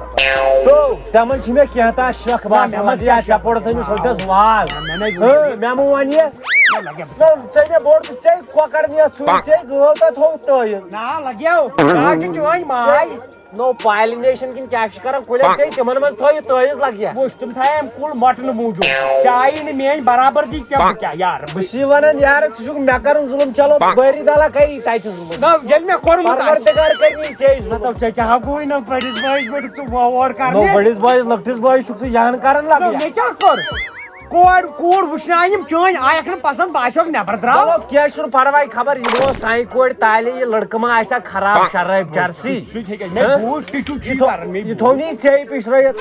تو، ژےٚ منٛز چھِ مےٚ کینٛہہ تام شک نہ، باسان، مےٚ منٛز ژےٚ کیٛاہ ژےٚ پوٚرُتھ أمِس ہوٚٹِس واز۔ نہ، مےٚ نَے ہہ، وٕچھ۔ مےٚ مہٕ وَن یہِ۔ نہ، لَگہِ نہ، ژےٚ مےٚ بوٚڑ، ژےٚ کۄکَر نِیَتھ ژھٕنۍ، ژےٚ گٲو تَتھ تھوٚوُتھ تٲیِز۔ نہ، لَگیو۔ آز چھِ چٲنۍ ماے۔ نو، پالِنیشن کِنہٕ کیٛاہ چھِ کران کُلٮ۪ن، ژےٚ تِمن منٛز تھٲیِو تٲیٖز لگہِ ہا۔ وٕچھ، تِم تھایَم کُل مۄٹنہٕ موٗجوٗب۔ ژےٚ آیی نہٕ میٛٲنۍ برابردی کینٛہہ، بہٕ کیٛاہ یارٕ بہٕ؟ بہٕ چھُس وَنان یارٕ، ژٕ چھُکھ مےٚ کرُن ظُلُم، چلو بٲری دَلا کَری تَتہِ ظُلُم۔ نہ، ییٚلہِ مےٚ کوٚرمُت آسہِ۔ پروردگار کَرِ یی ژےٚ ظُلُم۔ مطلب، ژےٚ کیٛاہ ہا گوٚوُے نہ بٔڑِس بٲیِس پٮ۪ٹھ ژٕ وۄ اور نو، کرنہِ؟ بٔڑِس بٲیِس، لۄکٹِس بٲیِس چھُکھ ژٕ یہن کران نہ، لگہِ۔ مےٚ کیٛاہ کوٚر؟ کورِ، کوٗر وٕچھناوِ یِم چٲنۍ آیَکھ نہٕ پسنٛد، باسیٚکھ نٮ۪بر درٛاو۔ چلو، کینٛہہ چھُنہٕ پرواے، خبر یِمو سانہِ کورِ تالے یہِ لڑکہٕ ما آسہِ ہا خراب شرٲبۍ چرسی۔ سُہ تہِ ہیٚکہِ، مےٚ ہاں؟ بوٗز، تہِ چھُ چی یہِ تھو-، کران، مےٚ یہِ بوٗز۔ تھوٚو نہٕ یہِ ژےٚ پِشرٲیِتھ۔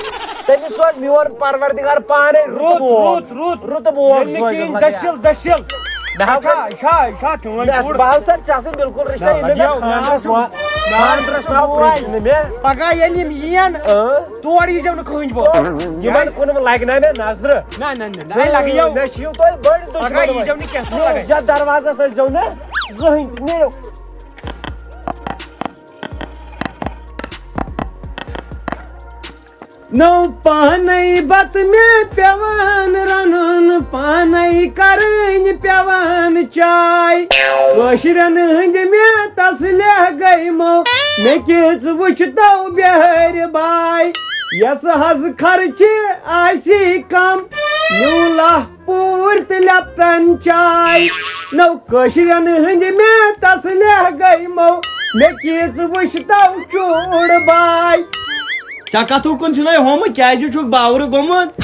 تٔمِس سوز میون پروردگار پانے رُت رُت، بوگ۔ رُت، رُت۔ رُت بوگ ییٚلہِ نہٕ سوزُن کِہیٖنۍ لگہِ۔ دٔسِل، دٔسِل۔ مےٚ ہاو چھا، چھا، چھا چون مےٚ کوٗر؟ بہٕ ہاو سر ژےٚ سۭتۍ بِلکُل رِشتہ، نہ، ییٚلہِ مےٚ لگیو، خانٛدرس مےٚ ما-، ہاو خانٛدرس ما چھُ پرٛژھ نہٕ مےٚ۔ پگاہ ییٚلہِ یِم یِن، اۭں۔ تور ییٖزیو نہٕ کٕہٕنۍ بوٚڑ۔ یِمن کُن لگہِ نہ مےٚ نظرٕ۔ نہ، نہ، نہ، نہ، اے لگہِ یو۔ مےٚ چھِ یِم تۄہہِ بٔڑۍ دُشمن پگاہ وۄنۍ۔ ییٖزیو نہٕ کینٛہہ، نہ، نہ۔ یتھ دروازس ٲسۍزیو نہٕ زٕہٕنۍ تہِ۔ نیٖرِو۔ نو پانے بتہٕ مےٚ پٮ۪وان رنُن، پانے کرٕنۍ پٮ۪وان چاے۔ کٲشرٮ۪ن ہٕنٛدۍ مےٚ تسلے گٔے مو، مےٚ کِژھ وٕچھ تو بِہٲرۍ باے۔ یس حظ خرچہِ آسی کم، نیوٗلہ پوٗرۍ تہٕ لیپٹن چاے۔ نو کٲشرٮ۪ن ہٕنٛدۍ مےٚ تسلے گٔے مو، مےٚ کِژھ وٕچھ تو چوٗڑ باے۔ ژےٚ کتھو کُن چھُنَے ہومہٕ، کیازِ چھُکھ باورٕ گوٚمُت؟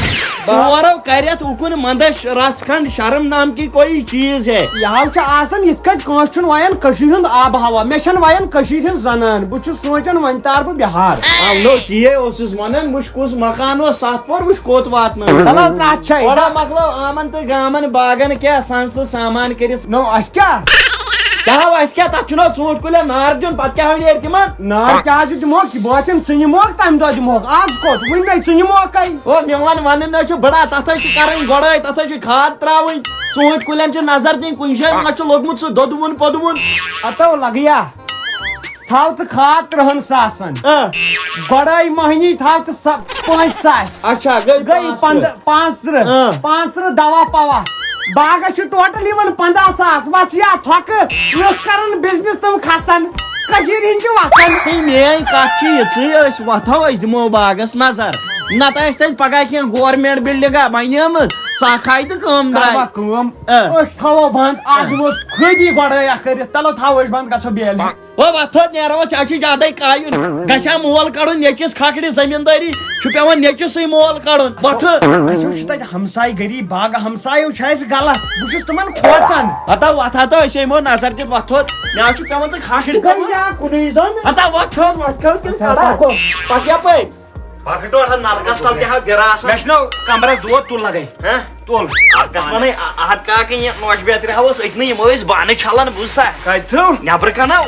ژورو کریتھ اُکُن مندش رژھ کھنڈ، شرم نام کی کوئی چیز ہے؟ یہِ حظ چھُ آسان یِتھ کٲٹھۍ کٲنٛسہِ چھُنہٕ وَیان کٔشیٖرِ ہُنٛد آب و ہوا، مےٚ چھَنہٕ وَیان کٔشیٖرِ ہٕنٛز زنان۔ بہٕ چھُس سونٛچان وۄنۍ تارٕ بہٕ بِہار۔ آ، نو، تی اوسُس وَنان، وٕچھ کُس مکان اوس ستھ پور، وٕچھ کوٚت واتنٲو۔ چلو، ترٛٹھ چھے۔ وَلہٕ مۄکلاو آمن تہٕ گامن باغن کیٛاہ سنٛز تہٕ سامان کٔرِتھ۔ نو، اَسہِ کیٛاہ؟ کیٛاہ ہاو اَسہِ کیٛاہ؟ تَتھ چھُنہ ژوٗنٛٹھۍ کُلٮ۪ن نار دیُن، پَتہٕ کیٛاہ ہاو نیرِ تِمن؟ نار کیٛاہ حظ چھُ دِمہوکھ؟ بہٕ ہا دِمہٕ ژٕ نِموکھ تَمہِ دۄہ دِمہوکھ، آز کوٚت؟ وٕنہِ نَے ژٕ نِموکھَے۔ او، میون وَنُن نہ چھُ بٕڑا، تَتھ حظ چھِ کَرٕنۍ گۄڈَے، تَتھ حظ چھِ کھاد ترٛاوٕنۍ، ژوٗنٛٹھۍ کُلٮ۪ن چھِ نظر دِنۍ، کُنہِ جایہِ ما چھُ لوٚگمُت سُہ دۄدوُن پۄدوُن۔ ہتو لگیا۔ تھاو ژٕ کھاد ترٕہن ساسن۔ آ۔ گۄڈے مٔہنی تھاو ژٕ سا-، پانٛژھ ساس۔ اچھا، گٔے گٔے پانٛژھ ترٕٛہ۔ پنٛداہ، پانٛژھ ترٕٛہ۔ آ۔ پانٛژھ ترٕٛہ دوا پوا۔ باغس چھُ ٹوٹل یِوان پنٛداہ ساس۔ وس یا تھۄکہٕ، لُکھ کران بزنس تِم کھسان۔ کٔشیٖرِ ہِنٛدۍ چھِ وسان۔ ہے، میٲنۍ کتھ چھِ یِژٕے، أسۍ وۄتھو، أسۍ دِمو باغس نظر۔ نتہٕ آسہِ تتہِ پگاہ کینٛہہ گورمنٹ بلڈنگا بنیمٕژ، ژکھ آیہِ تہٕ کٲم درٛاے۔ کروا کٲم؟ آ۔ أسۍ تھاوو بنٛد، آ۔ اکھ دِمو خٲدی گۄڈے اکھ کٔرِتھ۔ تلو، تھاوو أسۍ بنٛد، گژھو بیلہِ۔ او وۄتھ تھوٚد نیرو، ژےٚ چھُے زیادَے کایُن۔ گژھِ ہا مول کَڑُن نیٚچِس کھکھرِ، زٔمیٖندٲری چھُ پٮ۪وان نیٚچِسٕے مول کَڑُن۔ وۄتھٕ۔ اَسہِ وٕچھ تَتہِ ہمسایہِ گٔری، باغہٕ ہمسایو چھِ اَسہِ غلط۔ بہٕ چھُس تِمَن کھوژان۔ ہتا وۄتھ ہتا، أسۍ یِمو نظر دِتھ، وۄتھ تھوٚد۔ مےٚ حظ چھُ پٮ۪وان ژٕ کھکھرِ تُلُن۔ کُنُے زوٚن۔ ہتا وۄتھ تھوٚد، وۄتھ کھوٚد کِنہٕ کھڑا؟ پَکھ یَپٲرۍ۔ پکھ ٹوٹھ، نلکس تل تہِ ہا گرا آسان۔ مےٚ چھُنہ کمرس دود، تُل لگے۔ ہہ؟ تُل۔ اتھ کتھ ونٕے، ا-، اتھ کاکٕے یہِ نوش بیترِ ہاوس أتنٕے، یِمو أسۍ بانہٕ چھلان، بوٗزتھا؟ کتہِ تھٲو؟ نٮ۪برٕ کنو۔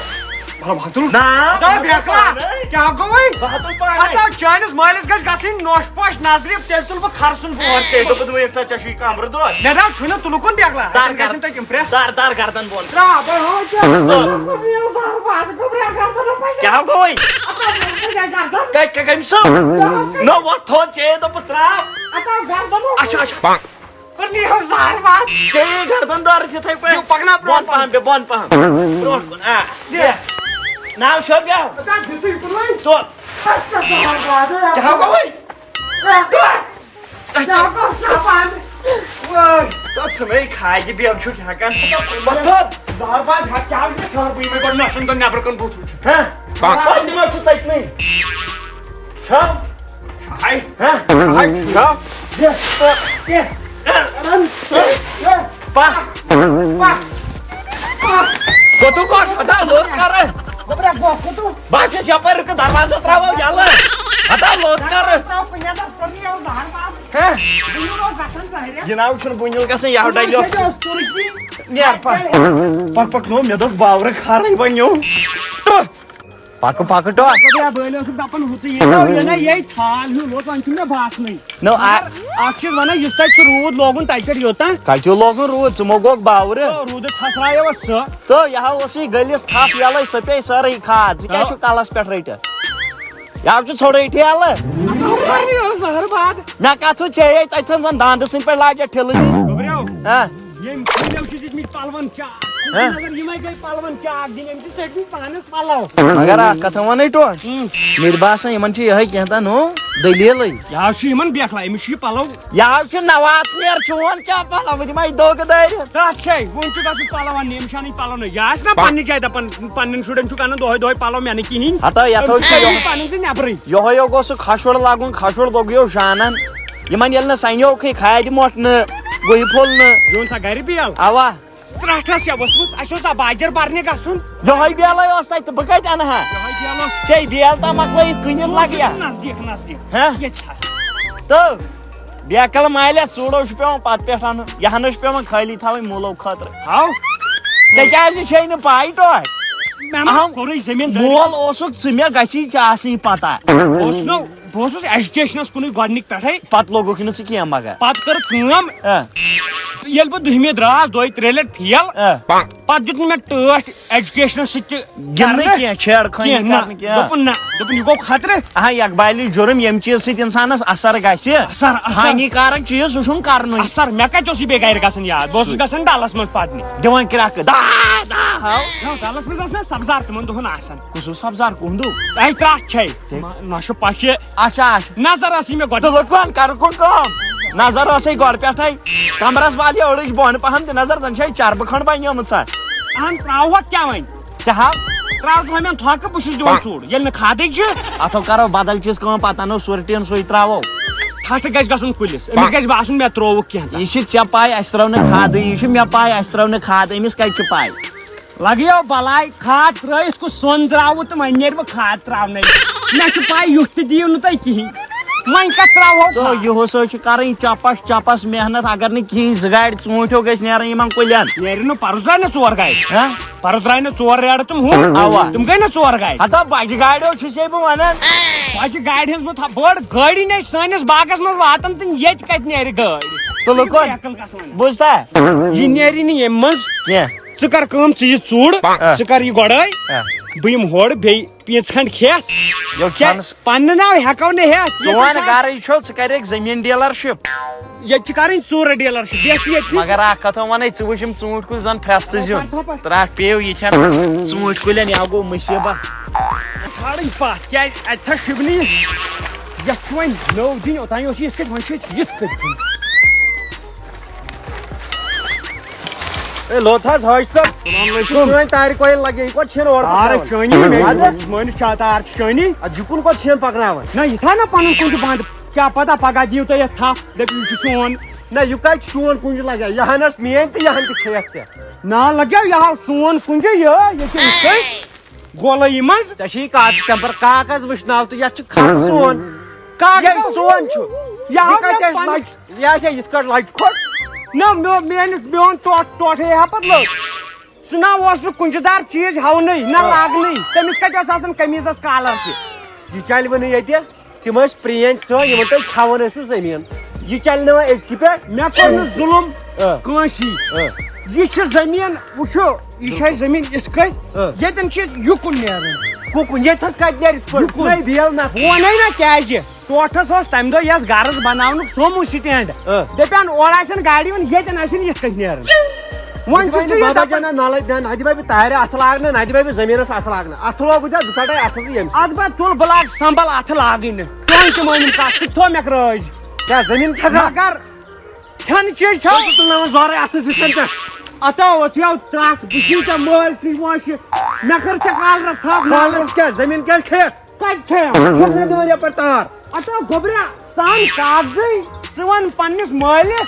مطلب، ہتُل۔ نا، خدا بہٕ بیکلا۔ پانے۔ کیٛاہ گوٚوٕے؟ بہٕ ہا تُل پانے۔ اتھ آو چٲنِس مٲلِس گژھِ گژھٕنۍ نوش پوش نظرِ، تیٚلہِ تُلہٕ بہٕ خرسُن بہٕ اورٕ ژےٚ۔ ژےٚ دوٚپُت وۄنۍ یُتھ ژےٚ چھُے کمرٕ دود۔ مےٚ نہ چھُنہٕ، تُلہٕ کُن بیکلا۔ دار اَتٮ۪ن گژھن تۄہہِ impress۔ دار، دار گردن بۄن۔ ترٛاو، بہٕ ہاوٕ ژےٚ۔ تُل۔ یہِ زہر باد گوٚبرا گردن پشت۔ کیٛاہ گوٚوٕے؟ اتھ آو گردن۔ کتہِ، کتہِ، کٔمۍ سُنٛد؟ نہ، وۄتھ تھوٚد ژےٚ دوٚپُتھ ترٛاو۔ اتھ آو گردن۔ اچھا، اچھا۔ کٔر نہٕ یِہُس زہر وار۔ ژےٚ یی گردن دٲرِتھ یِتھَے پٲٹھۍ۔ یہِ پکناو برٛونٛٹھ بۄن پہم۔ پہم، بیٚہہ بۄن پہم۔ برٛونٛٹھ کُن، آ۔ بیٚہہ۔ ناو چھا بیٚہہ؟ اَتھ آو دِژٕے تُلٕے۔ تُل۔ اَتھ کیٛاہ زہر وار؟ کیٛاہ گوٚوُے؟ اَتھ کیٛاہ گوٚو سامان؟ وٲے، تَتھ ژھٕنَے کھادِ بیٚہہ چھُکھ ہٮ۪کان۔ وۄتھ تھوٚد۔ زہر وار ہا کیٛاہ چھُ خرابٕے مےٚ گۄڈٕ نَشَن دۄن نٮ۪برٕ کُن بُتھ وٕچھُن۔ ہہ؟ وۄتھ دِمَے ژٕ تٔتنٕے۔ کھٮ۪و۔ ہاے۔ ہہ؟ ہاے۔ کھٮ۪و۔ دِ۔ دِ۔ پکھ۔ پکھ۔ کوٚتُو کوٚت؟ ہتا لوٚت کر۔ گوٚبرا، گوٚو کوٚتُو؟ بہٕ چھُس یپٲرۍ رُکہٕ دروازٕ ترٛاوو یَلہٕ۔ ہتا لوٚت کر۔ ترٛاو پُنیَتَس کوٚر یہِ یَلہٕ زہر پاو۔ ہہ؟ بُنیُل اوس گژھان ظٲہرِ۔ جناب چھُنہٕ بُنیُل گژھان، یہِ ہاو ڈایلاگ چھُ۔ اوس تُرکی۔ نیر پکھ۔ پکھ پکھ نو، مےٚ دوٚپ باورٕ خارٕے وۄنۍ نیوٗ۔ پکہٕ، پکہٕ ٹۄپھ۔ خۄدایا، بٲلۍ اوسُکھ دپان، ہُتُے یہِ نہ، یہِ نہ، یہِ تھال ہیوٗ لوٚت، وۄنۍ چھُنہٕ مےٚ باسنٕے۔ نو، آ- مگر اکھ چیٖز ونان، یُس تتہِ سُہ روٗد لوگُن، تتہِ پٮ۪ٹھ یوٚتام۔ کتہِ ہیوٗ لوگُن روٗد؟ ژٕ مو گوٚکھ باورٕ۔ تو روٗدٕ پھسرایو اَتھ سُہ۔ تو یہِ ہا اوسُے گٔلِس تھپھ یَلَے، سۄ پیٚیہِ سٲرٕے کھاد۔ ژٕ کیٛاہ تو۔ چھُکھ کلس پٮ۪ٹھ رٔٹِتھ؟ یہِ ہا چھُ ژھوٚرٕے ٹھیلہٕ۔ اَتھ اوس زہر باد۔ مےٚ کتھ ہُہ ژےٚ یے تتہِ تھٲوزن داندٕ سٕنٛدۍ پٲٹھۍ لاجہِ ٹھِلہٕ دِنۍ۔ گوٚبریو۔ ہا؟ ییٚمۍ کُلٮ۪و چھِ دِتمٕتۍ پلون چاک۔ ہہ؟ مگر یِمے گٔے پلون چاک دِنۍ، أمۍ چھِ ژٔٹمٕتۍ پانس پلو۔ مگر اکھ کتھ ونے ٹوٹھ۔ ہُم۔ مےٚ تہِ باسان یِمن چھِ یِہے کینٛہہ تام نوٚو دٔلیٖلٕے۔ یہِ حظ چھُ یِمن بیکھلا، أمِس چھُ یہِ پلو۔ یہِ حظ چھُ نوات نیر چون کیٛاہ پلو، بہٕ دِمے دھوکہٕ دٲرِتھ۔ تتھ چھے، وُنہِ چھُ گژھُن پلو اننہِ، أمِس چھِ انٕنۍ پلو نٔے۔ یہِ آسہِ نا پننہِ جایہِ دپان، پننٮ۪ن شُرٮ۪ن چھُکھ انان دۄہے دۄہے پلو، مےٚ نہٕ کِہیٖنۍ۔ ہتا یتھ أمِس اوس چھُ یہِ یِہوٚے۔ پنٕنۍ زِ نٮ۪برٕے۔ یِہوٚے یوٚگ اوس سُہ کھشُر لاگُن، کھشُر لوٚگ یو شانن۔ یِمن ییٚلہِ نہٕ سنیوکھٕے، کھادِ مۄٹھ نہٕ، گُہہِ پھوٚل نہٕ۔ یہِ اوٚن سا گرِ بیل؟ اوا۔ ترٛٹھ ٲس یا ؤژھمٕژ، اَسہِ اوس آ باجر برنہِ گژھُن۔ یِہوٚے بیلے اوس تَتہِ، تہٕ بہٕ کَتہِ اَنہٕ ہا؟ یِہوٚے بیل اوس۔ ژےٚ بیل تام مۄکلٲیِتھ کٕنِتھ لگہِ یا؟ نزدیٖک، نزدیٖک۔ ہہ؟ ییٚتہِ چھِ اَسہِ۔ تہٕ بیکل مالہِ ژوٗڈو چھُ پٮ۪وان پتہٕ پٮ۪ٹھ اَنُن، یہِ ہَنہٕ چھُ پٮ۪وان خٲلی تھاوٕنۍ موٗلو خٲطرٕ۔ ہاو۔ ژےٚ کیٛازِ چھے نہٕ پَے ٹوٹھ؟ مےٚ ما اَہَم، کوٚرُے زٔمیٖندٲری؟ مول اوسُکھ ژٕ، مےٚ گژھی ژےٚ آسٕنۍ پتہ۔ اوس نہٕ بہٕ اوسُس ایجوکیشنس کُنُے گۄڈنِکۍ پٮ۪ٹھے۔ پتہٕ لوٚگُکھ نہٕ ژٕ کینٛہہ مگر۔ پتہٕ کٔر کٲم، آ۔ ییٚلہِ بہٕ دٔہمہِ درٛاس، دۄیہِ ترٛےٚ لٹہِ فیل، آ۔ پتہٕ دیُت نہٕ مےٚ ٹٲٹھۍ ایجوکیشنس سۭتۍ تہِ گِنٛدنہٕ کرنہٕ۔ کینٛہہ، چھیڑ خٲنی کینٛہہ، نہ۔ کرنہٕ کینٛہہ۔ دوٚپُن نہ، دوٚپُن یہِ گوٚو خطرٕ۔ اہا، یہِ اقبالی جُرم، ییٚمہِ چیٖزٕ سۭتۍ انسانس اثر گژھِ، اثر، اثر۔ ہانی کارک چیٖز، سُہ چھُنہٕ کرنُے۔ اثر، مےٚ کتہِ اوس یہِ بیٚیہِ گرِ گژھان یاد؟ بہٕ اوسُس گژھان ڈلس منٛز پرنہِ۔ دِوان کرٛٮ۪کہٕ، دا، دا، ہاو۔ نہ، ڈلس منٛز ٲس نہ سبزار تِمن دۄہن آسان۔ کُس اوس سبزار، کُہُنٛد اوس؟ اے، ترٛٹھ چھے۔ تیٚلہِ؟ نہ، نہ چھُ پکھِ۔ اچھا، اچھا۔ نظر ٲسٕے مےٚ گۄڈٕ۔ تہٕ لوٚگ وۄنۍ کرٕ کُن کٲم۔ نظر ٲسٕے گۄڈٕ پٮ۪ٹھَے۔ کمرس والہِ أڑٕج بۄن پہم تہِ نظر، زن چھے چربہٕ کھنٛڈ بنیمٕژ۔ اہن، ترٛاوہوکھ کیٛاہ وۄنۍ؟ کیٛاہ ہا؟ ترٛاو ژٕ وۄنۍ مےٚ تھۄکہٕ، بہٕ چھُس دِوان ژوٗر۔ ییٚلہِ نہٕ کھادٕے چھِ۔ اتھو کرو بدل چیٖز کٲم، پتہٕ انو سُرٹیٖن، سُے ترٛاوو۔ ہتھ گژھِ گژھُن کُلِس، أمِس گژھِ باسُن مےٚ ترٛووُکھ کینٛہہ تام۔ یہِ چھِ ژےٚ پاے، اَسہِ ترٛٲو نہٕ کھادٕے، یہِ چھِ مےٚ پاے، اَسہِ ترٛٲو نہٕ کھادٕے، أمِس کَتہِ چھِ پاے؟ لگیو بلاے، کھاد ترٲیِتھ کُس سۄن درٛاوُ تہٕ وۄنۍ نیرِ وۄنۍ کھاد ترٛاونَے۔ مےٚ چھِ پاے، یُتھ تہِ دِیِو نہٕ تُہۍ کِہیٖنۍ۔ وۄنۍ کَتھ ترٛاوہو تہٕ کھاد؟ یِہُس حظ چھِ کَرٕنۍ چَپَس چَپَس محنت، اگر نہٕ کِہیٖنۍ، زٕ گاڑِ ژوٗنٛٹھۍ ہیوٗ گژھِ نیرٕنۍ یِمَن کُلٮ۪ن۔ نیرِ نہٕ، پَرُس درٛاے نہ ژور گاڑِ۔ ہہ؟ پَرُس درٛاے نہ ژور ریڈٕ تِم ہُم۔ اَوا۔ تِم گٔے نہ ژور گاڑِ۔ ہتا بَجہِ گاڑِ حظ چھُسے بہٕ وَنان۔ بَجہِ گاڑِ ہٕنٛز بہٕ تھا-، بٔڑ گٲڑی نَے سٲنِس باغَس منٛز واتان تہٕ ییٚتہِ کَتہِ نیرِ گٲڑۍ؟ تہٕ لُکَن، سُہ چھُ بیکٕل کَتھ وَنان۔ بوٗزتھا؟ یہِ نیرِ نہٕ ییٚمہِ منٛز۔ کینٛہہ۔ ژٕ کر کٲم، ژٕ یہِ ژوٗر، آ۔ ژٕ کر یہِ گۄڈٲے، آ۔ بہٕ یِمہٕ ہورٕ بیٚیہِ پیٖنٛژ کھنٛڈ کھٮ۪تھ۔ یو کیٛاہ، کھٮ۪نس۔ پننہِ ناوٕ ہٮ۪کو نہٕ ہٮ۪تھ، ییٚتہِ چون چھِ آسان، گرٕے چھُ، ژٕ کرکھ زٔمیٖن ڈیلرشپ۔ ییٚتہِ چھِ کرٕنۍ ژوٗرٕ ڈیلرشپ، بیٚیہِ چھِ ییٚتہِ۔ مگر اکھ کتھ ونے، ژٕ وٕچھ یِم ژوٗنٛٹھۍ کُلۍ زن پھرستہٕ زیُن۔ ترٛٹھ پیٚیو یِتھٮ۪ن ژوٗنٛٹھۍ کُلٮ۪ن، یا گوٚو مُصیبت۔ کھالٕنۍ پتھ، کیٛازِ اتہِ چھا شِونٕے؟ یتھ چھِ وۄنۍ نٔو دِنۍ، اوٚتام اوس یہِ یِتھ کٔنۍ، وۄنۍ چھُ یہِ یِتھ کٔنۍ۔ اے، لوٚت حظ، حٲج صٲب۔ السلام علیکم۔ یہِ چھِ سٲنۍ تارِ کویِل لگے، یہِ کوٚت چھِنہٕ اورٕ تارٕ پَکناوان؟ چٲنی، مےٚ اَدٕ؟ چھِ مٲنِتھ چھا تار چھِ چٲنی؟ اَدٕ یہِ کُن کوٚت چھِنہٕ پَکناوان؟ نہ، یہِ تھاو نہ پَنُن کُنٛجہِ بنٛد۔ کیٛاہ پَتہ پَگاہ دِیِو تُہۍ یَتھ تھَپھ، دٔپِو یہِ چھُ سون۔ نہ، یہِ کَتہِ چھُ چون کُنٛجہِ لگان؟ یہِ ہَن ٲس میٛٲنۍ تہٕ یہِ ہَن تہِ کھیٚیَتھ ژےٚ۔ نہ، لَگیو یہِ ہاو سون کُنٛجہِ یہِ، یہِ چھِ یِتھ کٔنۍ۔ گولٲیی منٛز۔ ژےٚ چھِ یہِ کاغذ ٹٮ۪مپر، کاغذ وٕچھناو تہٕ یَتھ چھُ خط سون۔ کاغذ یہِ سون چھُ۔ یہِ ہاو یہِ کَتہِ مےٚ آسہِ پَنُن۔ لَچہِ؟ یہِ آسہِ یِتھ کٲٹھۍ لَچہِ کھوٚت۔ نہ، میو-، میٲنِس، میون ٹوٹھ، ٹوٹھے ہا پَتہٕ لوٚگ۔ سُہ نہ اوس نہٕ کُنجہِ دار چیٖز ہاونٕے، نہ آ۔ لاگنٕے۔ تٔمِس کَتہِ اوس آسان قمیٖضَس کالَر تہِ؟ یہِ چَلہِ وۄنۍ ییٚتہِ۔ تِم ٲسۍ پرٛٲنۍ سٲنۍ، یِمَن تُہۍ کھٮ۪وان ٲسِو زٔمیٖن۔ یہِ چَلہِ نہٕ وۄنۍ أزکہِ پٮ۪ٹھ۔ مےٚ کوٚر نہٕ ظُلُم آ۔ کٲنٛسی۔ آ۔ یہِ چھِ زٔمیٖن، وٕچھِو، یہِ چھِ اَسہِ زٔمیٖن یِتھ کٔنۍ، آ۔ ییٚتٮ۪ن چھِ یُکُن نیرُن۔ کُکُن، ییٚتہِ حظ کَتہِ نیرِ یِتھ پٲٹھۍ؟ یُکُن۔ ژٕ نَے بیل نہ۔ بہٕ وَنَے نہ کیٛازِ۔ ٹوٹھس اوس تَمہِ دۄہ یَس گرس بناونُک سومو سٹینڈ۔ آ۔ دَپان اورٕ آسن گاڑِ یِوان، ییٚتٮ۪ن آسن یِتھ کٔنۍ نیران۔ وۄنۍ چھُس نہٕ یہِ بابا دَپان۔ جانا، نالے جان، نہ دِمے بہٕ تارِ اَتھٕ لاگنہٕ، نہ دِمے بہٕ زٔمیٖنَس اَتھٕ لاگنہٕ۔ اَتھٕ لوگُے ژےٚ، ژٕ ژَٹے اَتھٕ زٕ ییٚمہِ سۭتۍ۔ اَدٕ بہٕ تُل، بہٕ لاگہٕ سنبل اَتھٕ لاگٕنۍ نہٕ۔ چٲنۍ تہِ مٲنِم کَتھ، ژٕ تھوٚو مےٚ رٲج۔ کیٛاہ زٔمیٖن چھَکھا؟ مگر کھٮ۪ن چیٖز چھَو؟ ژٕ تُلناوان زورے اَتھٕ سۭتۍ کھٮ۪ن چیٖز۔ اَتھو اوس یَو ترٛٹھ، بہٕ چھُس ژےٚ مٲلۍ سٕے وٲنٛسہِ۔ مےٚ کٔر ژےٚ کالرَس تھپھ۔ کالرَس کیٛاہ؟ زٔمیٖن کیٛازِ کھیٚیَکھ؟ کَتہِ کھیٚیَم؟ چھَکھ نہ دِوان یَپٲرۍ تار۔ اَتھو گوٚبرا، سان کاغذٕے، ژٕ وَن پنٛنِس مٲلِس،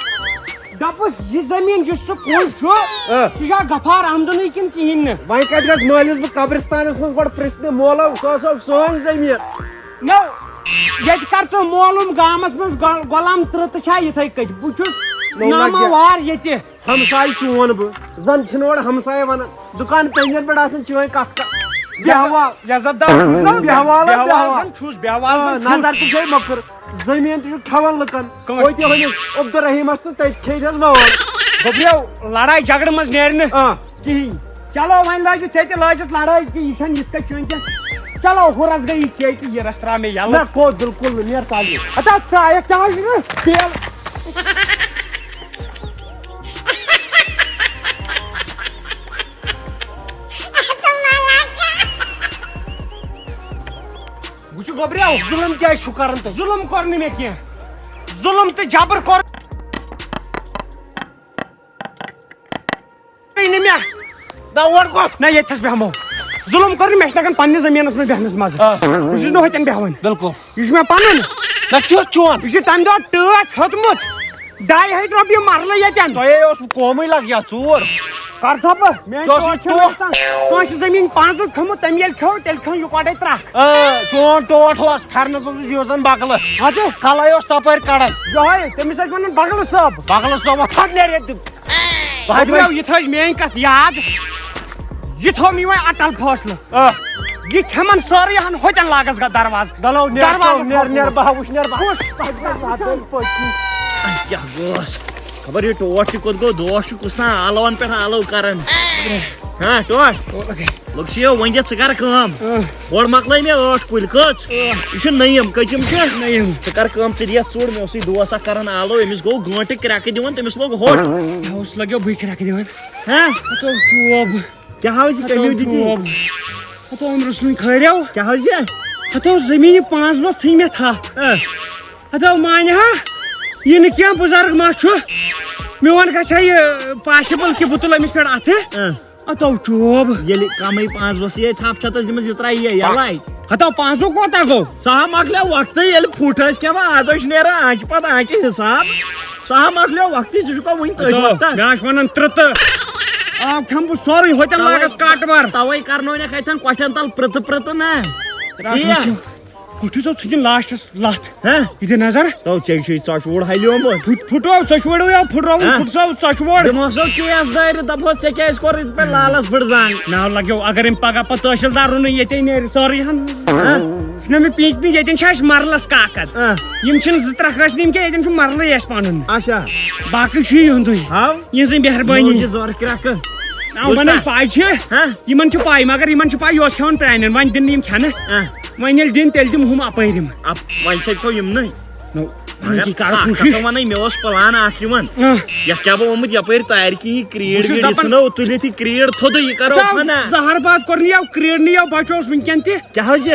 دَپُس، یہِ زٔمیٖن یُس ژٕ کُن چھُ، آ۔ سُہ چھا غفار احمدُنٕے کِنہٕ کِہیٖنۍ نہٕ؟ وۄنۍ کَتہِ گژھٕ مٲلِس بہٕ قبرستانَس منٛز گۄڈٕ پرٛژھنہِ، مولو، سُہ ہسا اوس سٲنۍ زٔمیٖن۔ نو، ییٚتہِ کر ژٕ معلوم گامس منٛز غل-، غلام ترٕتہٕ چھا یِتھے کٔنۍ؟ بہٕ چھُس نو، نہ نامہ کینٛہہ۔ وار ییٚتہِ۔ ہمساے چون بہٕ، زن چھِنہٕ اورٕ ہمساے ونان۔ دُکان پٮ۪نجن پٮ۪ٹھ آسان چٲنۍ کتھ کران۔ بیہوال۔ یزت دار چھُس نا، بیہوال، بیہوال بیہوال۔ زن چھُس، بیہوال آ، زن چھُس۔ نظر تہِ چھے مۄکٕر۔ زٔمیٖن تہِ چھُ کھٮ۪وان لُکن۔ کٕمن؟ ہوٚتہِ ہٲوِتھ عبدالرحیٖمس تہٕ تٔتۍ کھیٚیہِ اَسہِ لون۔ گوٚبریو، لڑایہِ جھگڑٕ منٛز نیرِ نہٕ آ۔ کِہیٖنۍ۔ چلو، وۄنۍ لٲجِو ژےٚ تہِ لٲجِتھ لڑٲے کہِ یہِ چھَنہٕ یِتھ کٔنۍ چٲنۍ کینٛہہ۔ چلو، ہُرَس گٔے یہِ ژےٚ تہِ، یہِ رَس ترٛاو مےٚ یَلہٕ۔ نہ، کوٚت بِلکُل نہٕ، نیر ژَلہِ۔ ہتا، ژٕ آیَکھ، ژےٚ ہاوِ نہٕ تیل۔ وٕچھِو گوٚبریو، ظُلُم کیٛازِ چھُو کران تُہۍ؟ ظُلُم کوٚر نہٕ مےٚ کینٛہہ۔ ظُلُم تہٕ جبر کوٚر۔ نہٕ مےٚ۔ نہ، اورٕ گوٚو۔ نہ، ییٚتہِ تھَس بیٚہمو۔ ظُلُم کوٚر نہٕ مےٚ، چھِ لگان پننِس زٔمیٖنَس منٛز بیٚہنَس مَزٕ۔ آ۔ بہٕ چھُس نہٕ ہوٚتٮ۪ن بیٚہوان۔ بِلکُل۔ یہِ چھُ مےٚ پَنُن۔ نہ، کیُتھ چون؟ یہِ چھُ تَمہِ دۄہ ٹٲٹھ ہیوٚتمُت۔ ڈاے ہَتھ رۄپیہِ مَرلہٕ ییٚتٮ۪ن۔ تۄہے اوس قومٕے لَگ یا ژوٗر۔ کر سا بہٕ؟ میٛٲنۍ ژٕ اوسُکھ ٹوٹھ چھِ ٹوٹھ۔ آسان۔ کٲنٛسہِ زٔمیٖن پانٛژھ ہَتھ کھوٚمُت، تٔمۍ ییٚلہِ کھیوٚو، تیٚلہِ کھیوٚو یِکوَٹَے ترٛکھ۔ آ، چون ٹوٹھ اوس، پھٮ۪رنَس اوسُس یوٗزان بَکلہٕ۔ اَدٕ؟ کَلَے اوس تَپٲرۍ کَڑان۔ یِہوٚے، تٔمِس ٲسۍ وَنان بَکلہٕ صٲب۔ بَکلہٕ صٲب، وۄتھ حظ نیرِ ییٚتہِ۔ بہٕ دِمو یہِ تھٲوِزِ میٛٲنۍ کَتھ یاد۔ یہِ تھوٚو مےٚ وۄنۍ اَٹَل فٲصلہٕ۔ آ۔ یہِ کھٮ۪مَن سٲرٕے ہَن ہوٚتٮ۪ن لاگَس گہ دروازٕ۔ دَلو، نیر، دروازَس نیر، منٛز۔ نیر، بہٕ ہا وٕچھ، نیر، بہٕ ہا وٕچھ۔ وٕچھ۔ پَتہٕ پَتہٕ پَتہٕ پٔکِو۔ اَتھ کیٛاہ گوس؟ خبر یہِ ٹوٹھ تہِ کوٚت گوٚو، دوس چھُ کُس تام آلوَن پٮ۪ٹھ آلو کَران۔ ہاں، ٹوٹھ۔ لوٚگ سِیو، وۄنۍ دِ ژٕ کَر کٲم۔ اۭں۔ گۄڈٕ مۄکلٲے مےٚ ٲٹھ کُلۍ، کٔژ؟ اۭں۔ یہِ چھُ نٔیِم، کٔژِم چھِ؟ نٔیِم۔ ژٕ کَر کٲم، ژٕ دِ یَتھ ژوٚڑ، مےٚ اوسُے دوس اَکھ کَران آلو، أمِس گوٚو گٲنٛٹہٕ کرٛٮ۪کہٕ دِوان، تٔمِس لوٚگ ہوٚٹ۔ ہُس لَگیو بٕے کرٛٮ۪کہٕ دِوان۔ ہاں؟ ہَتو چوب۔ کیٛاہ حظ یہِ ہَتو کٔمِو دِتی؟ چوب۔ ہَتو أمۍ رُسنٕے کھٲریو۔ کیٛاہ حظ یہِ؟ ہَتو زٔمیٖنہِ پانٛژھ بَس ژھٕنۍ مےٚ تھَپھ۔ اۭں۔ ہَتو مانہِ ہا، یہِ نہٕ کینٛہہ بُزرگ ما چھُ؟ میون گژھِ ہا یہِ possible کہِ بہٕ تُلہٕ أمِس پٮ۪ٹھ اَتھٕ۔ اۭں۔ ہَتو چوب۔ ییٚلہِ کَمٕے پانٛژھ بَس یہِ تھَپھ چھَتَس دِمٕژ، یہِ ترٛایہِ یہِ یَلَے۔ ہتو پانٛژو کوتاہ گوٚو؟ سُہ ہا مۄکلیو وقتٕے، ییٚلہِ پھُٹ ٲسۍ کھٮ۪وان، از ٲسۍ نیران آنچہِ پتہٕ آنچہِ حساب۔ سُہ ہا مۄکلیو وقتٕے، ژٕ چھُکھ وُنہِ تٔتھۍ ہتو، وقتس۔ مےٚ ہا چھِ ونان ترٛہ تہٕ۔ آو کھٮ۪مہٕ بہٕ سورُے، ہوٚتٮ۪ن توے، لاگس کٹ وار۔ توے کرنوونکھ اتٮ۪ن کۄٹھٮ۪ن تل پرٛژٕ پرٛژٕ نا۔ راتھ ٹھیٖک۔ وٕچھِو، کُٹھِس اوس ژھٕنِن لاسٹس لتھ۔ ہہ؟ یہِ دِ نظر۔ تو ژےٚ چھُے ژۄچہِ ووٚڑ ہلیومُت۔ پھُٹ-، پھُٹرو، ژۄچہِ ووٚڑ یا پھُٹرو، ہہ؟ پھُٹ سا ژۄچہِ ووٚڑ۔ دِمہوکھ سا کیس دٲرِتھ، دپہوس، ژےٚ کیازِ کوٚرُتھ یِتھ پٲٹھۍ لالس پھٕٹزان؟ ناو لگیو، اگر أمۍ پگاہ پتہٕ تحصیلدار روٚنُے، ییٚتے نیرِ سورُے ہن۔ ہہ؟ چھُنہ مےٚ پِنٛج پِنٛج، ییٚتٮ۪ن چھِ اَسہِ مرلس کاکد۔ ہہ؟ یِم چھِنہٕ زٕ ترٛکھ ٲسۍ نہٕ یِم کینٛہہ، ییٚتٮ۪ن چھُ مرلٕے اَسہِ پنُن۔ اچھا۔ باقٕے چھُ یِہُنٛدُے۔ ہاو؟ یِہٕنٛزٕے مہربٲنی۔ موجہِ زورٕ کرٛکھٕ۔ آ، یِمن بوٗزتھا؟ پاے چھِ، ہہ؟ یِمن چھِ پاے، مگر یِمن چھِ پاے، یہِ اوس کھٮ۪وان پرٛانٮ۪ن، وۄنۍ دِنہٕ یِم کھٮ۪نہٕ۔ ہہ؟ وۄنۍ ییٚلہِ دِن، تیٚلہِ دِمہٕ ہُم اپٲرۍ یِم۔ اپ-، وۄنۍ سۭتۍ گوٚو یِمنٕے۔ نو، مگر یہِ کَرو حق کوٗشِش۔ ہسا وَنَے، مےٚ اوس پلان اکھ یِوان۔ آ۔ یَتھ کیٛاہ بہٕ آمُت یَپٲرۍ تارِ کِنۍ یہِ کرٛیٖڈ بہٕ چھُس ویٖڈ، یہِ دَپان، ژھٕنو تُلِتھ یہِ کرٛیٖڈ تھوٚدُے، یہِ کرو دَپ، فنا۔ زہر باد کوٚر نہٕ یَو کرٛیٖڈ نہٕ یَو بچوس وٕنکٮ۪ن تہِ۔ کیٛاہ حظ چھِ؟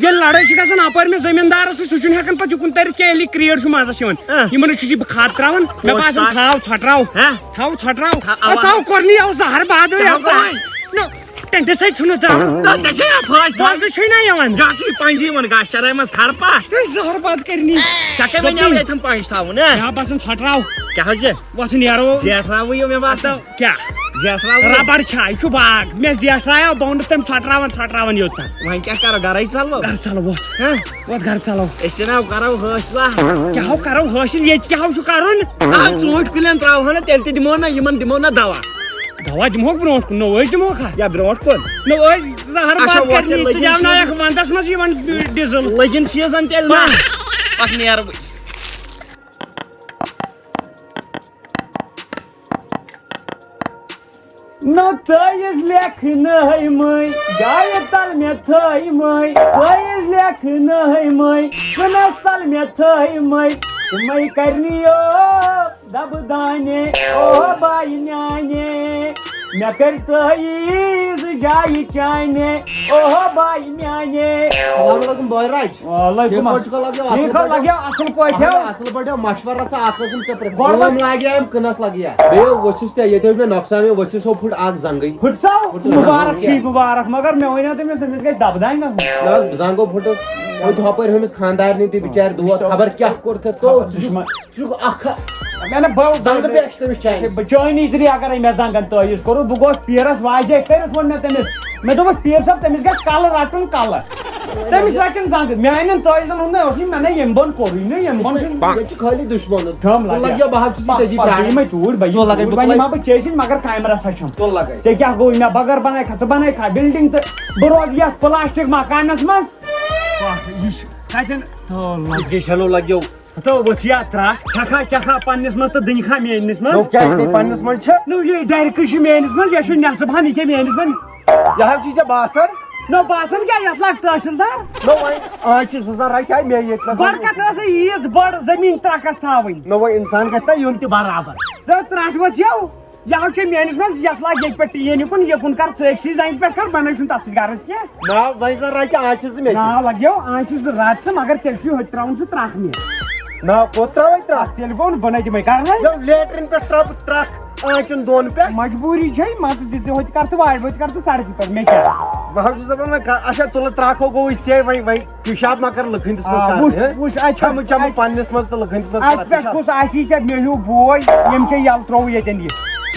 ییٚلہِ لڑٲے چھِ گژھان اَپٲرۍ مےٚ زٔمیٖندارَس سۭتۍ، سُہ چھُنہٕ ہٮ۪کان پَتہٕ یُکُن تٔرِتھ کینٛہہ، ییٚلہِ یہِ کرٛیٖڈ چھُ مَزَس یِوان۔ آ۔ یِمَن چھُس یہِ بہٕ کھاد ترٛاوان، مےٚ پوش باسان سا۔ تھاو ژھۄٹراو۔ ہہ؟ تھاو ژھۄٹراو۔ تھا-، اَدٕ اَوا۔ تھاو کوٚر نہٕ یَو زہر باد کیٛاہ یَو گوٚو زہر۔ وۄنۍ؟ نو، ٹٮ۪نٛٹَس سۭتۍ ژھُنُتھ ترٛاوُن۔ نہ، ژےٚ چھےٚ یہِ پھٲسۍ ترٛاوٕنۍ؟ بوزنہٕ چھُے نہ یِوان۔ گرٛٹہٕ چھُے پنٛجہِ یِوان، گاسہٕ چرٲے منٛز کھرپا۔ تُہۍ زہر باد کٔرنی۔ ژےٚ کَمہِ وَنیٛاو ییٚتٮ۪ن پنٛج تھاوُن، ہہ؟ مےٚ باسان ژھۄٹراو۔ کیٛاہ حظ چھِ؟ وۄتھ نیرو۔ زیٹھراوٕے یو مےٚ باسان۔ کیٛاہ؟ زیٹھراوٕے یو۔ ربڑ چھا؟ یہِ چھُ باغ۔ مےٚ زیٹھرایو، بہٕ ووٚنُس تٔمۍ ژھۄٹراوان، ژھۄٹراوان یوٚت تام۔ وۄنۍ کیٛاہ کَرو؟ گرَے ژَلو؟ گرٕ ژَلو وۄتھ۔ ہہ؟ وۄتھ گرٕ ژَلو۔ أسۍ چھِنہ کرو حٲصلہ۔ کیٛاہ ہو کرو حٲصِل؟ ییٚتہِ کیٛاہ ہو چھُ کَرُن؟ آ، ژوٗنٛٹھۍ کُلٮ۪ن ترٛاوہو نہٕ، تیٚلہِ تہِ دِمو نہ یِمَن، دِمو نہ دوا۔ دوا دِمہوکھ برونٛٹھ کُن، نوٚو أسۍ دِمہوکھ ہا۔ یا برونٛٹھ کُن؟ نوٚو أسۍ زہر اچھا، باد وۄٹھ کَرنی، ییٚلہِ ژٕ لٔگِن دیاوناوکھ سیٖزن۔ وَندَس منٛز یِمَن ڈیٖزل۔ لٔگِن سیٖزن تیٚلہِ نا؟ پَتہٕ نیرٕ بہٕ۔ نو تٲیِز لیکھنہٕ ہٲیمٕے، جایہِ تل مےٚ تھٲیمٕے۔ تٲیِز لیکھنہٕ ہٲیمٕے، کٕنَس تل مےٚ تھٲیمٕے۔ تِمَے کرنی او دبہٕ دانے، او باے میانے۔ مےٚ کٔرۍ تٲییٖز جایہِ چانہِ، او باے میانے۔ السلام علیکم بٲے راج۔ وعلیکم ٹھیٖک پٲٹھۍ چھُکھا لگیو؟ اَصٕل ٹھیٖک حظ پٲٹھۍ؟ لگیو، اَصٕل پٲٹھۍ۔ اَہَن، اَصٕل پٲٹھۍ۔ مَشوَرٕ رَژھا اَکھ ٲسٕم ژےٚ پرٛژھ-، گۄڈٕ کٲم لاگے أمۍ کٕنَس لگیا؟ بیٚیہِ ؤژھِس ژےٚ ییٚتہِ اوس مےٚ نۄقصان، مےٚ ؤژھِس ہو پھُٹ اَکھ زنٛگٕے۔ پھُٹ سا؟ پھُٹ مُبارک زنٛگٕے۔ چھی مُبارک، مگر مےٚ وَنیو تٔمِس، تٔمِس گژھِ دَبہٕ دانہِ گژھُن۔ نہ، زنٛگو پھُٹُس۔ وۄنۍ ہُپٲرۍ ہُمِس خانٛدارنہِ تہِ بِچارِ دود، خبر کیٛاہ کوٚرتھَس تو۔ ژٕ چھُکھ اَکھ ہا۔ نہ، نہ، بہٕ زنٛگہٕ پیش تٔمِس چانہِ۔ بہٕ چٲنی تہِ اگر أمۍ مےٚ زنٛگَن تٲیٖز کوٚرُکھ، بہٕ گوس پیٖرَس واجے کٔرِتھ ووٚن مےٚ تٔمِس۔ مےٚ دوٚپُس، "پیٖر صٲب، تٔمِس گژھِ کَلہٕ رَٹُن کَلہٕ۔ تٔمِس رَٹن زنٛگہٕ۔" میٛانٮ۪ن تٲیٖزَن ہُنٛد نہ اوس یہِ، مےٚ نہ ییٚمہِ بۄن کوٚرُے نہٕ، ییٚمہِ بۄن چھُنہٕ۔ ییٚتہِ چھِ خٲلی دُشمَنُن۔ چھَم ژٕ لَگہِ لَگہِ۔ بہٕ ہا چھُس یہِ پَکھ، تٔتی پَکھ، پرٛاران۔ یِمَے توٗرۍ بَنہِ، ژٕ لَگَے، بہٕ توٗرۍ بَنہِ، تُلَے۔ ما بہٕ چیٚسِنۍ، مگر کامہِ رَژھا چھَم۔ ژٕ لَگَے۔ ژےٚ کیٛاہ گوٚو؟ مےٚ بغٲر بَنٲے کھا، ژٕ بَنٲے کھا building تہٕ بہٕ روزٕ یَتھ plastic مکانَس منٛز۔ پَکھ، یہِ چھُ کَتٮ۪ن؟ تہٕ لَگہِ۔ یہِ چھَنہٕ لَگیو۔ ہتو ؤژھ یا ترٛٹھ، چھکھا، چھکھا پننِس منٛز تہٕ دٕنۍ کھا میٲنِس منٛز۔ نو کیٛازِ پیٚیہِ پننِس منٛز چھِ؟ نو یہِ ڈرکہٕ چھِ میٲنِس منٛز، یہِ چھُ نٮ۪صٕب ہن، یہِ کیٛاہ میٲنِس منٛز؟ یہِ حظ چھِ ژےٚ باسان۔ نو باسان کیٛاہ، یتھ لاگ تحصیلدار۔ نو وۄنۍ آز چھِ زٕ ژور رچھِ آے مےٚ ییٚتہِ نس۔ گۄڈٕ کتھ ٲسٕے ییٖژ بٔڑ زٔمیٖن ترٛکھس تھاوٕنۍ۔ نو وۄنۍ انسان گژھِ نا یُن تہِ برابر۔ تہٕ ترٛٹھ ؤژھ یو۔ یہِ حظ چھُ میٲنِس منٛز، یتھ لاگ ییٚتہِ پٮ۪ٹھ ٹیٖن یُکُن، یِکُن کر ژٕ أکسٕے زنٛگہِ پٮ۪ٹھ کر، بنٲے چھُنہٕ تتھ سۭتۍ غرض کینٛہہ۔ نہ، وۄنۍ زن رچہِ آز چھِ زٕ مےٚ تہِ۔ ناو لگیو، آز چھِ زٕ رچہِ ژٕ، مگر تیٚلہِ چھُے ہوٚتہِ ترٛاوُن سُہ ترٛکھ مےٚ۔ نہ، کوٚت ترٛاوَے ترٛکھ؟ تیٚلہِ گوٚو نہٕ بنٲے تِمے کرنے۔ نہ، لیٹرِن پٮ۪ٹھ ترٛاوٕ بہٕ ترٛکھ آنٛچن دۄن پٮ۪ٹھ۔ مجبوٗری چھے، مان ژٕ دِتہِ ہوٚتہِ کر تہٕ وارِ ہوٚتہِ کر تہٕ سڑکہِ پٮ۪ٹھ، مےٚ کیٛاہ؟ بہٕ حظ چھُس دپان، وۄنۍ کر-، اچھا، تُلہٕ ترٛکھ ہو گوٚوُے ژےٚ، وۄنۍ، وۄنۍ۔ پیشاب ما کر لُکہٕ ہٕنٛدِس منٛز آ، کرنہِ، وٕچھ، ہہ؟ وٕچھ، اَتہِ چھُ، کھٮ۪مہٕ چٮ۪مہٕ اَتہِ، پننِس منٛز تہٕ لُکہٕ ہٕنٛدِس منٛز اَتہِ کرٕ پٮ۪ٹھ پیشاب۔ کُس آسی ژےٚ مےٚ ہیوٗ بوے، ییٚمۍ ژےٚ یَلہٕ ترٛووُے ییٚتٮ۪ن یہِ؟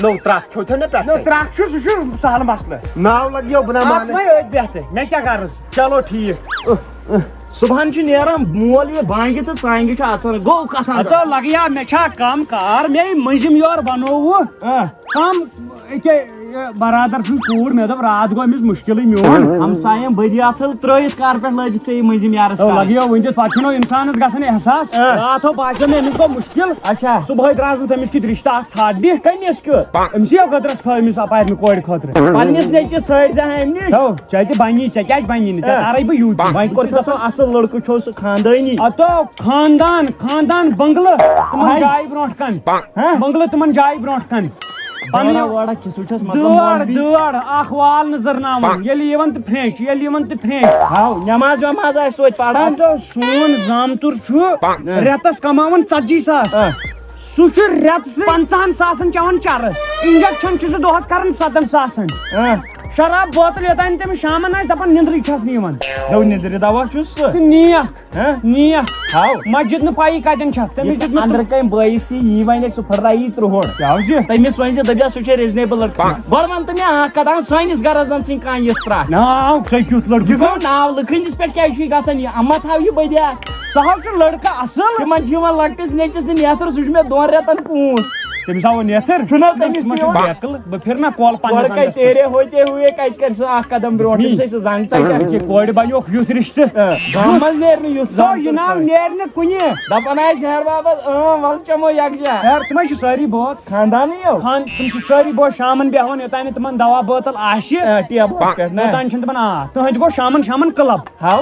نو، ترٛکھ کھیوٚو تھٲے نہ پٮ۪ٹھٕ۔ نو، ترٛکھ چھُ، سُہ چھُ سہل مسلہٕ۔ ناو لگہِ یو بنا اَتھ مان۔ وۄنۍ أتھۍ بٮ۪تھٕ، مےٚ کیٛاہ غرض؟ چلو ٹھیٖک۔ صُبحن چھُ نیران مول یہِ بانگہِ تہٕ ژانگہِ چھُ اژان۔ گوٚو کتھ اندر؟ ہتو لگیا، مےٚ چھا کم کار؟ مےٚ یہِ مٔنٛزِم یور بنووُ۔ آ۔ کم، أکے، یہِ برادر سٕنٛز کوٗر، مےٚ دوٚپ، راتھ گوٚو أمِس مُشکِلٕے میون۔ ہمساین بٔدی اتھٕ ترٲوِتھ کر پٮ۪ٹھ لٲجِکھ ژےٚ یہِ مٔنٛزِم یارس تَو کار؟ لگیو وٕنہِ تہِ، پتہٕ چھُنہٕ انسانس گژھان احساس۔ آ۔ راتھ ہو باسیو مےٚ أمِس گوٚو مُشکِل۔ اچھا۔ صبحٲے درٛاس بہٕ تٔمِس کِتھ رشتہٕ اکھ ژھانٛڈنہِ۔ کٔمِس کیُتھ؟ أمِس یہِ قدرس کھٲو أمِس اپارِ مےٚ کورِ خٲطرٕ۔ پننِس نیٚچوِس ژھٲرۍ زِ ہا أمۍ نِش۔ تَو، ژےٚ تہِ بنی، ژےٚ کیٛازِ بنی نہٕ؟ ژےٚ آ۔ تارے بہٕ یوٗت۔ وۄنۍ کوٚر ژےٚ سُہ اصٕل لڑکہٕ چھُ سُہ خاندٲنی۔ ہتو خاندان، خاندان بنگلہٕ تِمن ہاے۔ جایہِ برونٛٹھ کن۔ ہاں؟ بنگلہٕ تِمن جایہِ برونٛٹھ کن۔ پنٕنۍ وٲڑا، وٲڑا کھسو چھس مطلب دٲر، مولوی۔ دٲر اکھ وال نہٕ زرناوان۔ ییٚلہِ یِوان تہٕ فرینچ، ییٚلہِ یِوان تہٕ فرینچ۔ ہاو، نٮ۪ماز وٮ۪ماز آسہِ توتہِ پران۔ ہتو سون زامتُر چھُ ہاں۔ رٮ۪تس کماوان ژتجی ساس۔ ہاں۔ سُہ چھُ رٮ۪تسٕے پنٛژاہن ساسن چٮ۪وان چرس۔ انجکشن چھُ سُہ دۄہس کران ستن ساسن۔ ہاں۔ شراب بٲتل یوٚتام نہٕ تٔمِس شامن آسہِ دپان، نِندرٕے چھس نہٕ یِوان۔ دو نِندرِ دوا چھُس سُہ۔ تہٕ نیکھ۔ ہہ؟ نیکھ۔ ہاو۔ مسجد نہٕ پَیی کَتٮ۪ن چھَکھ۔ تٔمِس دیُت نہٕ اندرٕ کَنۍ بٲیِس یی، یی وَنہِ سُہ پھٕٹرایہِ یہِ ترٛوہُر۔ کیٛاہ حظ چھِ؟ تٔمِس ؤنۍ زِ، دٔپۍ زِ سُہ چھُ reasonable لٔڑکہٕ۔ گۄڈٕ وَن تہٕ مےٚ اَکھ کَتھ، اَہَن سٲنِس گَرَس زَن ژھٕنۍ کانٛہہ یِژھ ترٛٹھ۔ ناو، ژےٚ کیُتھ لٔڑکہٕ یہِ گوٚو چھُکھ؟ ناو لٕکھٕنۍ، یِتھ پٲٹھۍ کیٛازِ چھُ یہِ گژھان یہِ؟ اَما تھاو یہِ بٔدیٛا۔ سُہ حظ چھُ لٔڑکہٕ اَصٕل۔ تِمَن چھُ یِوان لۄکٹِس نیٚچوِس نہٕ نیتھٕر، سُہ چھُ مےٚ دۄن رٮ۪تَن پوٗنٛچ۔ تٔمِس آو نیتھٕر۔ چھُنہ تٔمِس تٔمِس ما چھُ یِوان۔ بیکٕل؟ بہٕ پھِرٕ نا کۄل پنٛنِس گۄڈٕ کَتہِ اَندَس پٮ۪ٹھ۔ تیرے ہوتے ہوئے کَتہِ کَرِ سُہ اَکھ قدم برٛونٛٹھ؟ تٔمِس ہے سُہ زنٛگ ژَٹہِ۔ یہِ کورِ بَنیوکھ یُتھ رِشتہٕ۔ آ، گامہٕ منٛز نیرِ نہٕ یُتھ سُہ زنٛگ یہِ ناو تُلُن۔ نیرِ نہٕ کُنہِ۔ دَپان آسہِ شہر بابَس، اۭں، وَلہٕ چَمو یَکجاہ۔ یار، تِمَے چھِ سٲری بٲژ۔ خاندانٕے یو۔ خان-، تِم چھِ سٲری بٲژ شامَن بیٚہوان، یوٚتام نہٕ تِمَن دَوا بٲتَل آسہِ۔ آ، ٹیبلَس پٮ۪ٹھ نہ۔ توٚتام چھِنہٕ تِمَن آ۔ تُہٕنٛدِ گوٚو شامَن، شامَن کٕلب۔ ہاو۔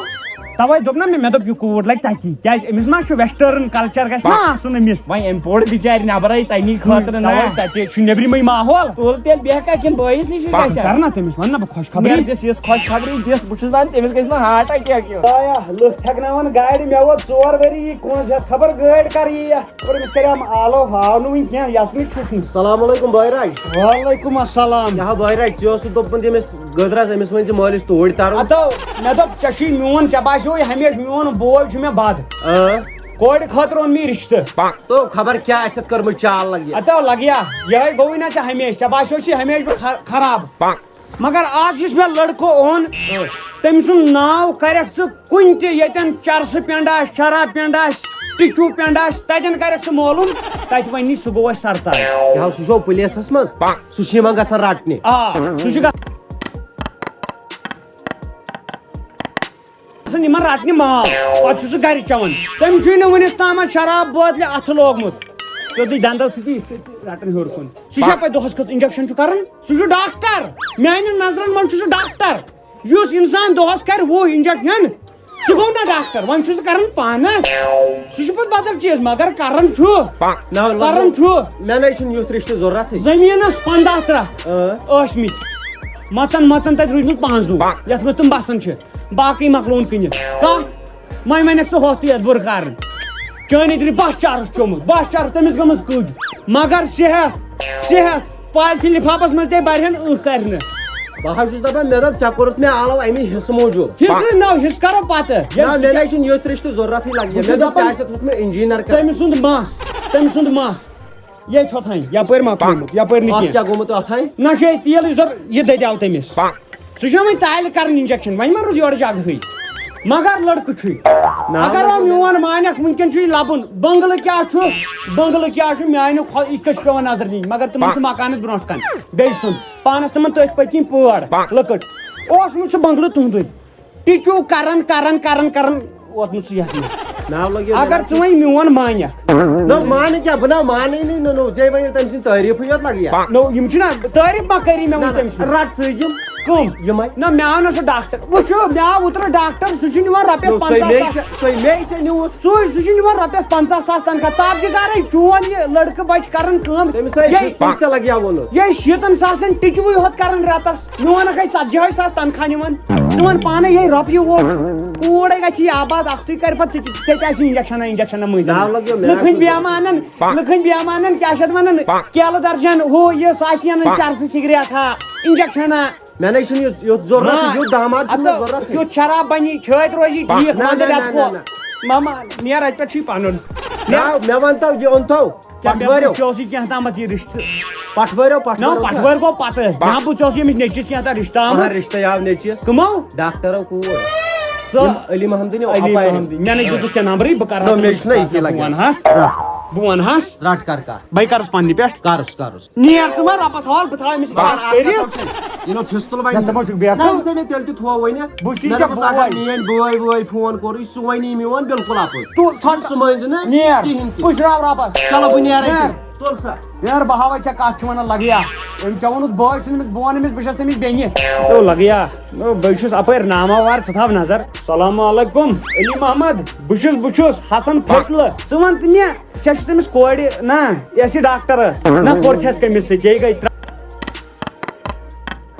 تَوَے دوٚپ نہ مےٚ، مےٚ دوٚپ، یہِ کوٗر لَگہِ تَتی۔ کیٛازِ أمِس ما چھُ western culture گژھِ ما آسُن أمِس؟ وۄنۍ أمۍ پوٚر بِچارِ نٮ۪برَے تَمی خٲطرٕ نہ۔ تَوَے تَتہِ چھُ نیٚبرِمٕے ماحول۔ تُل تیٚلہِ بیٚہہ کَتھ کِنہٕ بٲیِس نِشی گژھِ؟ کَر نہ تٔمِس، وَن نہ بہٕ خۄشخبری۔ مےٚ دِس یِژھ خۄشخبری دِس، بہٕ چھُس زَن تٔمِس گژھِ نہٕ heart attack یُن۔ آیا، لُکھ تھٮ۪کناوَن گاڑِ، مےٚ ووت ژور ؤری، یہِ کونٛز ہٮ۪تھ خبر گٲڑۍ کَر یی یَتھ۔ اور أمِس کَریام آلو ہاو نہٕ وٕنہِ کینٛہہ، یَس نہٕ چھُس نہٕ۔ السلام علیکم بٲے راج۔ وعلیکم السلام۔ کیٛاہ ہا بٲے راج، ژےٚ اوسُتھ دوٚپمُت ییٚمِس گٔدرَس، أمِس ؤنۍ زِ مٲلِس توٗرۍ تَرُن۔ اَدٕ مےٚ دوٚپ، ژےٚ چھُے میون، ژےٚ باسیووُے ہمیشہِ میون بوے چھُ مےٚ بَد۔ اۭں۔ کورِ خٲطرٕ اوٚن مےٚ یہِ رِشتہٕ۔ تو خبر کیٛاہ آسٮ۪تھ کٔرمٕژ چال لگہِ۔ اَدٕ لگیا، یِہوٚے گوٚوُے نا ژےٚ ہمیشہِ، ژےٚ باسیو چھُے ہمیشہِ بہٕ خر-، خراب۔ مگر آز یُس مےٚ لڑکہٕ اوٚن، تٔمۍ سُنٛد ناو کرکھ ژٕ کُنہِ تہِ، ییٚتٮ۪ن چرسہٕ پینڈ آسہِ، شراب پینڈ آسہِ، ٹِچو پینڈ آسہِ، تتٮ۪ن کرکھ ژٕ معلوم، تتہِ ونی سُہ گوٚو اَسہِ سرتاج۔ یہِ حظ، سُہ چھُ پُلیٖسَس منٛز، سُہ چھُ یِوان گژھان رٹنہِ۔ آ، سُہ چھُ گژھان۔ آسان یِمن رٹنہِ مال، پتہٕ چھُ سُہ گرِ چٮ۪وان۔ تٔمۍ چھُے نہٕ وُنیُک تامَتھ شراب بٲتلہِ اَتھٕ لوگمُت۔ سیوٚدُے دنٛدس سۭتی یِتھ کٔنۍ رٹان ہیوٚر کُن۔ سُہ چھا پتہٕ دۄہس خٲطرٕ injection چھُ کران؟ سُہ چھُ ڈاکٹر۔ میانٮ۪ن نظرن منٛز چھُ سُہ ڈاکٹر۔ یُس انسان دۄہس کرِ وُہ injection، سُہ گوٚو نہ ڈاکٹر، وۄنۍ چھُ سُہ کران پانس۔ سُہ چھُ پتہٕ بدل چیٖز، مگر کران چھُ۔ نہ، کران چھُ۔ مےٚ نَے چھُنہٕ یُتھ رِشتہٕ ضروٗرتھٕے۔ زٔمیٖنس پنٛداہ ترٛکھ اۭں۔ ٲسۍ مٕتۍ۔ مژن مژن تتہِ روٗدمُت پانٛژھ زُو، یتھ منٛز تِم بسان چھِ۔ باقٕے مۄکلووُن کٕنِتھ۔ کتھ؟ وۄنۍ وَنٮ۪کھ ژٕ ہوٚتھ یَتھ بُرٕ کارن۔ چٲنۍ دِنہِ بَہہ چرس چوٚمُت، بَہہ چرس تٔمِس گٔمٕژ کٔج۔ مگر صحت، صحت، پالتھیٖن لِفافَس منٛز تہِ بَرِ ہن ٲنٛکھ کَرِ نہٕ۔ بہٕ حظ چھُس دَپان، مےٚ دوٚپ، ژےٚ کوٚرُتھ مےٚ آلو اَمی حِصہٕ موٗجوٗب۔ حِصہٕ نہ، حِصہٕ کَرو پَتہٕ۔ نہ، مےٚ نَے چھُنہٕ یُتھ رِشتہٕ ضوٚرَتھٕے لَگہِ۔ بہٕ مےٚ چھُس دوٚپ، دَپان، ژےٚ آسٮ۪تھ ووٚتھمُت اِنجیٖنَر کَرُن۔ تٔمۍ سُنٛد مَس، تٔمۍ سُنٛد مَس۔ ییٚتہِ ہۄتھَے، یَپٲرۍ مۄکلیومُت، یَپٲرۍ نہٕ اَتھ کینٛہہ۔ کیٛاہ گوٚمُت اَتھَے؟ نہ چھُ یہِ تیٖلٕے ضوٚرَتھ، یہِ دٔدیٛاو تٔمِس۔ سُہ چھُنہ وۄنۍ تالہِ کَران injection، وۄنۍ ما روٗد یورٕ جگہٕے۔ مگر لٔڑکہٕ چھُے۔ نہ، اگر وۄنۍ نہ، نہ۔ میون مانکھ، وٕنکٮ۪ن چھُ یہِ لَبُن۔ بٔنٛگلہٕ کیٛاہ چھُ؟ بٔنٛگلہٕ کیٛاہ چھُ؟ میٛانہِ کھۄ-، یِتھ کٔنۍ چھُ پٮ۪وان نظر دِنۍ۔ مگر تِمَن چھُ مکانَس برونٛٹھ کَنہِ بیٚیہِ سُنٛد۔ پانَس تِمَن تٔتھۍ پٔتۍ کِنۍ پٲڑ، لٔکٕر۔ اوسمُت سُہ بٔنٛگلہٕ تُہُنٛدُے۔ ٹِچو کران، کران، کران، کران ووتمُت سُہ یتھ منٛز۔ ناو لگیو اگر مےٚ۔ ژٕ وۄنۍ میون مانکھ۔ نہ، مانہٕ کیٛاہ؟ بہٕ نہ مانٕے نہٕ، نہ، نہ، ژےٚ وَنیو تٔمۍ سٕنٛدۍ تعریٖفٕے یوت لگیا۔ نو، یِم چھِنہ تعریٖف ما کٔری مےٚ نہ، وۄنۍ تٔمۍ سٕنٛدۍ؟ رٹ ژٕ یِم۔ کٕم؟ یِمے۔ نہ، مےٚ آو نہٕ سُہ ڈاکٹر۔ وٕچھِو، مےٚ آو اوترٕ ڈاکٹر، سُہ چھُ نِوان رۄپیَس نو، سۄے پنٛژاہ مے ساس۔ چھےٚ، سۄے مے ژےٚ نیوٗتھ۔ سُے، سُہ چھُ نِوان رۄپیَس پنٛژاہ ساس تنخواہ۔ تَتھ تہِ کَرَے چون یہِ لٔڑکہٕ بَچہٕ کران کٲم۔ تٔمِس ہے یہِ چھُس پَتہٕ ژےٚ لگیا ووٚنُتھ۔ یہِ شیٖتَن ساسَن ٹِچوٕے ہوت کران رٮ۪تَس۔ میون اکھ ژتجی ساس تنخواہ نِوان۔ ژٕ وَن پانے، یے رۄپیہِ وول۔ کوٗر ہے گژھِ یہِ آباد اکھتُے، کرِ پتہٕ ژےٚ، ژےٚ تہِ آسہِ injection injection مٔنٛزۍ۔ ناو لگیو مےٚ لُکن اکھ۔ بیمانن، لُکن بیمانن کیٛاہ چھِ اتھ ونان؟ کیلہٕ درجن، ہُہ یہِ، سُہ آسہِ انان چرسہٕ سگریٹ ہا، injection ہا۔ مےٚ نَے چھُنہٕ یُتھ، یُتھ ضروٗرت، ہاں۔ یُتھ داماد چھُنہٕ مےٚ اَدٕ ضروٗرت۔ یُتھ شراب بنی، چھٲتۍ روزی ٹھیٖک، نہ، وۄنۍ نہ، دٔپۍ نہ، اَتھ نہ، کو-، نہ۔ ماما، نیر اَتہِ پٮ۪ٹھ چھُے پنُن۔ نہ، مےٚ ونتو، یہِ اوٚنتو۔ کیٛاہ مےٚ پٹھوٲرِو؟ بہٕ ژےٚ اوسُے کینٛہہ تامَتھ یہِ رِشتہٕ؟ پٹھوٲرِو، نہ، پٹھوٲرِو کیٛاہ؟ پٹھوٲرۍ گوٚو پتہٕ۔ نہ، بہٕ ژےٚ اوسُے أمِس نیٚچوِس کینٛہہ تام رِشتہٕ آمُت۔ کمن رِشتہٕ آو نیٚچوِس؟ کٕمو؟ ڈاکٹرو کوٗر۔ سۄ یِم علی محمدٕنۍ علی اپارِ۔ محمدٕنۍ۔ مےٚ نَے دیُتُتھ ژےٚ نمبرٕے، بہٕ کرٕ نہ، ہا مےٚ تٔمِس چھُنہ یہِ کَتھ، کہِ بہٕ لگان۔ وَنہٕ ہَس۔ رَٹ۔ بہٕ وَنہٕ ہَس۔ رَٹ کر کَر۔ بَے کرُس پننہِ پٮ۪ٹھ۔ کرُس، کرُس۔ نیر ژٕ وۄنۍ رۄبَس حوالہٕ، بہٕ تھاوٕ أمِس یہِ پَتھ کَران کٔرِتھ۔ یہِ نو پھِستُل وۄنۍ۔ نہ، ژٕ ما چھُکھ بے عقل؟ نہ، أمِس ہے مےٚ تیٚلہِ تہِ تھوو وۄنۍ۔ بہٕ چھُس بہٕ ژےٚ دوٚپُس، اگر بوے۔ میٲنۍ بٲے وٲے فون کوٚرُے، سُہ وَنی میون بِلکُل اَپُز۔ تو ژھۄٹ۔ سُہ مٲنۍ زِ نہٕ نیر۔ کِہیٖنۍ تہِ۔ بہٕ چھُس رۄبَس۔ چلو، بہٕ نیرَے نیر۔ تہِ۔ تُل سا۔ یار، بہٕ ہاوَے ژےٚ کَتھ چھِ وَنان لگیا۔ أمۍ ژےٚ ووٚنُتھ بٲے سُنٛد، أمِس، بہٕ وَنہٕ أمِس، بہٕ چھَس تٔمِس بیٚنہِ۔ او لگیا۔ او، بہٕ چھُس اَپٲرۍ ناماوار، ژٕ تھاو نظر۔ السلام علیکم، علی محمد۔ بہٕ چھُس، بہٕ چھُس حسن پھٔٹلہٕ۔ ژٕ وَن تہٕ مےٚ، ژےٚ چھِ تٔمِس کورِ نا، یۄس یہِ ڈاکٹر ٲس، نہ کوٚر چھَس کٔمِس سۭتۍ، یے گٔے ترٛٹھ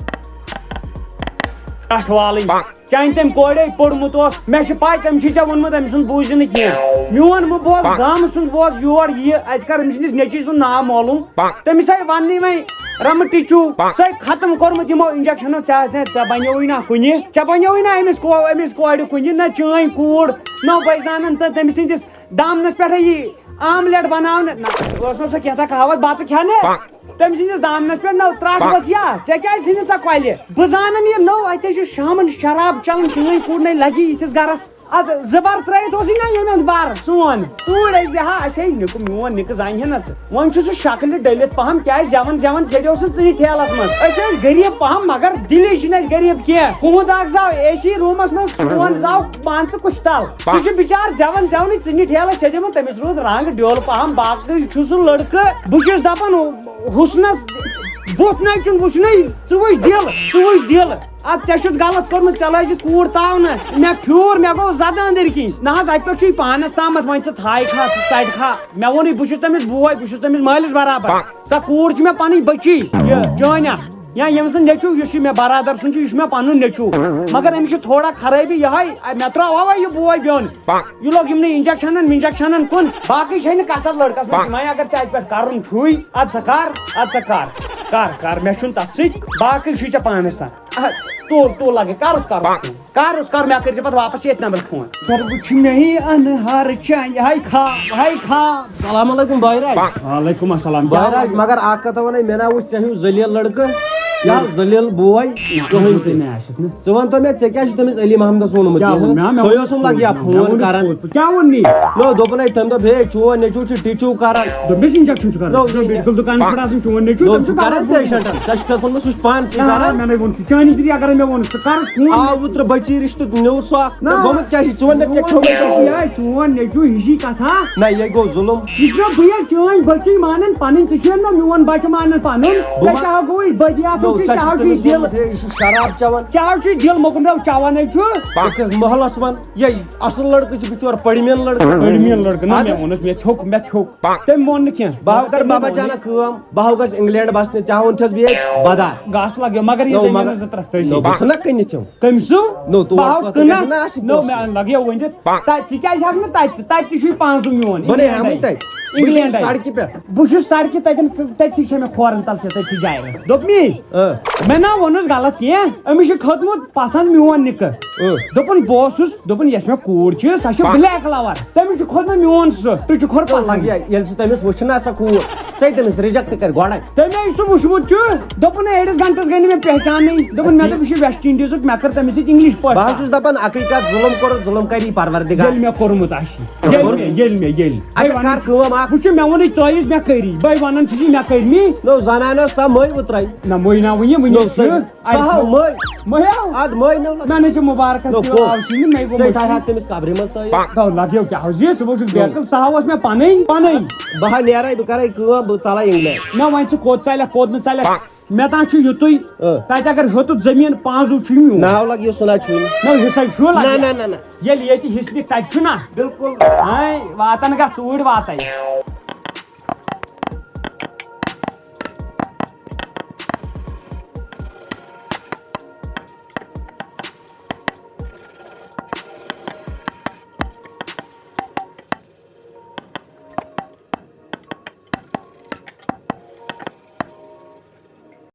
والٕنۍ۔ چانہِ تٔمۍ کورے پوٚرمُت اوس، مےٚ چھِ پَے تٔمۍ چھُے ژےٚ ووٚنمُت أمۍ سُنٛد بوٗزِ نہٕ کینٛہہ۔ میون مہٕ بوز، گامہٕ سُنٛد بوز یور یہِ، اَتہِ کَر أمۍ سٕنٛدِس نیٚچوۍ سُنٛد ناو معلوٗم۔ تٔمِس آے وَننٕے وۄنۍ، رمہٕ ٹِچوٗ، سۄے ختم کوٚرمُت یِمو انجیکشنو۔ ژےٚ، ژےٚ، ژےٚ بنیووُے نا کُنہِ، ژےٚ بنیووُے نا أمِس کو-، أمِس کورِ کُنہِ، نہ چٲنۍ کوٗر، نہ بٔے زانن تہٕ تٔمۍ سٕنٛدِس دامنس پٮ۪ٹھے یی آملیٹ بناونہٕ۔ نہ، ٲس نہٕ سۄ کینٛژھا کہاوت بتہٕ کھٮ۪نہٕ؟ تٔمۍ سٕنٛدِس دامنس پٮ۪ٹھ نٔو ترٛٹھ ؤژھ یا؟ ژےٚ کیٛازِ ژھٕنِتھ ژےٚ کۄلہِ؟ بہٕ زانن یہِ نوٚو، اَتہِ چھُ شامن شراب چٮ۪وان، چٲنۍ کوٗر نے لگی یِتھِس گرس۔ ادٕ زٕ بر ترٲیِتھ اوسُے نا ییٚمہِ اندٕ بر سون۔ توٗرۍ ٲسۍ زِ ہا، اَسہِ ہے نِکہٕ میون نِکہٕ زانہِ ہے نہ ژٕ۔ وۄنۍ چھُ سُہ شکلہِ ڈٔلِتھ پہم، کیٛازِ زٮ۪وان زٮ۪وان سیٚدیو سُہ ژٕنہِ ٹھیلس منٛز۔ أسۍ ٲسۍ غریٖب پہم، مگر دِلی چھِنہٕ أسۍ غریٖب کینٛہہ۔ کُہُنٛد اکھ زاو اے سی روٗمس منٛز، سون زاو پانٛژٕ کُش تل۔ سُہ چھُ بِچار زٮ۪وان زٮ۪ونٕے ژٕنہِ ٹھیلس سیٚدیو منٛز، تٔمِس روٗد رنٛگ ڈیوٚل پہم۔ باقٕے چھُ سُہ لڑکہٕ، بہٕ چھُس دپان، حُسنس بُتھ نَے چھُنہٕ وٕچھنُے، ژٕ وٕچھ دِل، ژٕ وٕچھ دِل۔ ادٕ ژےٚ چھُتھ غلط کوٚرمُت، ژےٚ لٲجِتھ کوٗر تاونہٕ۔ مےٚ پھیوٗر، مےٚ گوٚو زدٕ أنٛدٕرۍ کِنۍ۔ نہ حظ، اَتہِ پٮ۪ٹھ چھُے پانَس تامَتھ، وۄنۍ ژٕ تھایہِ کھا، ژٕ ژَٹہِ کھا۔ مےٚ ووٚنُے، بہٕ چھُس تٔمِس بوے، بہٕ چھُس تٔمِس مٲلِس برابر۔ سۄ کوٗر چھِ مےٚ پَنٕنۍ بٔچی، یہِ چٲنۍ اَکھ۔ یا ییٚمۍ سُنٛد نیٚچوٗ، یُس یہِ مےٚ برادر سُنٛد چھُ، یہِ چھُ مےٚ پَنُن نیٚچوٗ۔ مگر أمِس چھِ تھوڑا خرٲبی یِہوٚے، مےٚ ترٛاو اَوَے یہِ بوے بیوٚن۔ یہِ لوٚگ یِمنٕے انجیکشنن ونجیکشنن کُن۔ باقٕے چھے نہٕ کسر لڑکس منٛز تِمے۔ اگر ژےٚ اتہِ پٮ۪ٹھ کرُن چھُے، ادٕ سا کر، ادٕ سا کر، کر، کر، مےٚ چھُنہٕ تتھ سۭتۍ، باقٕے چھُے ژےٚ پانس تام۔ اہا، تُل، تُل لگے، کرُس، کرُس فون۔ کرُس، کر، مےٚ کٔرۍ زِ پتہٕ واپس ییٚتھۍ نمبرس فون۔ سر، وٕچھ مے انہار چانہِ، ہاے خا، ہاے خا۔ السلام علیکم بٲے راج۔ وعلیکم السلام۔ بٲے راج، مگر اکھ کتھ ونے، مےٚ نا وٕچھ ژےٚ ہیوٗ ذلیل لڑکہٕ، یا ذلیل بوے، نہ، کٕہٕنۍ تہِ۔ مےٚ آسہِ۔ ژٕ وَن تو مےٚ، ژےٚ کیٛاہ چھُ تٔمِس علی محمدَس ووٚنمُت؟ کیٛاہ ووٚن مےٚ؟ سُے اوسُم لگہِ یا فون کران۔ کیٛاہ ووٚن نی؟ نو، دوٚپُن ہے، تٔمۍ دوٚپ، ہے، چون نیٚچوٗ چھُ ٹِچوٗ کران۔ دوٚپمَس، انجیکشن چھُ کران۔ نو، یہِ میڈیکل دُکانَس پٮ۪ٹھ آسان، چون نیٚچوٗ، نو، تٔمۍ چھُ ژٕ کران کران پیشنٹن۔ ژےٚ چھُ تَس ووٚنمُت، سُہ چھُ پانہٕ سٕے نہ، کران۔ مےٚ نے ووٚن، سُہ چانی ذٔریعہٕ اگر مےٚ ووٚن، ژٕ کر فون۔ آ، اوترٕ بٔچی رِشتہٕ نیوٗ سُہ اکھ۔ نہ۔ ژےٚ گوٚمُت کیٛاہ چھُ؟ چون نیٚچوٗ ژےٚ کھیوٚمُت کیٛاہ چھُ؟ یہِ چون نیٚچوٗ، یہِ چھُے کتھا۔ نہ، یہِ گوٚو ظُلُم۔ یہِ چھُ مےٚ بہٕ ییٚلہِ چٲنۍ بٔچی مانن پنٕنۍ، ژٕ چھُکھ نہٕ میون بچہٕ مانان پنُن۔ بہٕ ژےٚ ما-، کیٛاہ گوٚوُے؟ بٔدی اتھُن نو، چھُے، ژےٚ کیٛاہ چھُے چھُکھ تٔمِس دِل؟ ووٚنمُت، ہے، یہِ چھُ شراب چٮ۪وان۔ کیٛاہ چھُے دِل موٚکُن پیوٚو چٮ۪وان ہے چھُ؟ أکِس محلس منٛز، یے اصل لڑکہٕ چھُ بِچور، پٔرۍ مین لڑکہٕ۔ پٔرۍ مین لڑکہٕ، نہ، اَدٕ مےٚ ووٚنُس، مےٚ تھوٚک، مےٚ تھوٚک۔ تٔمۍ مون نہٕ کینٛہہ۔ بہٕ ہاو کر مگر بابا تٔمۍ جانا ووٚن کٲم، بہٕ ہاو گژھ انگلینڈ بسنہِ، ژےٚ ہاوُن چھَس بہٕ ییٚتہِ بدار۔ گاسہٕ لگیو، مگر یہِ نو، زٔمیٖنَس مگر زٕ ترٛکھ تٔجی۔ نو، بہٕ چھُس نہ کٕنِتھ یِم۔ کٔمۍ سُہ؟ نو، تور بہٕ ہاو پتہٕ کٕنَکھ۔ گژھِ نہ آسٕنۍ نو، تِم۔ مےٚ لگیو ؤنِتھ۔ تَتہِ ژٕ کیٛازِ ہٮ۪کھ نہٕ تَتہِ تہِ؟ تَتہِ تہِ چھُے پانٛژھ زٕ میون۔ بہٕ نے انگلینڈ ہٮ۪مٕے آیہِ۔ تَتہِ۔ بہٕ چھُس انگلینڈ آیہِ۔ سڑکہِ پٮ۪ٹھ۔ بہٕ چھُس سڑکہِ تَتٮ۪ن، تَتہِ تہِ چھےٚ مےٚ کھورَن تَل چھےٚ تَتہِ چھِ جاے۔ دوٚپ مے، اۭں۔ مےٚ نہ ووٚنُس غلط کینٛہہ، أمِس چھُ کھوٚتمُت پسنٛد میون نِکہٕ۔ اۭں۔ دوٚپُن بہٕ اوسُس، دوٚپُن یۄس مےٚ کوٗر چھِ، سۄ چھِ بلیک لور۔ تٔمِس چھُ کھوٚتمُت میون سُہ، تُہۍ چھُ کھۄر پسنٛد۔ لگہِ، ییٚلہِ سُہ تٔمِس وٕچھِ نا سۄ کوٗر، سۄ تٔمِس ریجیکٹ کرِ گۄڈے۔ تٔمۍ ییٚلہِ سُہ وٕچھمُت چھُ، دوٚپُن أڑِس گھنٹس گٔے نہٕ مےٚ پہچانٕے۔ دوٚپُن مےٚ دوٚپ یہِ چھُ ویسٹ انڈیزُک، مےٚ کٔر تٔمِس سۭتۍ انگلش پٲٹھۍ بہٕ حظ کتھ۔ چھُس دپان اکٕے کتھ، ظُلم کوٚرُتھ، ظُلم کری پروردگار۔ ییٚلہِ مےٚ کوٚرمُت آسہِ، ییٚلہِ مےٚ، ییٚلہِ مےٚ، ییٚلہِ۔ اچھا، بہٕ کر وَنان، کٲم اکھ۔ وٕچھ مےٚ ووٚنُے تۄہہِ یُس مےٚ کٔری، بہٕ وَنان چھُس یہِ مےٚ کٔرمٕے۔ نو زنانو سا مٔے وٕترٲے۔ نہ مٔے نہ وٕنہِ، وٕنہِ نو چھُ۔ سا۔ سُہ ہاو مٔے۔ مٔے ہاو؟ اَدٕ مٔے نو لَگ۔ مےٚ نے چھِ مُبارکَس نو تہِ کو۔ آو سِنہِ، مےٚ گوٚو ژےٚ مٔشیٖد۔ تھایہِ ہا تٔمِس قبرِ منٛز تٲیِد۔ تو لَگیو کیٛاہ ہو زِ ژٕ وٕچھُکھ نو۔ بیکٕل، سُہ ہاو اوس مےٚ پَنٕنۍ، پَنٕنۍ۔ بہٕ ہا نیرَے، بہٕ کَرَے کٲم، بہٕ ژَلَے اِنگلینڈ۔ مےٚ وۄنۍ ژٕ کوٚت ژَلَکھ، کوٚت نہٕ ژَلَکھ۔ مےٚ تام چھُ یُتُے، اۭں۔ تَتہِ اگر ہیوٚتُتھ زٔمیٖن پانٛژھ زُو چھُے میون۔ ناو لَگہِ یُس سُہ نہ چھُے نہٕ۔ نہ حِصَے چھُ نہ، لَگہِ۔ نہ، نہ، نہ۔ ییٚلہِ ییٚتہِ حِصہٕ نِکھ تَتہِ چھُ نہ۔ بِلکُل۔ ہاے، واتَن گژھ توٗرۍ واتَے۔